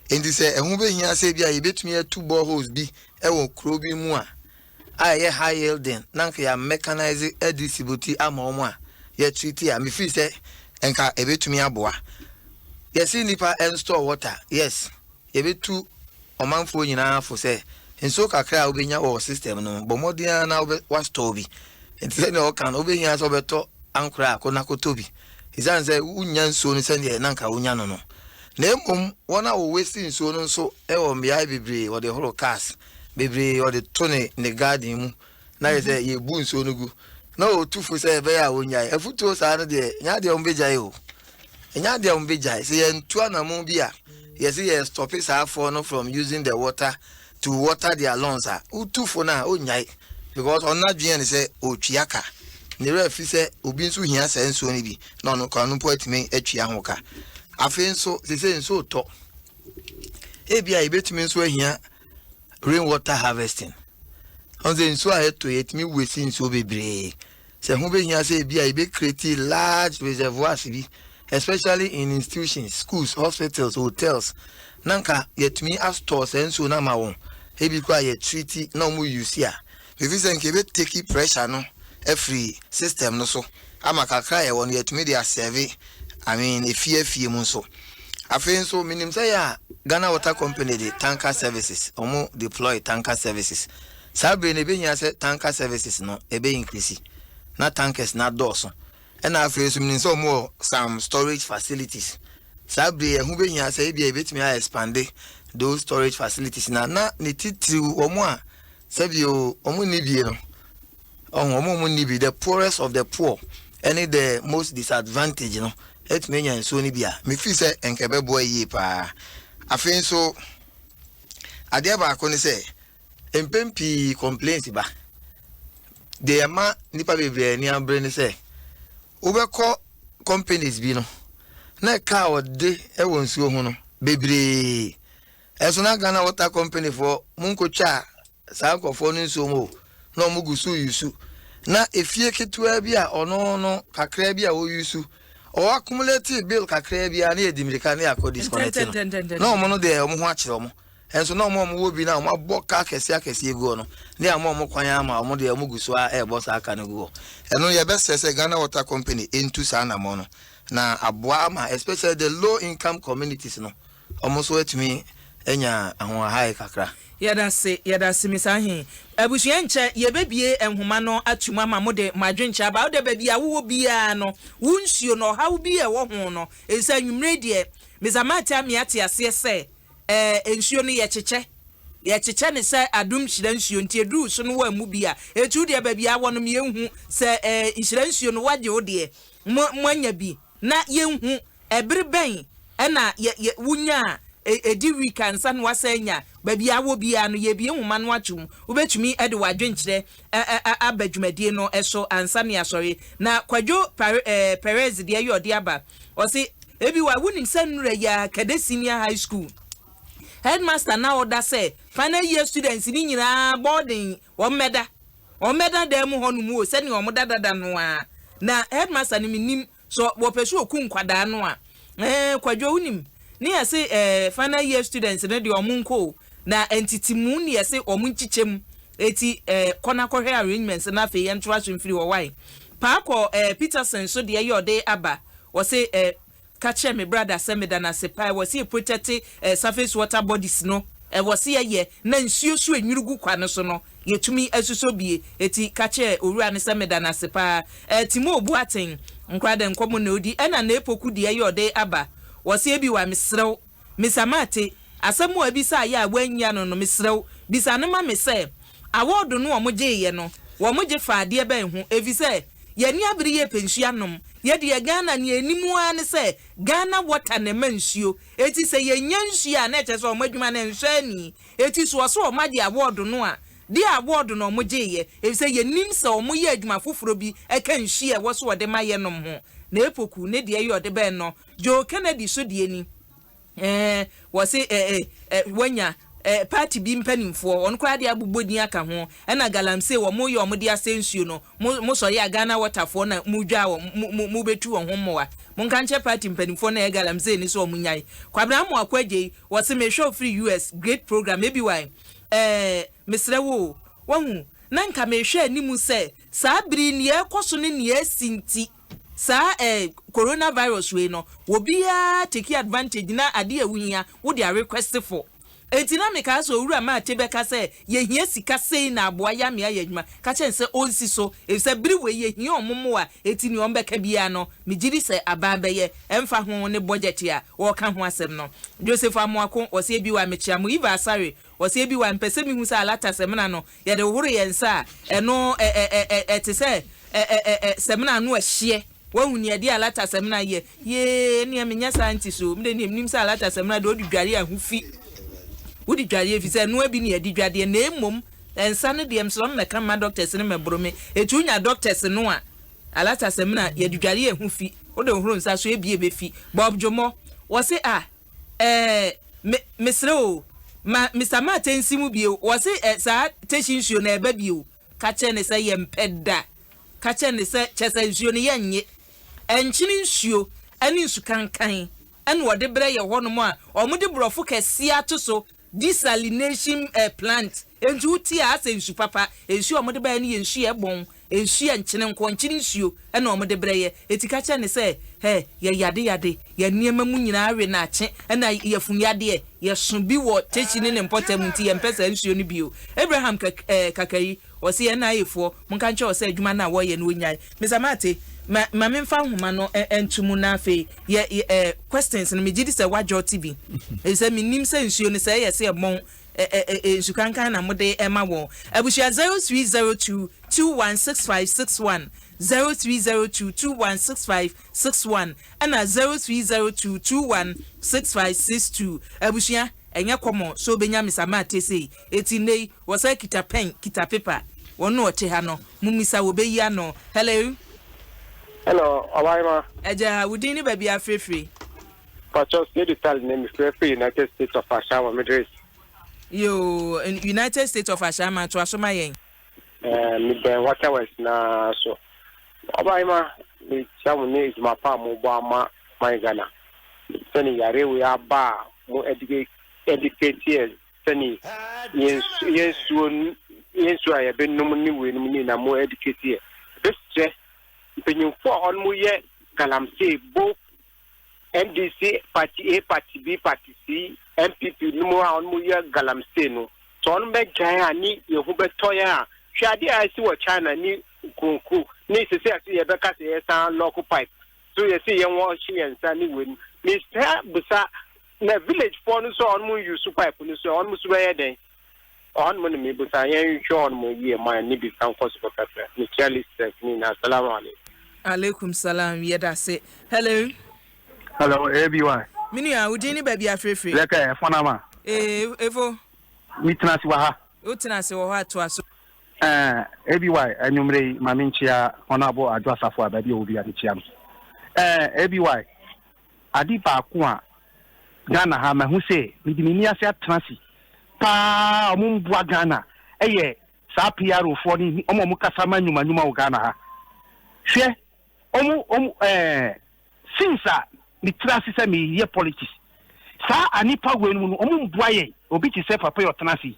Enti sɛ ɛho bɛhia sɛ bi a yɛbɛtumi atu boreholes bi wɔ kuro bi mu a ɛyɛ high yielding na nka yɛ mechanise adistribute ama wɔn a yɛtreat a, mefiri sɛ nka ɛbɛtumi aboa. Yɛsi nipa store water, yes, yɛbɛtu ɔmanfoɔ nyinaa fo sɛ nsuo kakra a wobɛnya wɔ system no, bɔ mmɔden ara na wastore bi. Nti sɛdeɛ ɔka no, wobɛhia sɛ wobɛtɔ ankora a kɔ na kɔtɔ bi, ɛsiane sɛ wonya nsuo no sɛdeɛ na nka wonya no. Na mmom wɔn a wɔwɔsi nsuo no nso wɔ mmeae bebree, wɔde horo cars bebree, wɔde to ne garden mu na yɛ sɛ yɛbu nsuo no gu na wɔtu fo sɛ ɛbɛyɛ a wɔnyae. Afutuo saa no deɛ, ɛnyɛ adeɛ a wɔbɛgyae o, ɛnyɛ adeɛ a wɔbɛgyae. Sɛ yɛntu anamo bi a yɛsɛ yɛ stop saa afoɔ no from using the water to water their lawns a, wotu fo no a, ɔnyae, because ɔno adwene ne sɛ ɔtwia ka ne werɛ fi sɛ obi nso hia saa nsuo no bi na ɔno kwan no mpo atumi atwia ho ka. Afei nso sɛ nsuo tɔ, ebi a yɛbɛtumi nso ahia rain water harvesting. Ɔn sɛ nsuo a ɛtɔ, yɛtumi wesi nsuo bebree. Sɛ ho bɛhia sɛ ebi a yɛbɛ create large reservoirs bi, especially in institutions, schools, hospitals, hotels, na nka yɛtumi astore saa nsuo no ama wɔn, ebi kɔ a yɛtreat na wɔn use a, efi sɛ nka ebe take pressure no afiri system no so ama kakra a yɛwɔ no yɛtumi de aserve, I mean, efie efie mu nso. Afei nso minim sɛ yɛ a Ghana Water Company de tanker services, wɔn deploy tanker services. Saa bere no ebehia sɛ tanker services no ebe increase na tankers na dɔɔso. Ɛna afei nso minim sɛ wɔn wɔ some storage facilities. Saa bere ɛho behia sɛ ebi a ebetumi a expand those storage facilities na ne titiriw wɔn a sɛbi o wɔn ni bie no, ɔho wɔn a wɔn ni bi, the poorest of the poor ɛne the most disadvantaged no, ɛtumi anya nsuo no bi a, mefi sɛ nka ɛbɛboa yie paa. Afei nso adeɛ baako ne sɛ mpɛn pii complaints ba deɛ ɛma nipa bebree ani abere ne sɛ wobɛkɔ companies bi no na ɛka a ɔde ɛwɔ nsuo ho no bebree. Ɛso na Ghana Water Company foɔ mo nkotwa saa nkurɔfoɔ no nsuo mu o, na wɔn gu so yusu na efie ketewa bi a ɔno no kakra bi a wɔyusu, ɔwɔ accumulate bill kakra bi a, ne yɛ di mirika ne yɛ akɔ disconnect no na wɔn no deɛ, wɔn ho akyerɛ wɔn. Ɛnso na wɔn a wɔwɔ bi na wɔn abɔ kaa kɛseɛ akɛseɛ gu hɔ no ne ama wɔn kwan ama wɔn deɛ, wɔn gu so a ɛrebɔ saa aka no gu hɔ. Ɛno yɛbɛsɛ sɛ Ghana Water Company ntu saa anamɔ no na aboa ama especially the low income communities no, wɔn nso atumi anya ahoɔhae kakra. Yɛda se, yɛda se, Mr Ahen. Abusua, nkyɛ yɛbɛbie nhoma no atum ama mo de mo adwenkyɛ aba. Wode baabi a wowɔ biara no, wo nsuo no, ɔhaw bi a ɛwɔ ho no, ɛsɛ anwummerɛ deɛ Mr Mate ame ate aseɛ sɛ nsuo no yɛkyekyɛ yɛkyekyɛ ne sɛ Adom Nhyira nsuo, nti ɛduru so no wɔ amu bi a ɛtu deɛ baabi a wɔ no, yɛnhu sɛ nhyira nsuo no wagye wo deɛ, mo anya bi na yɛnhu ɛbere bɛn ɛna yɛ yɛ wonya a ɛdi week ansa na wasa anya. Baabi a wɔ biara no, yɛbie nhoma no atom, wobɛtumi de w'adwenkyerɛ aba dwumadie no so ansa ne asɔre. Na Kwadwo Perez deɛ yɛ ɔde aba, ɔse ebi wa wonim sɛ nnura yi a Kade Senior High School headmaster na ɔda sɛ final year students ni nyinaa boarding, wɔn mmɛda dan mu hɔ nom o, sɛnea wɔn da dada no a, na headmaster no mi so wɔpɛ so oku nkwadaa no a, Kwadwo, wonim ne yɛse final year students no deɛ, ɔmo nkɔ o, na ntitimu ne yɛse ɔmo nkyikyɛ mu. Eti kɔ na kɔhwɛ arrangements na afei yɛntoa so mfiri hɔ wae. Paakɔ Peterson so deɛ yɛ ɔde aba, wɔse ka kyerɛ me brother sɛ meda no ase paa. Wɔse yɛ protect surface water bodies no, ɛwɔ se yɛyɛ na nsuo so enwiri gu kwa no so no, yɛtumi asusɔ bie. Eti ka kyerɛ owura no sɛ meda no ase paa. Timo Obu Aten nkora dɛ nkɔmɔ na odi. Ɛna na Epoku deɛ yɛ ɔde aba, wɔse ebi wa mesrɛw Mr Mate, asɛm a ebisa ayɛ a wanya no, mesrɛw bisa no ma me sɛ award no wɔn gyeeɛ no, wɔn gye fa adeɛ bɛn ho, efi sɛ yɛni abere yɛ pɛ nsuo anom. Yɛdeɛ Ghana nea anim ara ne sɛ Ghana Water na ɛma nsuo, eti sɛ yɛnya nsuo a, na ɛkyerɛ sɛ wɔn adwuma no nsɔ ani. Eti so ɔsɛ wɔn agye award no a, deɛ award no wɔn gyeeɛ, efi sɛ yɛnim sɛ wɔn yɛ adwuma foforɔ bi ɛka nsuo a ɛwɔ so wɔde ma yɛnom ho. Na Epoku ne deɛ yɛ ɔde bɛn no, Joe Kennedy so deɛ ni, wɔsi ɛɛ ɛ wanya. eh, party bi mpanimfoɔ, ɔno koraa de abobɔ din aka ho, ɛna galamsey wɔn yɛ wɔn de asɛ nsuo no, mo mo sɔre a Ghana Water foɔ na mo dwa wɔn, mo mo mo bɛtu wɔn ho mmoa. Monka nkyerɛ party mpanimfoɔ na ɛyɛ galamsey ne sɛ wɔn nyae. Kwabena Amoako Agyei, wɔse mehwɛ wo firi US, great program, ABY, eh, mesrɛ wo o, wahu, na nka mehwɛ anim sɛ saa bere yi nea ɛrekɔ so ne nea asi nti, saa eh, corona virus wei no, obiara take advantage na ade a wohia wode a request for. Enti na mekaa sɛ Owura Martey bɛka sɛ yɛhia sika sei na aboa Yame ayɛ adwuma. Ka kyerɛ no sɛ ɔnsi so, efisɛ bere wei yɛhia wɔn mmoa, enti nea wɔbɛka biara no, megye di sɛ aban bɛyɛ, ɛmfa ho ne budget a wɔreka ho asɛm no. Joseph Amoako, ɔse Ebiwa mekyea mo. Eva Asare, ɔse Ebiwa mpɛ sɛ mehu sɛ alata samina no yɛde hohoro yɛn nsa a, ɛno ɛ ɛ ɛ ɛ ɛte sɛ ɛ ɛ ɛ ɛ samina ano ɛhyeɛ. Wahu nea ɛde alata samina yɛ? Yee, ɛnneɛ menyɛ saa nti so. Me deɛ nea menim sɛ alata samina deɛ wode dware a ho fi. Wode dware ɛfiri sɛ ɛnoa bi na yɛde dwadeɛ na mmom nsa no deɛ mesrɛ mo mmɛka mma doctors no mmɛboro me. Ɛti wonya doctors no a, alata samina yɛde dware a ɛho fi. Wode hohoro nsa so ebia ɛbɛfi. Bob Dwommɔ, wɔse ah, eh, me, mesrɛ o, ma Mister Martey nsi mu bio. Wɔse eh, saa tehyi nsuo no ɛreba bio. Ka kyerɛ no sɛ yɛmpɛ da. Ka kyerɛ no sɛ, kyerɛ sɛ nsuo no yɛnnye. Nkyene nsuo ne nsukankan na wɔde brɛ yɛ hɔnom a wɔde borɔfo kɛseɛ ato so, desalination plant. Enti wote a, asɛ nsu papa. Nsuo a wɔde baeɛ no yɛ nsuo a ɛbɔn, nsuo a nkyene nko, nkyene nsuo na wɔde brɛ yɛ. Enti ka kyerɛ no sɛ, hɛ, yɛyadeyade, yɛn nneɛma mu nyinaa awe na akye, ɛna yafunu yadeɛ, yɛso bi wɔ Teshie ne ne mpɔtam nti yɛmpɛ saa nsuo no bio. Abraham kak, eh, Kakari. Ɔse yɛn NIA foɔ monka nkyerɛ wɔ sɛ adwuma no a wɔyɛ no wɔnyae. Mister Mate, ma ma memfa nhoma no nto mu na afei yɛ yɛ eh, questions no megye di sɛ woadwɔte bi. Efisɛ mennim sɛ nsuo no sɛ ɛyɛ sɛ ɛbɔn ɛ ɛ ɛ nsukankan na mode ɛma wɔn. Abusua 0302 216561, 0302 216561 ɛna 0302 216562. Abusua, ɛnyɛ common sɛ wobɛnya Mister Mate sei. Eti nnɛ yi, wɔsan kita pɛn, kita pepa. Wɔn na wɔte ha no, mommisa, wɔbɛyi ano. Hello. Hello, Ɔbarima. Agya, wo din ne baabi a afirefire? Pacho, Sedi Sali ne mefrɛ firi United States of Ashaiman, Middle East. Yoo, United States of Ashaiman, toa so ma yɛn. Eh, mebɛn Waterworks naa so. Ɔbarima, mekyia mo ne adwuma pa a mobɔ ama man Ghana. Sɛne yare wei aba a mo educate yɛ sɛne yɛn yɛn nsuo yɛn nsuo a yɛbɛnom ne weinom ne nyinaa mo educate yɛ. Bɛsrɛ mpanyinfoɔ a wɔn yɛ galamsey both NDC party A party B party C NPP no mu a wɔn yɛ galamsey no sɛ wɔn bɛgyae a ne yɛn ho bɛtɔ yɛn a hwɛ adeɛ a asi wɔ China ne nkuronkuro ne sese ase yɛbɛka sɛ yɛsan lock pipe so yɛsi yɛn wɔhye yɛn nsa ne wei mesɛ busa Na village foɔ no nso a wɔn use pipe no nso wɔn nso bɛyɛ dɛn? Ɔhɔ nom na mebusa yɛn nhwɛ hɔ nom yie ma ne bisa nkɔ so pɛpɛpɛ. Mekyia listeners ne nyinaa. Salaam alaikum. Alaikum salam yɛdase. Hello. Hello, ABY. Me nua, wo din ne baabi a frɛfiri? Lɛkɛ, ɛfɔn ama. Ee, efo. Me tena ase wɔ ha. Wo tena ase wɔ hɔ a, toa so. Ɛɛ, ABY, anwummere yi, ma me nkyia Honourable Adwo Asafo a baabi a ɔwɔ biara mekyia no. Ɛɛ, ABY, Ade baako a Ghana ha mahu sɛ mede m'ani ase atena ase paa a wɔn mboa Ghana yɛ saa PRO foɔ ne wɔn a wɔn kasa ma nnwuma nnwuma wɔ Ghana ha. Hwɛ wɔn wɔn ɛɛ since a me tiri ase sɛ meyɛ politics saa anipa wei no mu no wɔn mboa yɛn obi te sɛ papa yi ɔtena ase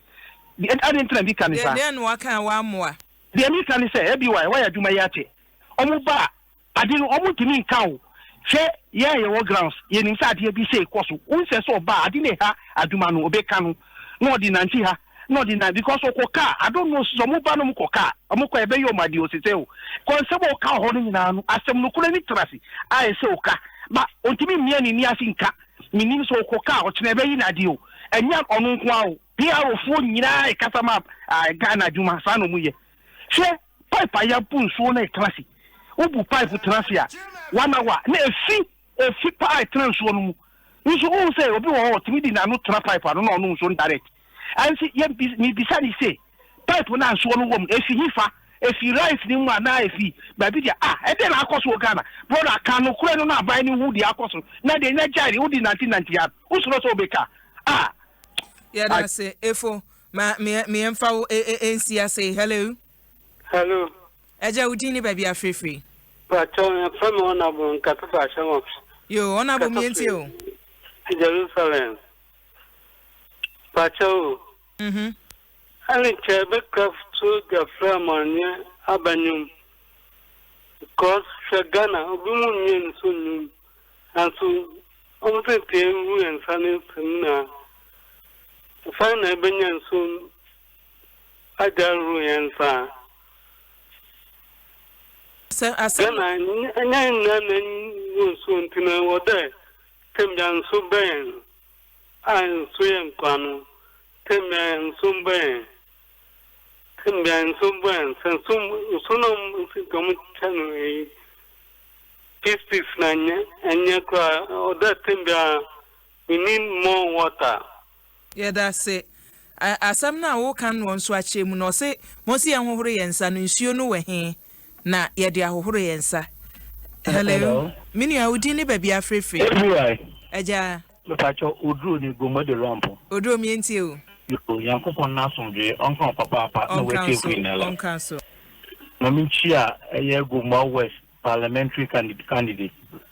yi ade ntina mi ka ne saa. Deɛ na waka a wammoa. Deɛ mi ka ne sɛ ABY wayɛ adwuma yi akyɛ wɔn ba a Ade no ɔmo ntumi nka o. Hwɛ yɛn a yɛwɔ grounds yɛnim sɛ adeɛ bi sei kɔ so wonsɛ sɛ ɔba a ade no ɛha adwuma no ɔbɛka no na ɔde nante ha na ɔde nan because ɔkɔ car I don't know sɛ ɔmo ba na ɔmo kɔ car ɔmo kɔ a ɛbɛyɛ ɔmo adeɛ ɔsesɛ o kɔ nsɛm a ɔka wɔ hɔ no nyinaa no asɛm nokorɛ ne tena ase a ɛsɛ ɔka ba ɔntumi mmia ne ni ase nka menim sɛ ɔkɔ car ɔkyena ɛbɛyi no adeɛ o ɛnyɛ ɔno nko ara o PRO foɔ nyinaa ɛkasa ma Ghana adwuma saa na ɔmo yɛ hwɛ Pipe a yɛabu nsuo no retena ase. Wobu pipe tena ase a, one hour na efi, efi paa ɛtena nsuo no mu. Nso wohu sɛ obi wɔ hɔ ɔtumi de n'ano tena pipe ano na ɔnom nsuo no direct. Ɛnso yɛ mebisa ne se, pipe no a nsuo no wɔ mu efi he fa? Efi rice no mu anaa efi baabi deɛ? Ah, ɛdeɛn na akɔ so wɔ Ghana? Brother, ka nokorɛ no na aban no hu deɛ akɔ so. Na deɛ nya gyae deɛ wode nante nante a, wosuro sɛ wobɛka? Ah. Yɛda ase Efo ma me me yɛmfa wo nsi ase. Hello. Hello. Agya wo din ne baabi a frɛfiri? Pakyɛw yɛfrɛ me Honourable Nkasefo Ahyɛnwɔ. Yoo Honourable me yɛntie o. Jerusalem. Pakyɛw o. Mhm. Ɛne kyɛ bɛkra futuo gafra amanneɛ aba nwom. Because hwɛ Ghana obi mu nyɛ nsuo nnwom. Nanso wɔn sɛ pie ngu yɛn nsa ne samina. Ɛfan na ɛbɛnya nsuo agya ahorow yɛn nsa. Sɛ asɛm. Ghana ɛnyɛ nyinaa na ɛwɔ nsuo nti no ɛwɔ dɛ tɛmbia nsuo bɛn a nsuo yɛ nkwa no tɛmbia nsuo bɛn tɛmbia nsuo bɛn sɛ nsuo nsuo na ɔmo nsi nti ɔmo kyɛ no eyi peace peace na nyɛ ɛnyɛ koraa ɔdɛ tɛmbia we need more water. Yɛdase. Asɛm no a woka noɔ nso akyerɛ mu no, ɔse monse yɛnhohoro yɛn nsa no, nsuo no wɔ he na yɛde ahohoro yɛn nsa? Hello. Me nua, wo din ne baabi a frɛfiri? ABY. Agya. Mepakyɛw, Oduro ni, Gomode Rampo. Oduro, meɛntie o. Yoo, Nyankopɔn n'asomdwoe ɔnka wo papaapa na Ɔnka wo w'atiefo so, nyinara. ɔnka wo so. Ma menkyia ɛyɛ Gomoa West Parliamentary candidate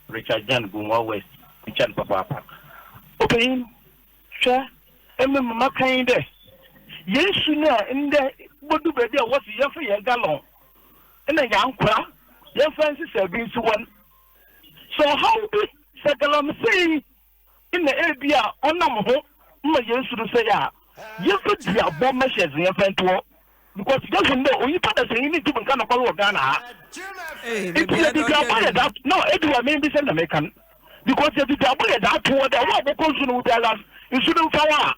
Richard Gyan Gomoa West, mekyia no papaapa. Ɔpanyin, Hwɛ, emi ma makã yi dɛ, hɛn su no a ndɛ bodu beebi a wɔse yɛmfa hɛn gallon na yɛankora, yɛmfa nsesa bi nsi hɔ no, sɛ ɔhaw bi, sɛ galamsey na ebi a ɔnam ho ma hɛn su no sɛe a, yɛmfa duabɔ measures yɛmfa nto hɔ. Because yehu dɛ onyimpa dasanyi no nntum nnka nokwar wɔ Ghana ha. Ntsi yɛdze duabɔ yɛ dza no ebi wɔ me mbisa na meka no. Because yɛdze duabɔ yɛ dza ato hɔ dɛ wo a bɔkɔ nsu no ho biara nsu no mmfa wo a,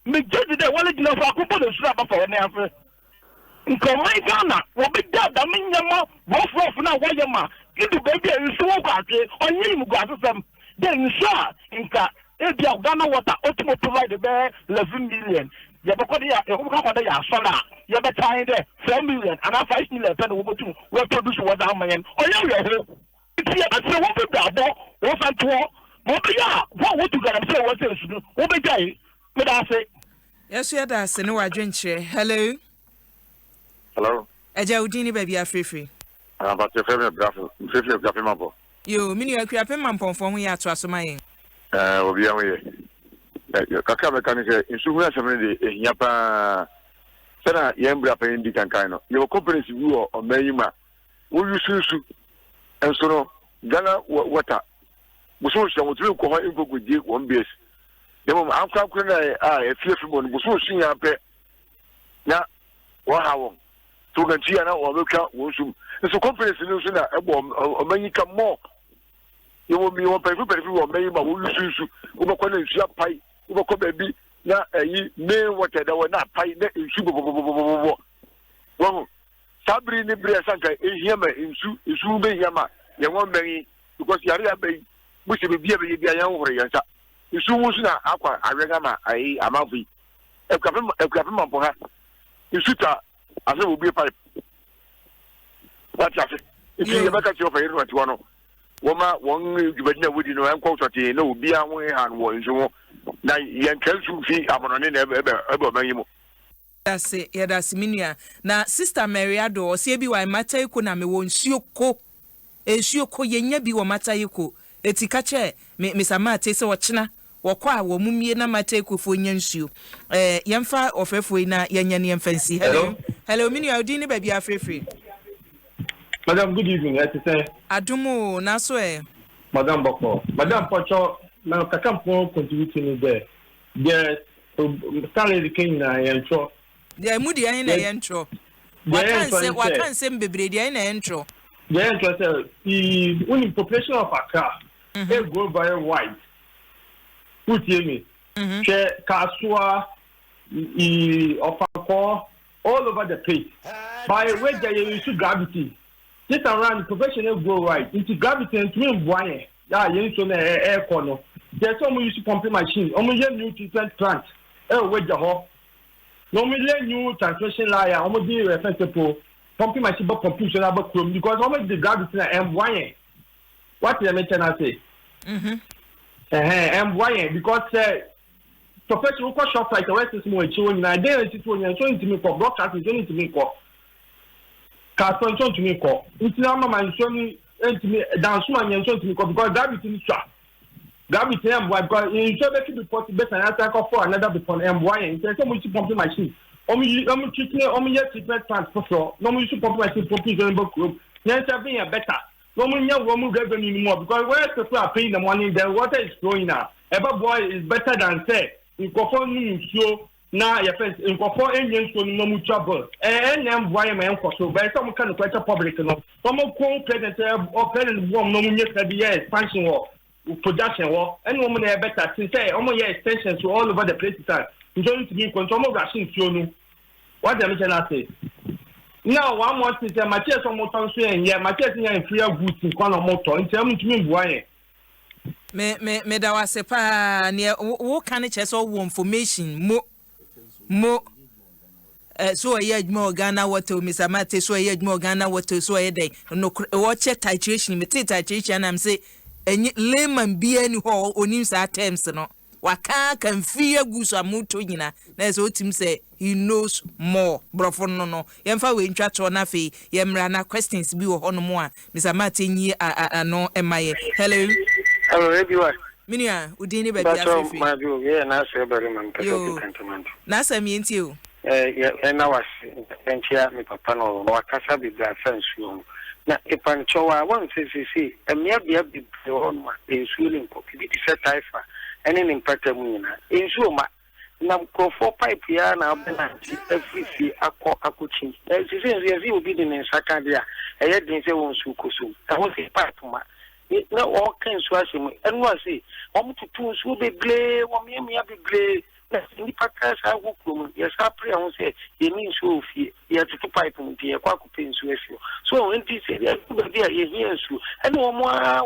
megye dzi dɛ wɔregyina faako mpo na nsu no abɛfa hɔn ase. Nka ɔman Ghana wɔbɛgyaa dɛm ndzɛmba rough rough no a wɔyɛ ma edu beebi a nsu ho kɔ ahwe, ɔnnyɛ enyimguasesɛm dɛ nsu a nka Ebia Ghana water otum provide bɛyɛ 11 million, yɛbɔkɔ dɛ yɛbɔkɔ akɔ dɛ yɛasɔr a, yɛbɛtse dɛ 4 million anaa 5 million pɛ na wobotum wɔaproduce wɔdze ama hɛn. Ɔyɛ awerɛhow. Ntsi yɛbɛserɛ hɔn bɛduabɔ wɔmfa nto hɔ ma ɔbɛyɛ a hɔn a wotu galamsey wɔ wɔsɛɛ nsu no wobegyae. Meda ase. Yɛso yɛda ase ne w'adwenkyerɛ. Hello. Hello. Agya wo din ne baabi a frɛfiri. Ah mpakyɛ frɛ me brafo mfrɛfiri akuapem mabɔ. Yoo me nua akuapem mampɔnfoɔ ho yɛ a toa so ma yɛn. Ɛɛ obia ho yɛ. Ɛ kakra a mɛka ne sɛ nsu ho asɛm no de ehia paa. Sɛnea yɛn bra panyin di kan kae no, yɛwɔ companies bi wɔ ɔman yi mu a woyusu nsu nso no Ghana water bosom nsia wɔtumi nkɔ hɔ nkɔkɔgye wɔn bills. Na mmom ankorankoro no a afie afi mu no bosom nsia pɛ na wɔha wɔn. So wɔkantua na wɔbɛtwa wɔn sum. Nso companies no nso na ɛbɔ ɔman yi ka mɔ. Yɛwɔ mi wɔn mpanyinfo mpanyinfo wɔ ɔman yi ma wɔyi su nsu. Wobɛkɔ na nsu apae. Wobɛkɔ baabi na ɛyi main water da wɔ na apae na nsu bɔbɔbɔbɔbɔbɔ. Wɔn saa bere ne bere a sanka ehia ma nsu nsu bɛhia ma yɛn wɔn mmɛn yi because yare aba yi mo sɛ biribi a bɛyɛ bi a yɛn hohoro yɛn nsa. Nsu ho nso na akɔ awɛn ama ayi amanfo yi. Akuapem akuapem mampɔ ha nsu ta ase wɔ bue pipe wate ase nti yɛbɛka kyerɛ ɔfa yɛn no no wɔma wɔn dwumadi na wɔdi no ɛnkɔ sɔtee na obiara ho ha no wɔ nsu ho na yɛnka nsu mfi amɔnɔne na ɛbɛ ɛbɛ ɔman yi mu. Yɛdase yɛdase me nua. Na sister Mary Addo ɔse ebi wa Mataheko na mewɔ nsuo ko nsuo ko yɛnya bi wɔ Mataheko eti ka kyerɛ me Mister Mate sɛ ɔkyena Wɔkɔ a wɔn mmie na Matekofoɔ nya nsuo. Eh, yɛmfa ɔfrɛfoɔ yi na yɛnyɛ no yɛmfa nsi. Hello, hello, me nua, wo din ne baabi a afrɛfiri? Madam, good evening, ɛte sɛn? Adom o, na so ɛ? Madam bɔkɔ. Madam pɔtɔ, na kakra mpɔ contribute ni dɛ, deɛ Stanley de ka nyinaa yɛn ntorɔ. Deɛ emu deɛ ɛhe na ɛyɛ ntorɔ? Waka nsɛm, waka nsɛm bebree, deɛ ɛhe na ɛyɛ ntorɔ? Deɛ ɛyɛ ntorɔ sɛ, pii, wonim population of Accra, mm-hmm. grow very wide. Wotie me? Mm-hmm. Hwɛ Kasoa, Ɔfankɔɔ, all over the place. By wagya yɛ use gravity. This time round population no grow right. Nti gravity ntumi mboa yɛn. A yɛn nsuo no ɛɛkɔ no. Kyerɛ sɛ wɔn use pumping machine, wɔn yɛ new treatment plant ɛwɔ wagya hɔ. Na wɔn yɛ new transmission line a wɔn de yɛfɛn sɛ po pumping machine bɛ pump nsuo no aba kurom because wɔn de gravity na ɛmboa yɛn. Wate deɛ mekyɛ no ase? Mhm. Ɛhɛn, ɛmboa yɛn because sɛ. Profession wokɔ Shoprite a wɔasisi mu wɔ akyire hɔ nyinaa ɛdan a esisi hɔ nyinaa nsuo ntumi nkɔ broadcast nsuo no ntumi nkɔ Kasoa nsuo ntumi nkɔ nti na ama ma nsuo no ntumi Dansoma nyɛ nsuo ntumi nkɔ because gravity no sua gravity no mboa because nsuo bɛfi bepɔ bɛsan asan kɔfɔ another bepɔ no mboa yɛn nti ɛsɛ wɔn si pumping machine wɔn yi wɔn treatment wɔn yɛ treatment plant foforɔ na wɔn yi so pumping machine pumping nsuo no bɔ kurom yɛn nsa bi yɛn better. Na wɔn nya wɔn revenue no more because where people are paying the money, the water is flowing a ɛbɛ boa is better than sɛ nkurɔfoɔ nom nsuo na yɛfɛ nkurɔfoɔ nyɛ nsuo no na wɔn twa bill. Ɛɛ ɛna ɛmboa yɛ ma ɛnkɔ so bɛyɛ sɛ wɔn ka nokorɛ kyɛ public no na wɔn ko president ɛ president boa wɔn na wɔn nyɛ sika bi yɛ expansion wɔ production hɔ ɛna wɔn na ɛyɛ better sen sɛ wɔn yɛ extensions all over the places a nsuo no ntumi nkɔ nti wɔn rush nsuo no. Wate deɛ mekyɛ no ase? Na one more thing sɛ materials a wɔtɔ nso yɛn nyɛ materials nyɛ inferior goods nko na wɔtɔ nti ɛmu ntumi mboa yɛn. Me me meda wo ase paa neɛ wo ka no kyerɛ sɛ ɔwɔ information mo mo eh, so ɔyɛ adwuma wɔ Ghana water o Mr. Mate so ɔyɛ adwuma wɔ Ghana water so ɔyɛ dɛn nokorɛ wɔkyɛ titration mete titration anam sɛ ɛnyɛ layman biara ni hɔ onim saa terms no. Waka aka mfiri agu so a moto nyina na ɛsɛ otim sɛ he knows more brɔfo no no yɛmfa wei ntwa toɔ na afei yɛmmra na questions bi wɔ hɔ nom a Mister Martin nyi ano mma yɛ Hello. Hello ABY. Me nua wo din ne baabi a Mpakyɛw frɛfiri. Madwo wei yɛ Nasir barima mepɛ sɛ Yoo ɔte Kantamanto. N'asɛm yɛntie o. Eh yɛ yɛnna wase yɛnkyea me papa no ɔwɔ hɔ wakasa bebree afa nsuo ho na epankyɛw a wahu sɛ seesei mmea bea bebree wɔ hɔnom a nsuo no nkɔ ebi te sɛ Taifa ɛne ne mpata mu nyinaa nsuo mma na nkurɔfoɔ pipe yi ara na wobɛnante afiri fie akɔ akɔkyin na seesei nso yɛse obi de ne nsa ka adeɛ a ɛyɛ den sɛ wo nsuo kɔ so mu ɛho sɛ pipe ma na wɔka nsuo ahyɛ mu ɛno ase wɔtoto nsuo bebree wɔmeamea bebree Na sɛ nnipa taa san kɔ kurom no, yɛsan pere yɛn ho sɛ yenni nsuo wɔ fie, yɛretoto pipe mu nti yɛrekɔ akɔpɛ nsuo asi hɔ. So wɔn nti sɛ yɛdu baabi a yɛhia nsuo, ɛne wɔn ara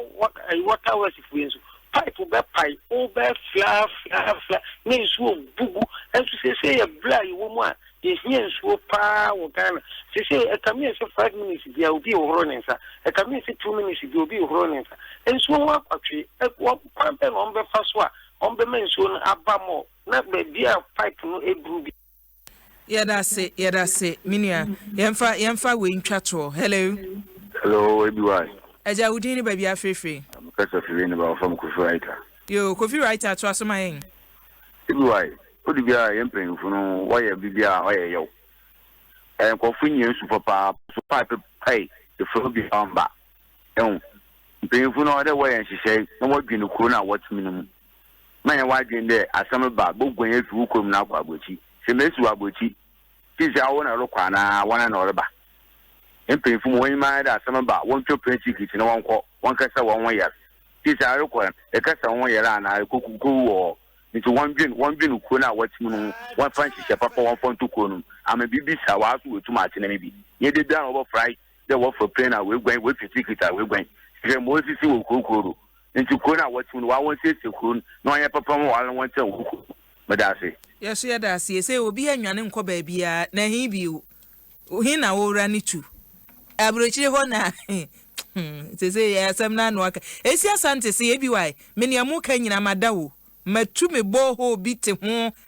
ayi water works foɔ yi nso, pipe bɛpae, wobɛfla fla fla na nsuo bu gu. Nso seesei yɛ berɛ a yɛwɔ mu a yɛhia nsuo paa wɔ Ghana. Seesei ɛkame yɛ sɛ 5 minutes biara obi rehohoro ne nsa, ɛkame yɛ sɛ 2 minutes biara obi rehohoro ne nsa. Nsuo ho akwatwe, kwan bɛn na wɔbɛfa so a Wɔbɛma nsuo no aba mɔ na baabi a pipe no duru bi. Yɛdase yɛdase me nua yɛnfa yɛnfa wei ntwa toɔ hello. Hello ABY. Agya wo din ne baabi a frefre. Me kasa firi ne ba wɔfrɛ me Kofi Writer. Yoo Kofi Writer toa so ma yɛn. ABY odi bi a yɛn mpanyinfo no wɔyɛ biribi a ɔyɛ yaw. Ɛɛ nkurɔfo nyɛ nsu papaapa so pipe pae efrɛ obi a ɔmba. Ehu. Mpanyimfo no, ɔwɔ dɛ wɔyɛ nhyehyɛɛ na wɔdwen kurow no a wɔtse mu no mu. Mma nnyɛ w'adwen dɛ asɛm ba a, boguan efi wo kurom no akɔ aborɔkyir. Sɛ mesi wɔ aborɔkyir, sesei awo na erokɔ anaa woana na ɔreba? Mpanyimfo ma wonyim ara dɛ asɛm ba a, wontwa plane ticket na wɔnkɔ, wɔnkɛsa hɔnho yar. Sesei erokɔ no, ekɛsa woho yar anaa ekowu wɔ hɔ. Ntsi wɔndwen, wɔndwen kurow no a wɔtse mu no ho, wɔmfa nhyehyɛɛ papa wɔmfa nto kurow no mu, ama biribi si a, wɔara so woetum atsena mu bi. Nnyɛ da biara na wɔbɔfora dɛ wɔfa plane a woeguan, woefi ticket a woeguan. Hwɛ ma osisi wɔ kurow kurow do. Ntsi kurow no a wɔtse mu no, wɔa wonsiesie kurow no na ɔnyɛ papa mma wɔara wɔntsena hɔn kurow mu. Meda ase. Yɛso yɛda ase. Sesei obiaa nnwane nkɔ baabiaa, na he bio? He na wowura ne tu? Aburokyire hɔ na sesei asɛm no ano aka. Esi Asante se, ABY, me nea moka nyinaa mada o. Matu me borehole bi te ho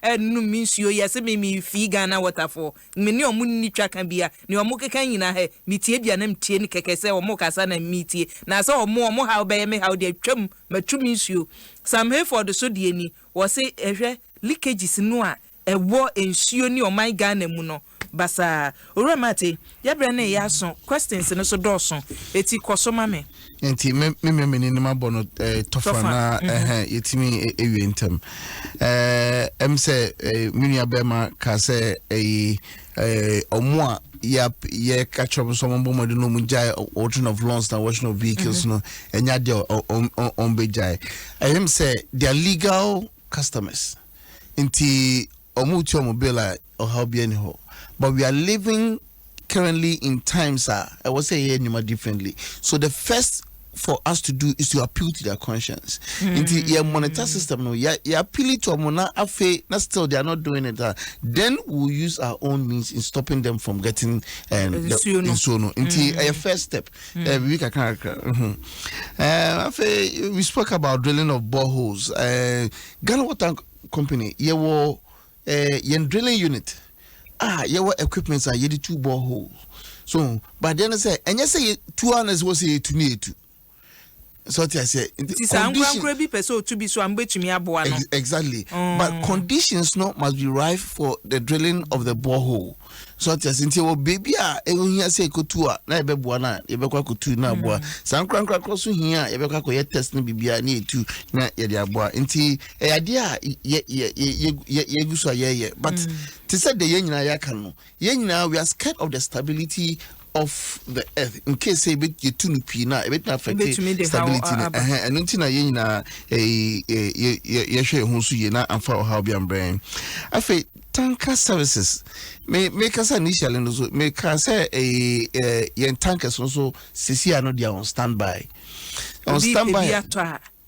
renom me nsuo yɛse me mefii Ghana water foɔ me ne ɔmo nni twaka bia nea ɔmo keka nyinaa hɛ metie bia na metie no kɛkɛ sɛ ɔmo kasa na metie na sɛ ɔmo ɔmo haw bɛyɛ me haw deɛ twam matu me nsuo Sam Hayford so deɛ ni wɔse hwɛ leakages no a ɛwɔ nsuo ne ɔman Ghana mu no basaa. Owura Martey, yɛbrɛ no reyɛ aso, questions no so dɔɔso, eti kɔ so ma me. Nti me me mia m'ani no mabɔ no eh, tɔfa na mhm. eh, yɛtumi ewie ntɛm. Eh, ɛm sɛ eh, me nua bɛrima ka sɛ ɛyi eh, ɔmo a yɛ yɛ ka kyerɛ ɔmo sɛ ɔmo bɔ mmɔden na ɔmo gyae watering of lawns na washing of vehicles mhm. no ɛnya deɛ ɔmo bɛ gyae. Ɛyɛ m sɛ they are legal customers nti ɔmo tua ɔmo bill a ɔhaw biara ni hɔ but we are living currently in times a ɛwɔ sɛ yɛyɛ nneɛma differently so the first for us to do is to appeal to their conscience. Nti yɛ monitor system no yɛ yɛ appeal to ɔmo na afei na still they are not doing it ah then we will use our own means in stopping them from getting the Nsuo no. nsuo no. Nti ɛyɛ first step. Eh, biribi kakra kakra. Afei we spoke about drilling of boreholes. Ghana Water Company, yɛwɔ yɛn drilling unit a yɛwɔ equipment a yɛde tu borehole so, but deɛ no sɛ ɛnyɛ sɛ yɛtu a na sɛ wɔ sɛ yɛtu ne yɛtu so, ɔte aseɛ? Nti saa nkorankora bi pɛ sɛ otu bi so a, mobɛtumi aboa no? Exactly. But conditions no must be right for the drilling of the borehole so, ɔte aseɛ? Nti ɛwɔ beebi a ɛho hia sɛ ɛkɔtu a na yɛbɛboa no a, yɛbɛkɔ akɔtu na aboa. Saa nkorankora so hia a, yɛbɛkɔ akɔyɛ test no biribiara ne yɛtu na yɛde aboa. Nti ɛyɛ adeɛ a yɛgu so a yɛyɛ, but te sɛ deɛ yɛn nyinaa yɛaka no, yɛn nyinaa, we are scared of the stability of the earth in case sɛ yɛtu no pii na ɛbɛtumi affect stability no. Ɛno nti na yɛn nyinaa yɛhwɛ yɛn ho so yie na amfa ɔhaw bi ambrɛ. Afei tanker services, me mekasa initially no so, meka sɛ yɛn tankers no so sisi ano deɛ, on standby, on standby.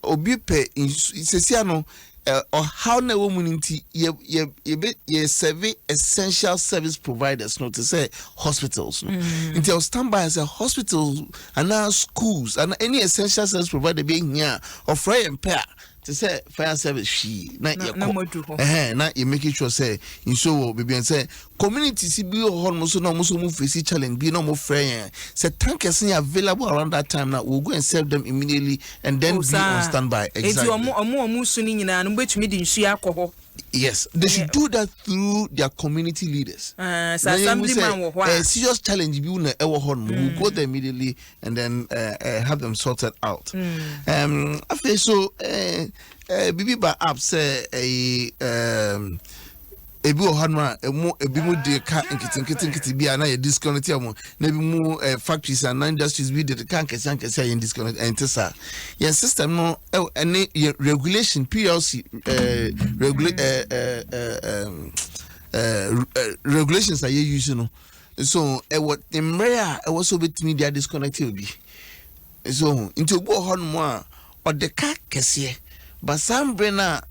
Obi pɛ sisi ano, ɔhaw na ɛwɔ mu no nti yɛ yɛ yɛbɛ yɛ serve essential service providers no te sɛ hospitals no. Nti ɔ standby sɛ hospitals anaa schools anaa any essential service provider bi ehia a, ɔfrɛ yɛn pɛ a, te sɛ fire service hwii na yɛkɔ ɛhɛn na yɛ making sure sɛ nsuo wɔ beebi. Sɛ communities bi wɔ hɔ nom so na wɔn nso wɔn face challenge bi na wɔn frɛ yɛn sɛ tankers yɛ available around that time na we will go and serve them immediately and then be on standby. Exactly. Eti ɔmo su ni nyinaa no, mbɛtumi de nsuo akɔ hɔ? Yes, they should do that through their community leaders. Sɛ assemblyman wɔ hɔ a. Serious challenge bi na ɛwɔ hɔ no, we will go there immediately and then have them sorted out. Afei so bibi ba app sɛ ɛyi ebi wɔ hɔ no a emu ebi mu de ka nketenkete nkete bi a na yɛ disconnect mu, na ebi mu factories and industries bi de ka nkɛse nkɛse a yɛn disconnect. Ɛnte saa. Yɛn system no ɛne yɛn regulation PLC regula ɛɛ ɛɛ ɛɛ regulations a yɛ use no so, ɛwɔ mmerɛ a ɛwɔ sɛ obetumi de disconnect obi so. Nti obi wɔ hɔ nom a ɔde ka kɛseɛ ba, saa mmerɛ no a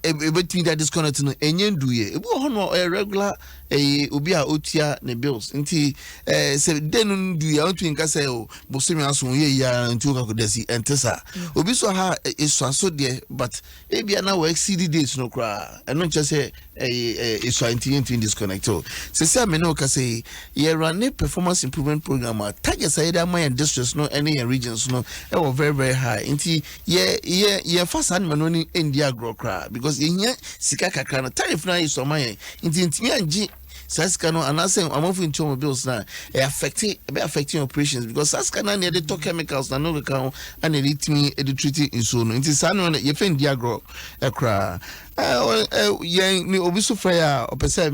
ebetumi de disconnect no enye nduyɛ. Ebi wɔ hɔ no, ɔyɛ regular, ɛyɛ obi a otua ne bills, nti sɛ den no nduyɛ a, ɔntumi nka sɛ o bosomi aso yɛ yia nti o kakɔ dɛsi. Ɛnte saa. Obi so ha esua so deɛ, but ebia na wɔ exceed days no koraa, ɛno nkyɛ sɛ ɛyɛ esua nti yɛntumi disconnect o. Sisi a mene o kasa yi, yɛ run performance improvement program a targets a yɛde ama yɛn districts no ɛne yɛn regions no ɛwɔ very very high, nti yɛ yɛ yɛfa saa nneɛma no ni ndi agorɔ koraa, because yɛhia sika kakra no, tariff no ayɛ so ama yɛn, nti ntumi angye saa sika no anaasɛ amanfo nti wɔn bills na ɛyɛ affect, ɛbɛ affect operations, because saa sika no na yɛde tɔ chemicals na no keka ho ɛna yɛde tumi yɛde treat nsuo no. Nti saa nneɛma no yɛfɛ ndi agorɔ ɛkoraa. ɛɛ ɛ yɛn ni obi so frɛ yɛ a ɔpɛ sɛ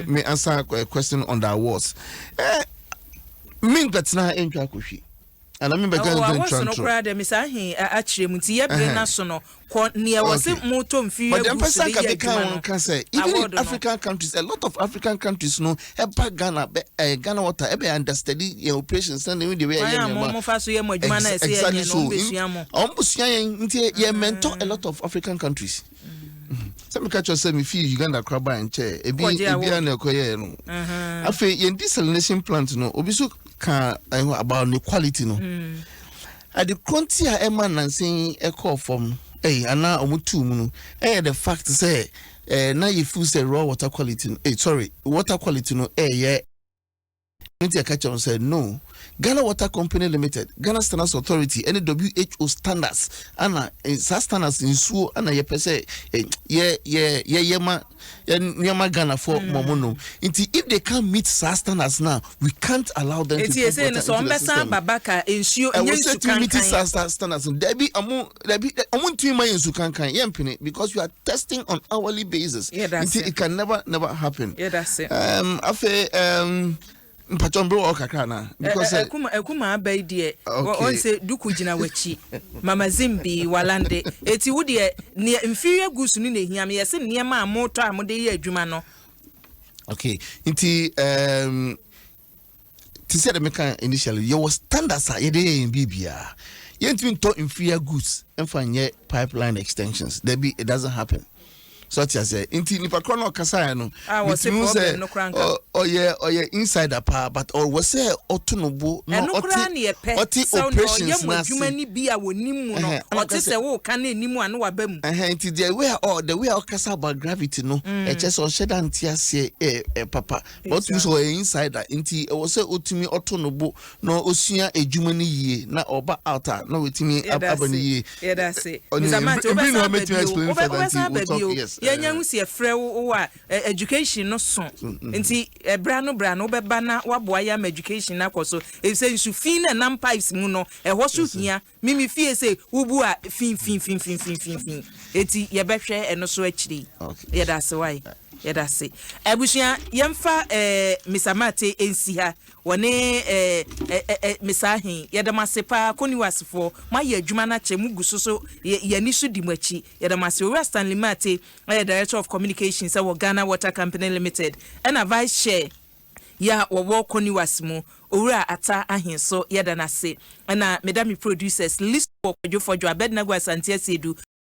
me answer a question on the awards. Me nkɛtena ntwa akɔhwi ana me bɛka ntwa ntwa no koraa dɛ mesa he akyerɛ mu, nti yɛbere na so no kɔ neɛ wɔ se motɔ mfiri agu so de yɛ adwuma no. Ka sɛ even in African countries, a lot of African countries no ɛba Ghana bɛ Ghana Water ɛbɛ understudy yɛn operations na ne de wɛ yɛ nneɛma mo fa so yɛ mo adwuma na ɛsɛ yɛ nyɛ no, ɔmo bɛsua mo. Ɔmo bɛsua yɛn, nti yɛ mentor a lot of African countries. Sɛ meka kyerɛ sɛ mefii Uganda kora baa nkyɛ ebi ebi a na ɛkɔyɛɛ no. Afei yɛn desalination plant no, obi so ka ɛho about ne quality no. Ade kronti a ɛma nansen ɛkɔɔ fam ɛyi anaa ɔmo tuu mu no, ɛyɛ the fact sɛ na yɛ feel sɛ raw water quality no, sorry, water quality no ɛyɛ. Nti ɛka kyerɛ sɛ no, Ghana Water Company Limited, Ghana Standards Authority ɛne WHO standards ana saa standards nsuo ana yɛpɛ sɛ yɛ yɛ yɛyɛ ma yɛ nneɛma Ghanafoɔ mɔmo no. Nti if they can't meet saa standards now, we can't allow them to pump water into the system. Eti ese ka nsuo nye nsu kankan. Meet saa standards no, dabi, ɔmo ntumi ma yɛ nsu kankan, yɛ mpene, because we are testing on hourly basis, nti it can never never happen. Afei mpatwɔ mbere wɔ kakra na. Because ɛkuma ɛkuma aba yi deɛ, wɔn sɛ duku gyina w'akyi, Mama Zimbi walande, eti wo deɛ, nea inferior goods no na ehia mi, yɛsɛ nneɛma a motɔ a mode yɛ adwuma no. Okay, nti te sɛ de meka initially, yɛwɔ standards a yɛde yɛ yɛn biribiara. Yɛntumi ntɔ inferior goods mfa nyɛ pipeline extensions, dabi, it doesn't happen. So ɔte aseɛ, nti nipa korɔ na ɔkasaeɛ no, Ah, wɔse metumi hu sɛ problem no koraa nka. Ɔyɛ insider paa, but ɔwɔ sɛ ɔto no bo na Ɛno koraa ɔte ne yɛpɛ ɔte sɛ ɔyɛ operations mo no adwuma ase. No bi a wɔnim mu no, Ɛhɛn, ɛna ɔte ɔka sɛ sɛ woka no anim a, ne waba mu. Ɛhɛn, nti the way a ɔkasa about gravity no, ɛkyɛ sɛ ɔhyɛ da nte aseɛ ɛ ɛ papa, but ɔtumi sɛ ɔyɛ insider, nti ɛwɔ sɛ ɔtumi ɔto no bo na ɔsua adwuma no yie na ɔba out a, na wɔtumi Yɛda aba no ase. yie. Yɛda ase. Ɔne Mr. Mante, mbiri na wobɛsan aba ɔmɛtumi bio. explain further, Wobɛsan nti aba we'll talk bio. Yes. Yɛnya ho si ɛfrɛ wo a education no so, nti ɛbra no bra no, wobɛba na woaboa yɛ ama education no akɔ so, ɛfisɛ nsu fi no ɛnam pipes mu no, ɛhɔ so hia. Mimi fie sɛ wobu a, finfinfinfinfinfinfin, eti yɛbɛhwɛ ɛno so akyire yi. Yɛda ase wae, yɛda ase. Abusua, yɛmfa Mr. Mate nsi ha, wɔne ɛɛ ɛ Mr. Ahen. Yɛda mo ase paa. CONIWASfoɔ, moayɛ adwuma no akyɛ, mo gu so yɛni so di mo akyi. Yɛda mo ase. Owura Stanley Mate ɛyɛ Director of Communications ɛwɔ Ghana Water Company Limited, ɛna Vice Chair yɛ a wɔwɔ CONIWAS mu, Owura Ata Ahen so, yɛda no ase. Ɛna meda me producers Listo Kwadwo Fɔdwo, Abednego Asante Asiedu.